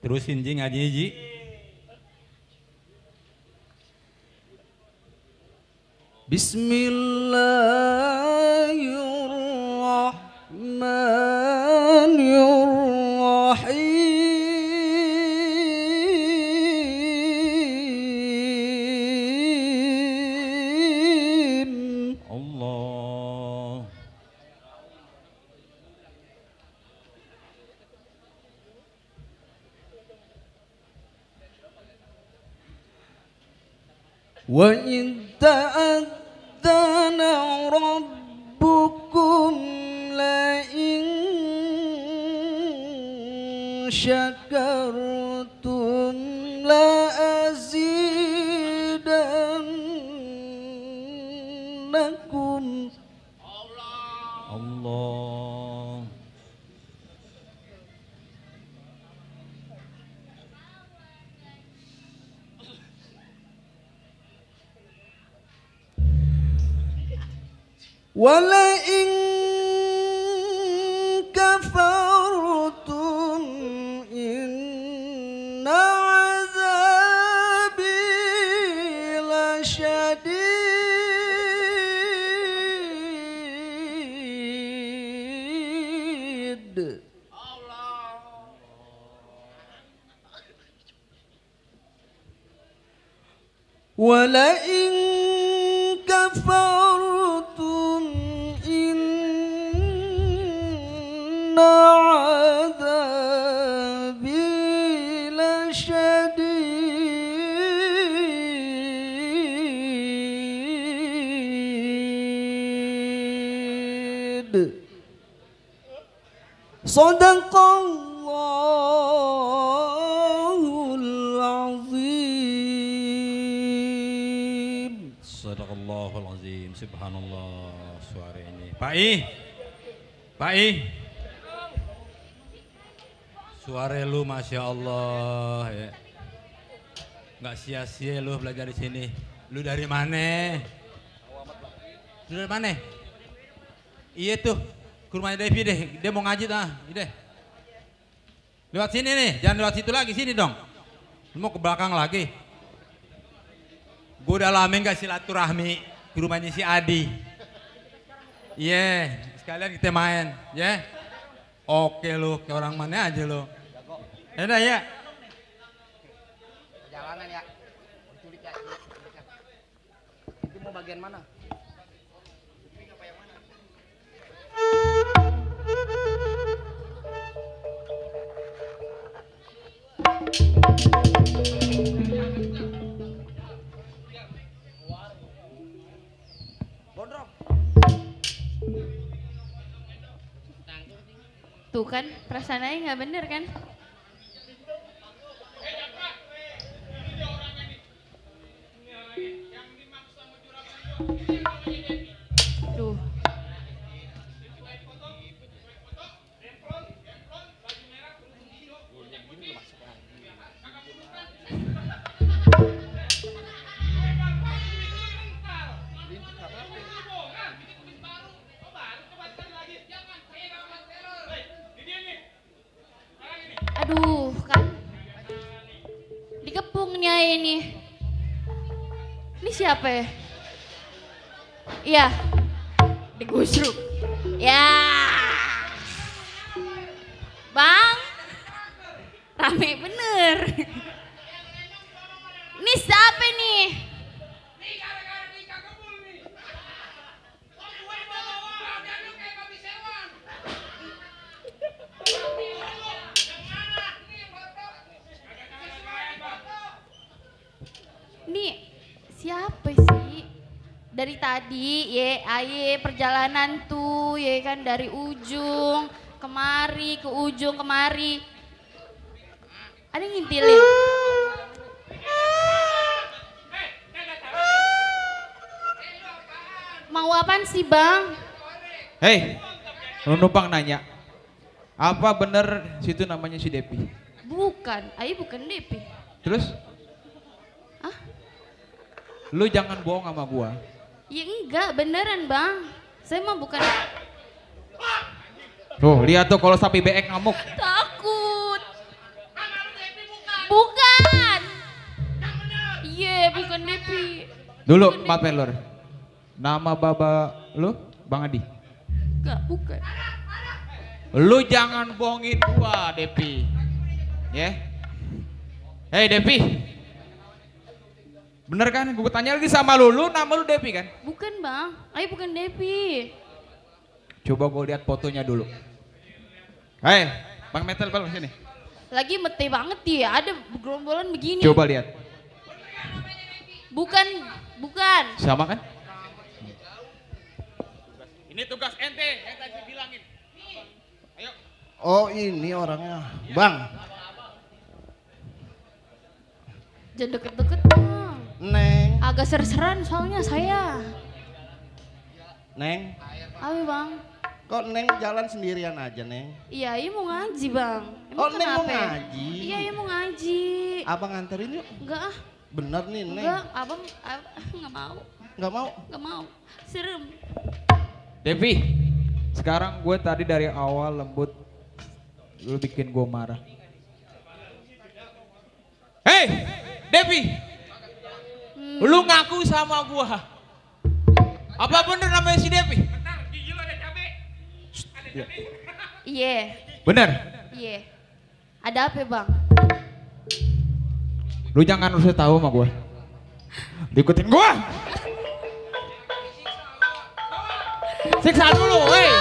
Terusin Ji ngaji Ji. Bismillahirrahmanirrahim. Allah. وإذ تأذن ربكم لئن شكرتم لأزيدنكم Allah. ولئن كفرتم إن عذابي لشديد ولئن كفرتم إن عذابي لشديد صدق الله العظيم. Sadaqallahul azim. Subhanallah suara ini. Pak I. Suara lu Masya Allah ya. Nggak sia-sia lu belajar di sini. Lu dari mana? Lu dari mana? Iya tuh, ke rumahnya Devi deh. Dia mau ngaji dah. Deh. Lewat sini nih, jangan lewat situ lagi, sini dong. Lu mau ke belakang lagi. Gue udah lama gak silaturahmi ke rumahnya si Adi. Iya, sekalian kita main, ya. Oke lu, ke orang mana aja lu. Yaudah ya. Jalanan ya. Culik ya. Itu mau bagian mana? Tuh kan, perasaannya nggak bener kan? Duh. Aduh, kan dikepungnya ini. Ini siapa ya? Iya, digusruk. Ya. Bang, rame bener. Ini siapa nih? Nih siapa sih? Dari tadi aye perjalanan tuh ya kan dari ujung kemari ke ujung kemari. Ada yang ngintilin. Mau apaan sih bang? Hei, lu numpang nanya. Apa bener situ namanya si Depi? Bukan, aye bukan Depi. Terus? Hah? Lu jangan bohong sama gua. Ya enggak, beneran bang. Saya mah bukan. Tuh, lihat tuh kalau sapi beek ngamuk. Takut. Bukan. Iya, bukan Depi. Dulu, Pak Pelor. Nama baba lu, Bang Adi? Enggak, bukan. Lu jangan bohongin gua, Depi. Ya. Hei, Depi. Bener kan? Gue tanya lagi sama lu nama lu Depi kan? Bukan bang, ayo bukan Depi. Coba gue lihat fotonya dulu. Hei, Bang Metal Bal sini. Lagi mete banget ya, ada gerombolan begini. Coba lihat. Bukan. Sama kan? Ini tugas ente, yang tadi bilangin. Ayo. Oh ini orangnya. Bang. Jangan deket-deket bang. Neng. Agak ser-seran soalnya saya. Neng. Ayo bang. Kok Neng jalan sendirian aja Neng? Iya, iya mau ngaji bang. Oh Neng mau kenapa ya? ngaji? Iya, iya mau ngaji. Abang nganterin yuk. Enggak ah. Bener nih Neng. Enggak, abang nggak mau. Nggak mau? Nggak mau. Serem. Devi, sekarang gue tadi dari awal lembut, lu bikin gue marah. Hei, Devi, lu ngaku sama gue. Apa bener namanya si Devi? Iya. Bener? Iya. Ada apa bang? Lu jangan harus tahu sama gue. Diikutin gue. Siksa dulu, weh.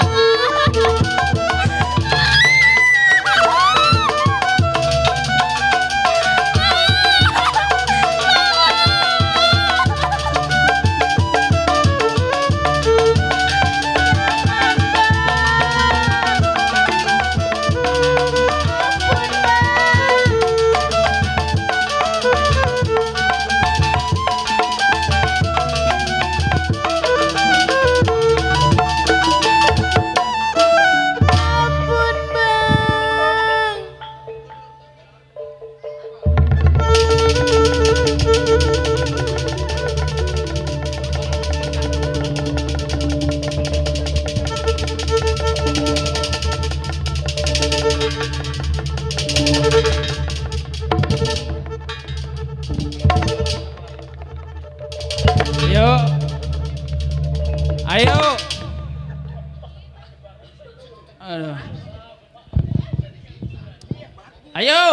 Ayo. Aduh. Ayo.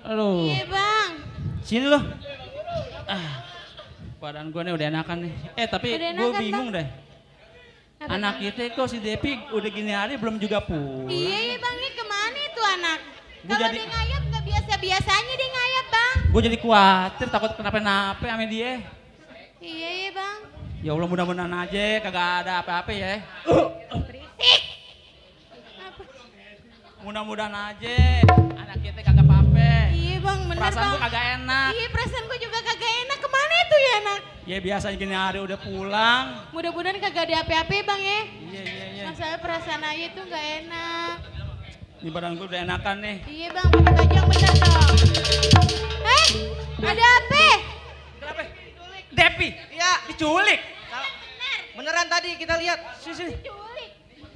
Aduh. Iya bang. Sini loh. Badan gue nih udah enakan nih. Tapi Udah gue enakan, bingung Bang. deh. Anak kita kok si Depi udah gini hari belum juga pulang. Iya bang, ini kemana itu anak? Gua Kalau jadi- dia ngayap nggak biasa-biasanya dia ngayap bang. Gue jadi khawatir takut kenapa-napa sama dia. Iya iya bang. Ya Allah mudah-mudahan aja kagak ada apa-apa ya. Berisik. Mudah-mudahan aja anak kita kagak apa-apa. Iya bang, bener Perasaan bang. gue kagak enak. Iya perasaan gue juga kagak enak. Kemana itu ya anak? Ya biasanya gini hari udah pulang. Mudah-mudahan kagak ada apa-apa bang ya. Iya iya iya. Masalah perasaan ayah tuh nggak enak. Ini badan gue udah enakan nih. Iya bang, pakai baju yang bener dong. Ada apa? Kenapa? Depi. Iya. Diculik. Beneran tadi kita lihat. Sini.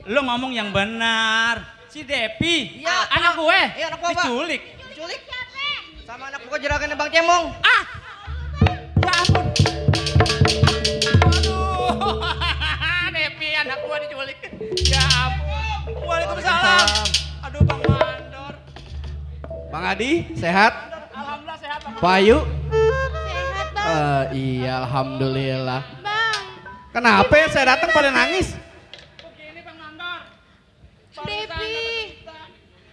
Lo ngomong yang benar. Si Depi. Iya. Anak gue. Iya anak gua Pak. Diculik. Diculik. Sama anak buka jerakannya Bang Cemong. Ya ampun. Aduh. Ya ampun. Waalaikumsalam. Aduh Bang Mandor. Bang Adi, sehat? Alhamdulillah sehat Bang. Pak Ayu? Sehat bang. Iya, alhamdulillah. Bang. Kenapa ya saya datang pada nangis? Begini Bang Mandor. Devi.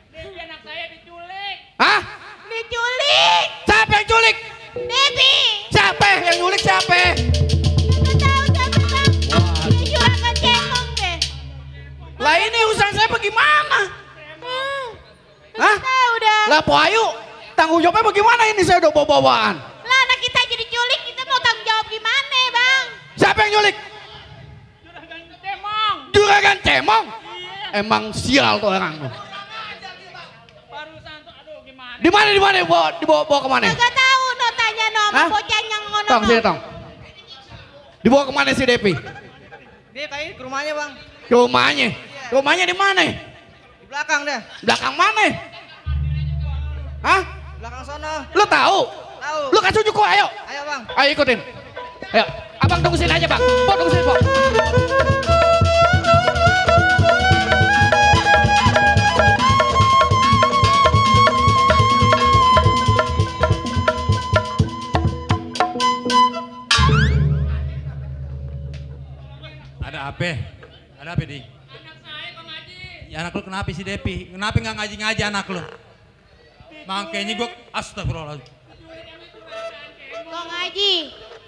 Devi anak saya diculik. Hah? Diculik. Siapa yang culik? Devi. Siapa yang nyulik siapa? Nggak tahu siapa bang. Dia juragan cemong deh. Lah ini urusan saya bagaimana? Hah? Tahu dah. Lah Po Ayu, tanggung jawabnya bagaimana ini saya udah bawa-bawaan? Lah anak kita jadi culik, kita mau tanggung jawab gimana bang? Siapa yang nyulik? Juragan cemong. Juragan Cemong? Emang sial tuh orang tuh. Barusan tuh aduh gimana? Di mana dibawa kemana? Nggak tahu no tanya no sama Hah? bocah yang ngono. Tong sini tong. Dibawa kemana si Devi? Dia kayak ke rumahnya bang. Ke rumahnya. Rumahnya di mana? Di belakang deh. Belakang mana? Hah? Di belakang sono. Lu tahu? Tahu. Lu kasih tunjuk gua, ayo. Ayo bang. Ayo ikutin. Ayo, abang tunggu sini aja bang. Pok tunggu sini pok. Ada apa? Ada apa di? Anak saya Bang Haji. Ya, anak lu kenapa sih Depi? Kenapa nggak ngaji-ngaji anak lu? Makanya gua astagfirullahaladzim. Bang Haji,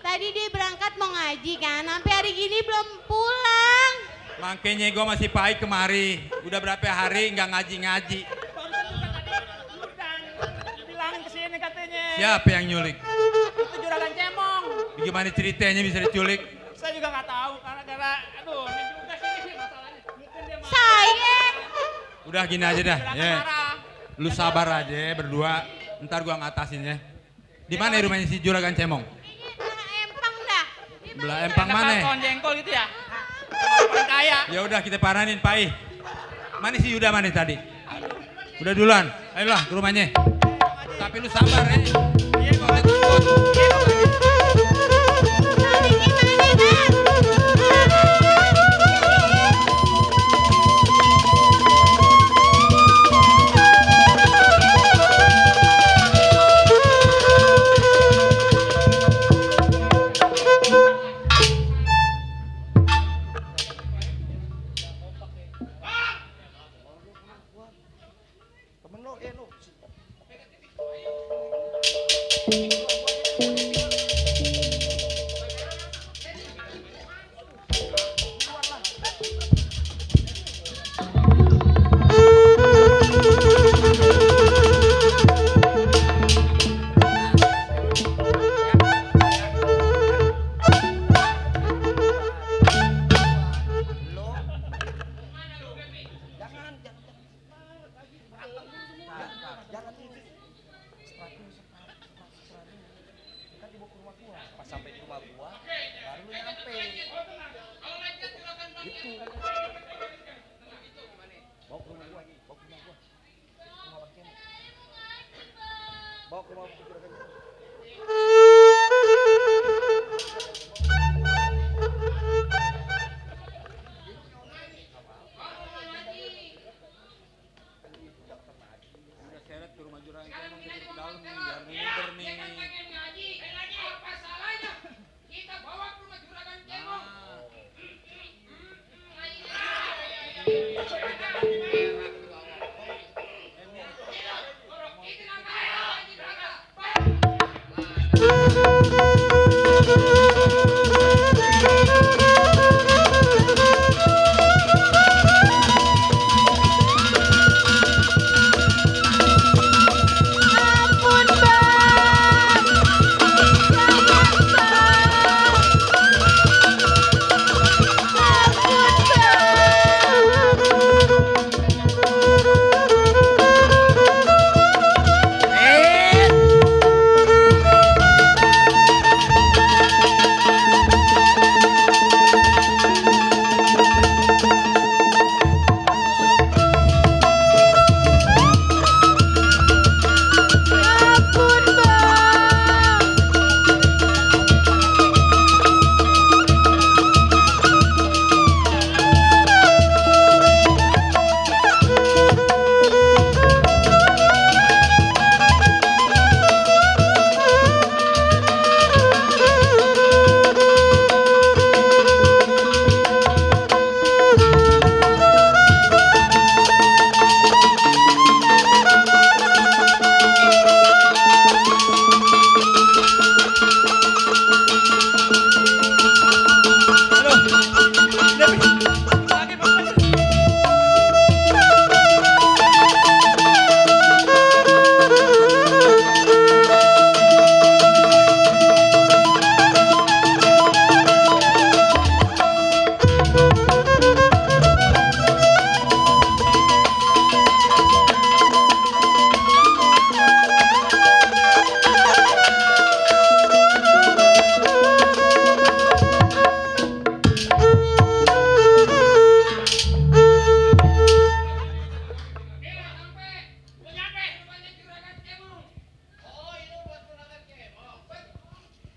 tadi dia berangkat mau ngaji kan, sampai hari gini belum pulang. Makanya gua masih pahit kemari. Udah berapa hari nggak ngaji-ngaji. Bilangin kesini katanya. Siapa yang nyulik? Itu juragan cemong. Gimana ceritanya bisa diculik? Saya juga nggak tahu karena aduh ini juga sih masalahnya. Mungkin dia marah. Saya. Udah gini aja dah. Juragan Ya. marah. Lu sabar aja berdua. Ntar gua ngatasin ya. Di mana rumahnya si Juragan Cemong? Empang dah. Belah Empang mana? Pohon jengkol gitu ya. Orang kaya. Ya udah kita paranin Pai. Mana si Yuda mana tadi? Udah duluan. Ayolah ke rumahnya. Tapi lu sabar ya. Iya Bang Haji. Iya Bang Haji.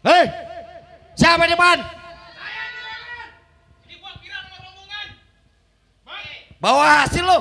Hei, siapa di depan? Bawa hasil lo.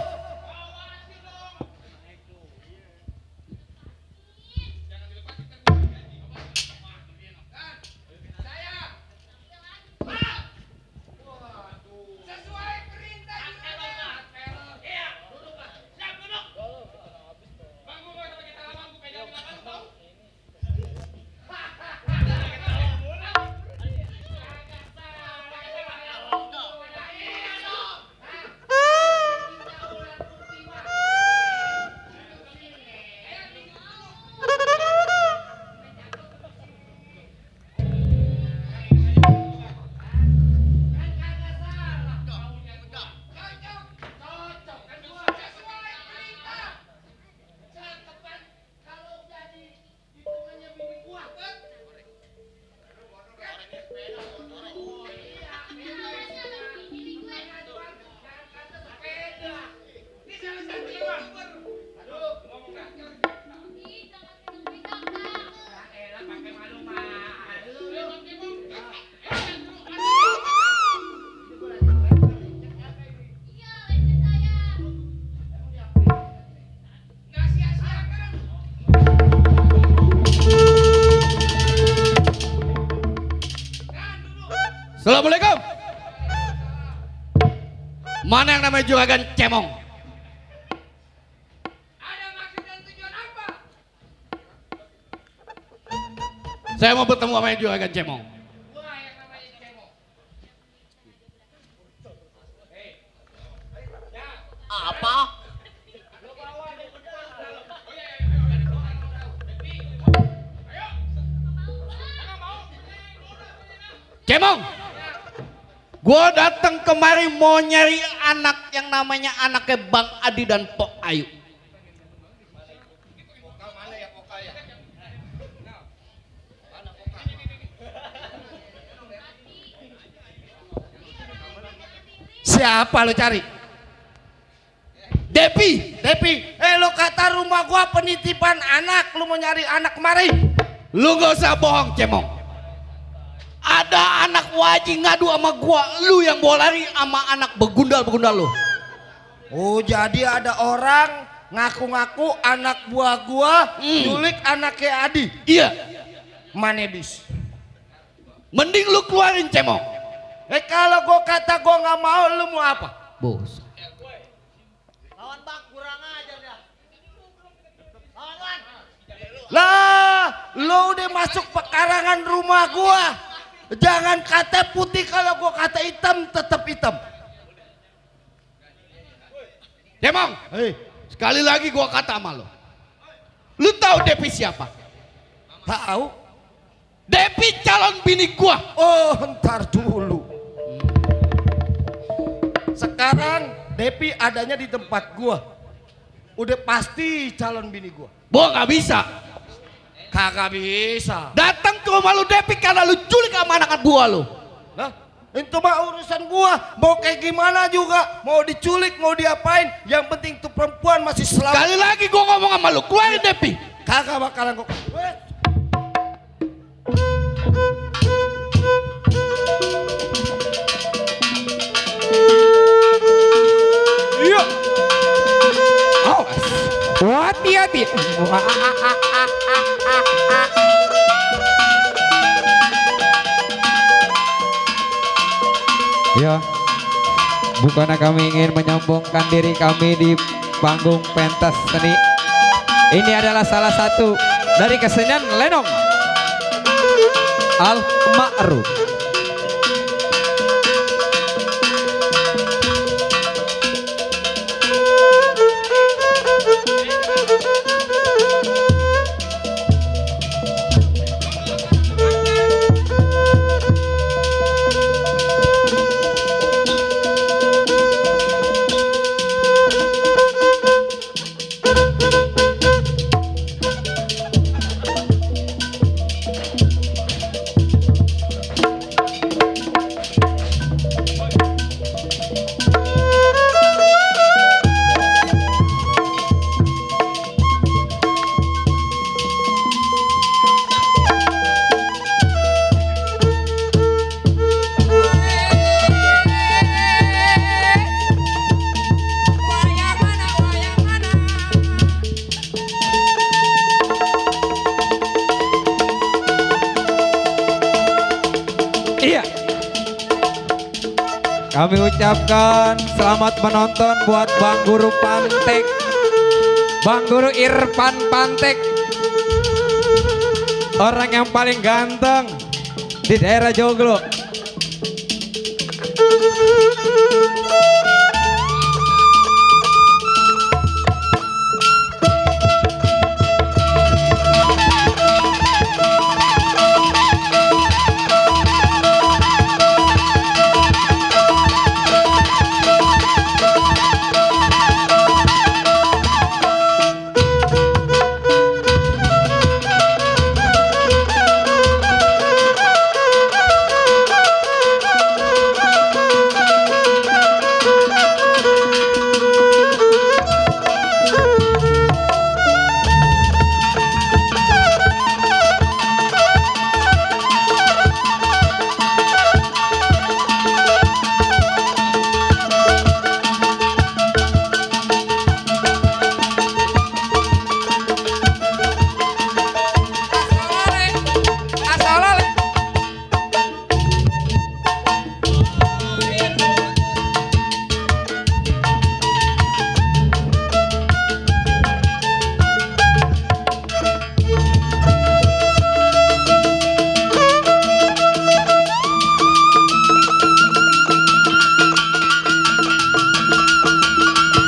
Assalamualaikum. Mana yang namanya juragan cemong? Saya mau bertemu sama yang juragan cemong. Apa? Cemong, gua datang kemari mau nyari anak yang namanya anaknya Bang Adi dan Pok Ayu. Siapa lo cari? Depi. Lo kata rumah gua penitipan anak, lu mau nyari anak kemari? Lu gak usah bohong Cemong. Ada anak wajib ngadu sama gua, lu yang bawa lari sama anak begundal lu. Oh, jadi ada orang ngaku-ngaku anak buah gua nyulik anaknya Adi. Iya. Mana bis? Mending lu keluarin Cemong. Kalau gua kata gua nggak mau, lu mau apa? Bos. Lawan Bang, kurang ajar dah. Lawan. Lah, lu udah masuk pekarangan rumah gua. Jangan kata putih, kalau gua kata hitam tetap hitam. Cemong, sekali lagi gua kata sama lo. Lu tahu Depi siapa? Tahu. Depi calon bini gua. Oh, ntar dulu. Sekarang Depi adanya di tempat gua. Udah pasti calon bini gua. Gua nggak bisa. Kagak bisa. Datang ke rumah lu Depi karena lu culik sama anak buah lu. Nah, itu mah urusan gua. Mau kayak gimana juga, mau diculik, mau diapain, yang penting tuh perempuan masih selamat. Sekali lagi gua ngomong sama lu, keluarin Depi. Kagak bakalan gua. Iya. Oh, hati-hati. Ya, bukannya kami ingin menyombongkan diri kami di panggung pentas seni. Ini adalah salah satu dari kesenian lenong Al-Ma'ruf. Kami ucapkan selamat menonton buat Bang Guru Pantek, Bang Guru Irfan Pantek, orang yang paling ganteng di daerah Joglo.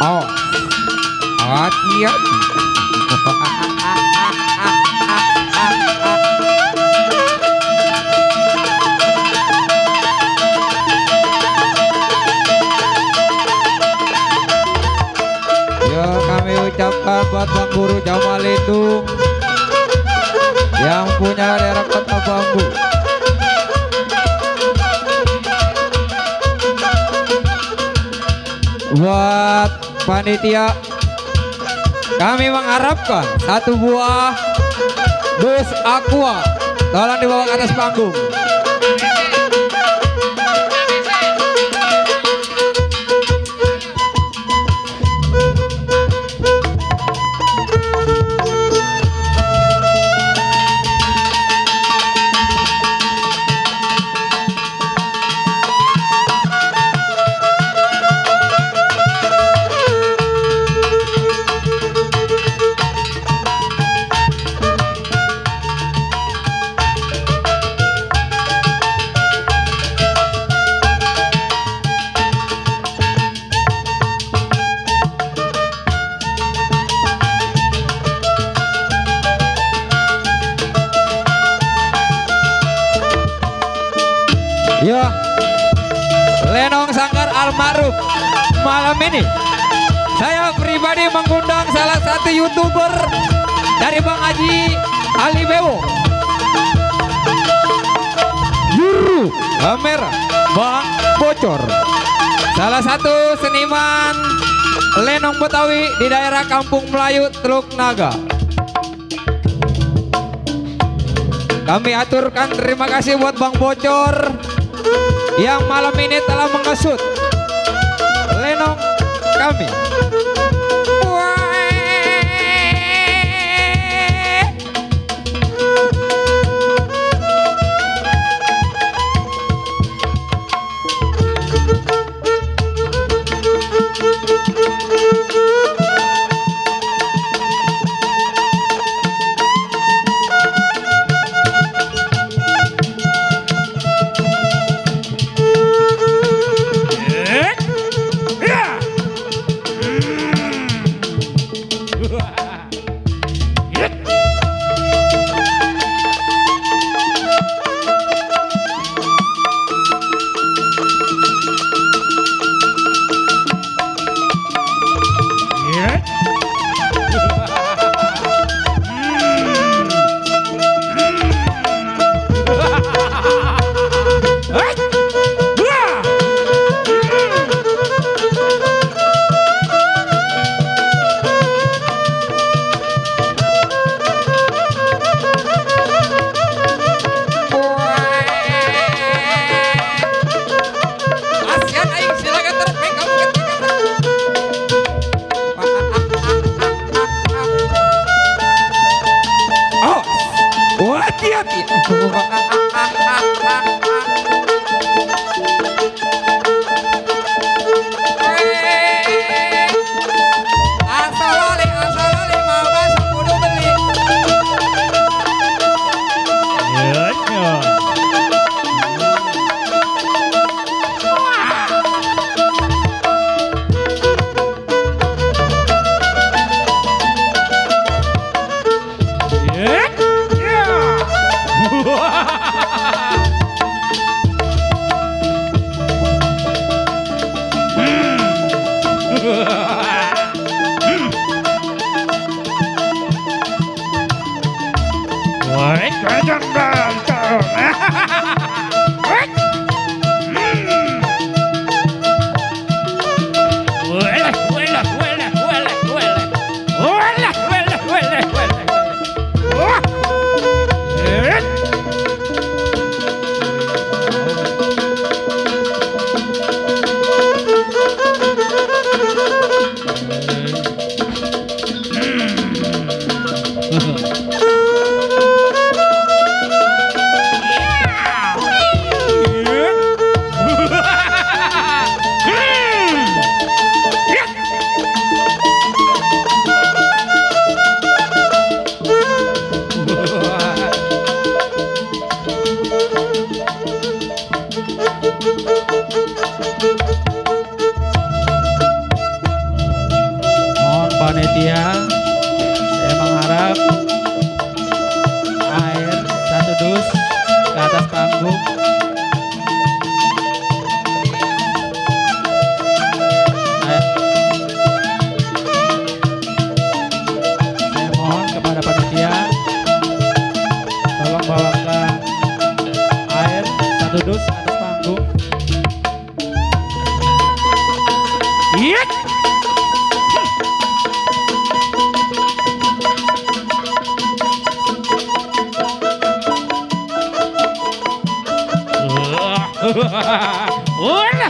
Oh, hati-hati. Ya, kami ucapkan buat Bang Guru Jamal Lindung yang punya daerah Kota Bambu. Buat panitia, kami mengharapkan satu buah dus aqua tolong dibawa ke atas panggung. Ya, Lenong Sanggar Almarhum. Malam ini saya pribadi mengundang salah satu YouTuber dari Bang Haji Ali Bewo, Juru Kamera Bang Bocor, salah satu seniman lenong Betawi di daerah Kampung Melayu Teluk Naga. Kami aturkan terima kasih buat Bang Bocor yang malam ini telah mengesut lenong kami. Mohon panitia, saya mengharap air 1 dus ke atas panggung. Saya mohon kepada panitia, tolong bawakan air 1 dus ke atas panggung. Iya. Walah.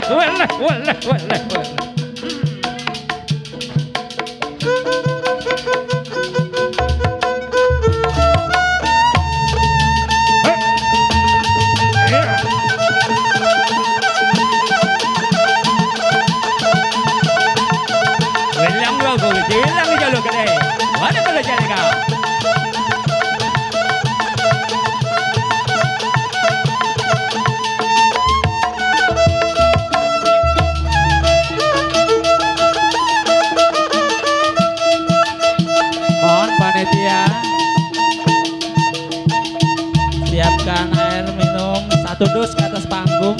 Welang dua kau jelang di jalur kedai. Mana kalau cari kau? Mohon panitia siapkan air minum 1 dus ke atas panggung.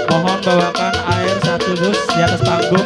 Mohon bawakan air 1 dus di atas panggung.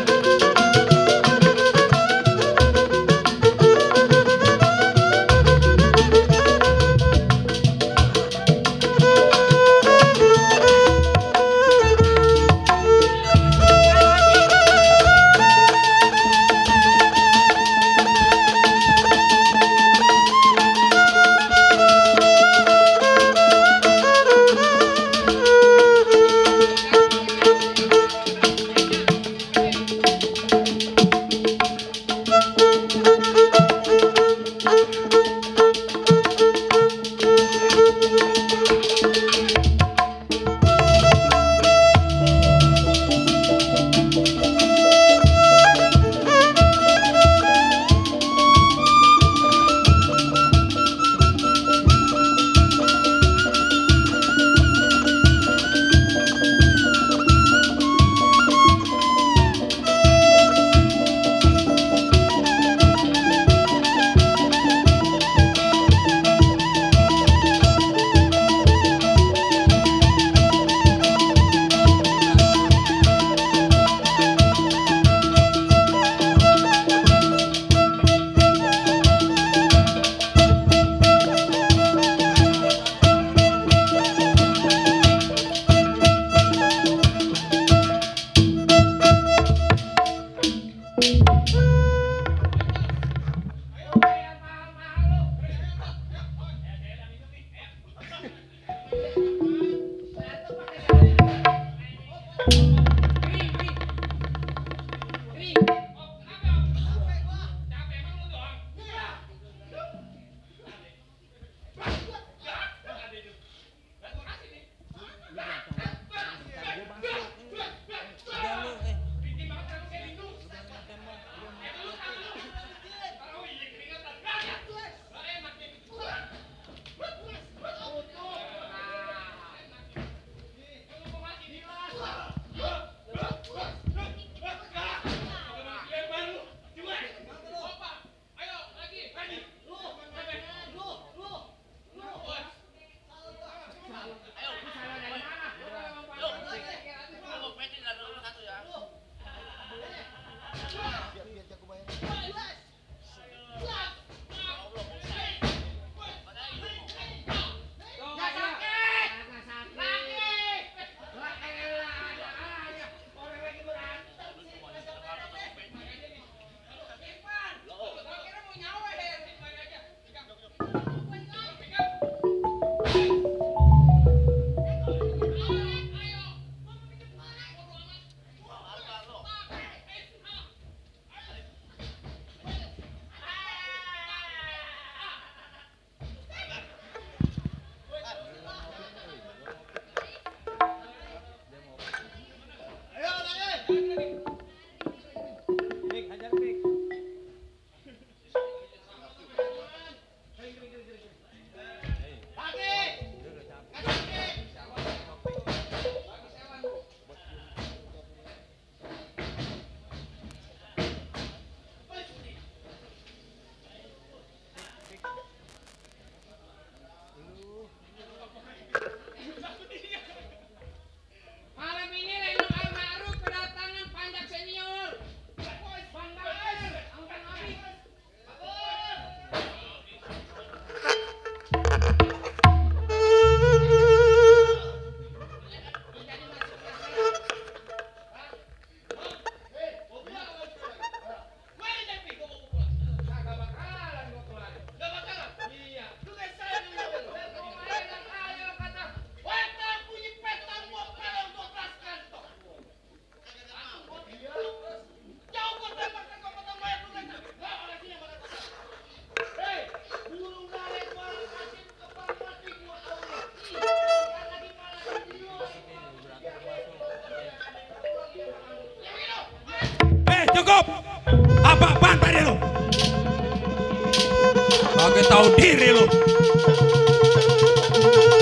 tahu diri lu.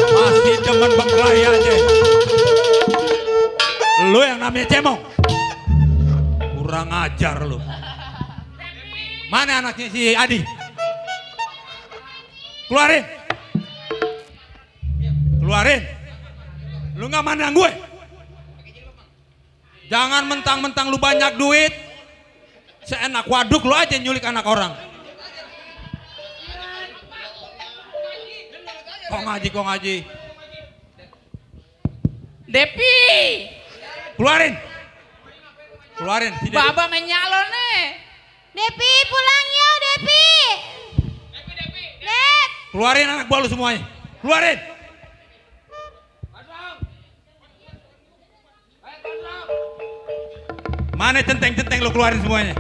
Masih demen berkelahi aja. Lu yang namanya cemong. Kurang ajar lu. Mana anaknya si Adi? Keluarin. Keluarin. Lu nggak mandang gue? Jangan mentang-mentang lu banyak duit. Seenak waduk lu aja nyulik anak orang. Kok ngaji. Depi. Keluarin. Keluarin. Si Depi. Baba menyalon nih. Depi pulang yuk Depi. Dep. Keluarin anak buah lu semuanya. Keluarin. Mana centeng-centeng lu keluarin semuanya.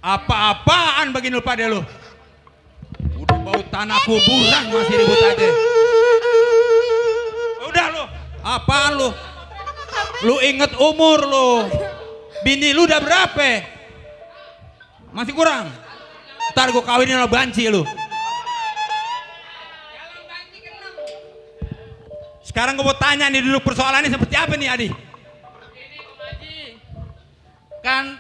Apa-apaan begini lu pada lu. Udah bau tanah kuburan masih ribut aja. Udah lu. Apaan lu? Lu inget umur lu. Bini lu udah berapa? Masih kurang. Ntar gue kawinin sama banci lu. Sekarang gue mau tanya nih duduk persoalannya seperti apa nih Adi? Kan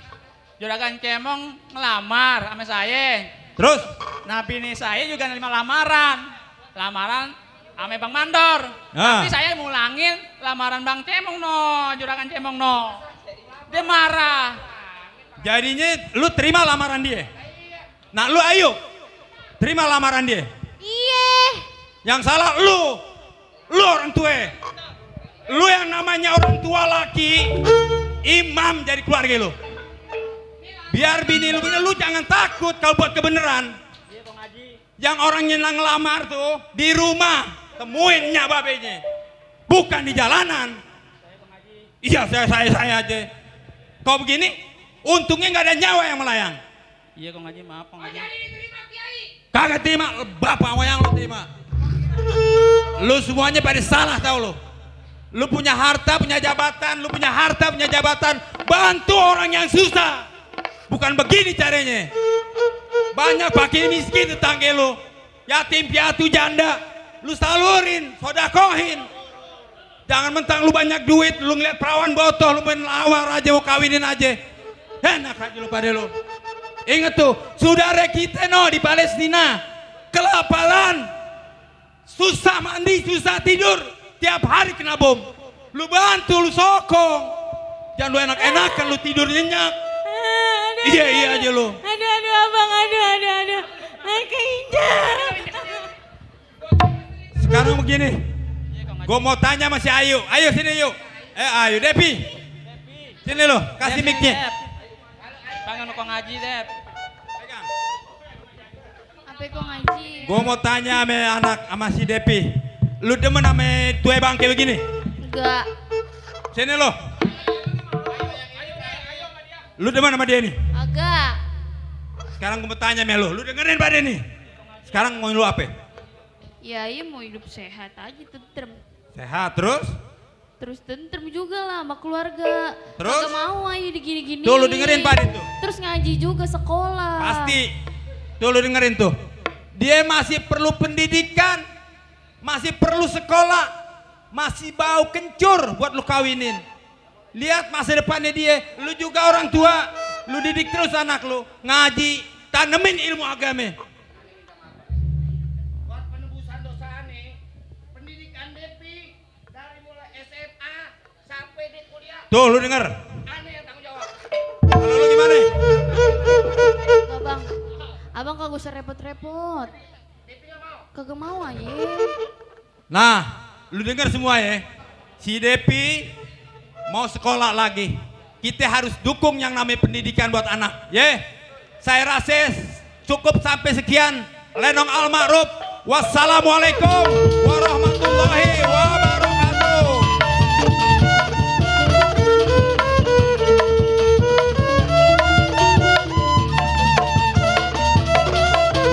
juragan cemong ngelamar sama saya. Terus? Nah bini saya juga nerima lamaran. Lamaran sama Bang Mandor. Tapi saya ngulangin lamaran Bang Cemong no. Juragan cemong no. Dia marah. Jadinya lu terima lamaran dia? Nah lu ayo terima lamaran dia. Iya. Yang salah lu orang tua. Lu yang namanya orang tua laki, imam jadi keluarga lu. Biar bini lu jangan takut kalau buat kebenaran. Yang orangnya ngelamar tuh di rumah, temuin nyak babenya. Bukan di jalanan. Iya saya aja. Kau begini, untungnya nggak ada nyawa yang melayang. Iya Kong Haji, maaf Kong Haji. Kagak terima, bapak yang lu terima. Lu semuanya pada salah tau lu. Lu punya harta, punya jabatan, bantu orang yang susah. Bukan begini caranya. Banyak fakir miskin tetangga lu, yatim piatu janda, lu salurin, sodakohin. Jangan mentang lu banyak duit, lu ngeliat perawan botoh, lu main lawar aja, mau kawinin aja. Enak aja lu pada lu. Ingat tuh, saudara kita no di Palestina, kelaparan, susah mandi, susah tidur, tiap hari kena bom. Lu bantu, lu sokong. Jangan lu enak-enakan, lu tidur nyenyak. Iya aja lu. Aduh abang, aduh. Keinjak. Sekarang begini, gue mau tanya sama si Ayu. Ayo sini yuk. Ayu, Depi. Sini lo, kasih mic-nya. Pangan Kong Haji, Dep. Apa Kong Haji? Gue mau tanya sama si Depi. Lu demen sama tuai bangke begini? Enggak. Sini lo. Lu demen sama dia nih? Agak. Sekarang gue mau tanya sama lu dengerin pada nih. Sekarang mau lu apa? Ya iya mau hidup sehat aja, tentrem. Sehat terus? Terus tentrem juga lah sama keluarga. Terus? Gak mau aja digini-gini. Tuh lu dengerin pada tuh. Terus ngaji juga sekolah. Pasti. Tuh lu dengerin tuh. Dia masih perlu pendidikan, masih perlu sekolah, masih bau kencur buat lu kawinin. Lihat masa depannya dia, lu juga orang tua, lu didik terus anak lu, ngaji, tanemin ilmu agama. Buat penebusan dosa aneh, pendidikan Depi dari mulai SMA sampai di kuliah. Tuh lu denger. Aneh yang tanggung jawab. Kalau lu gimana? Enggak bang, abang kagak usah repot-repot. Kagak mau aja. Nah, lu denger semua ya. Si Depi mau sekolah lagi. Kita harus dukung yang namanya pendidikan buat anak. Saya rasa cukup sampai sekian. Lenong Al-Ma'ruf. Wassalamualaikum warahmatullahi wabarakatuh.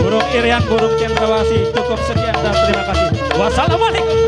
Burung Irian, burung cendrawasih. Cukup sekian dan terima kasih. Wassalamualaikum.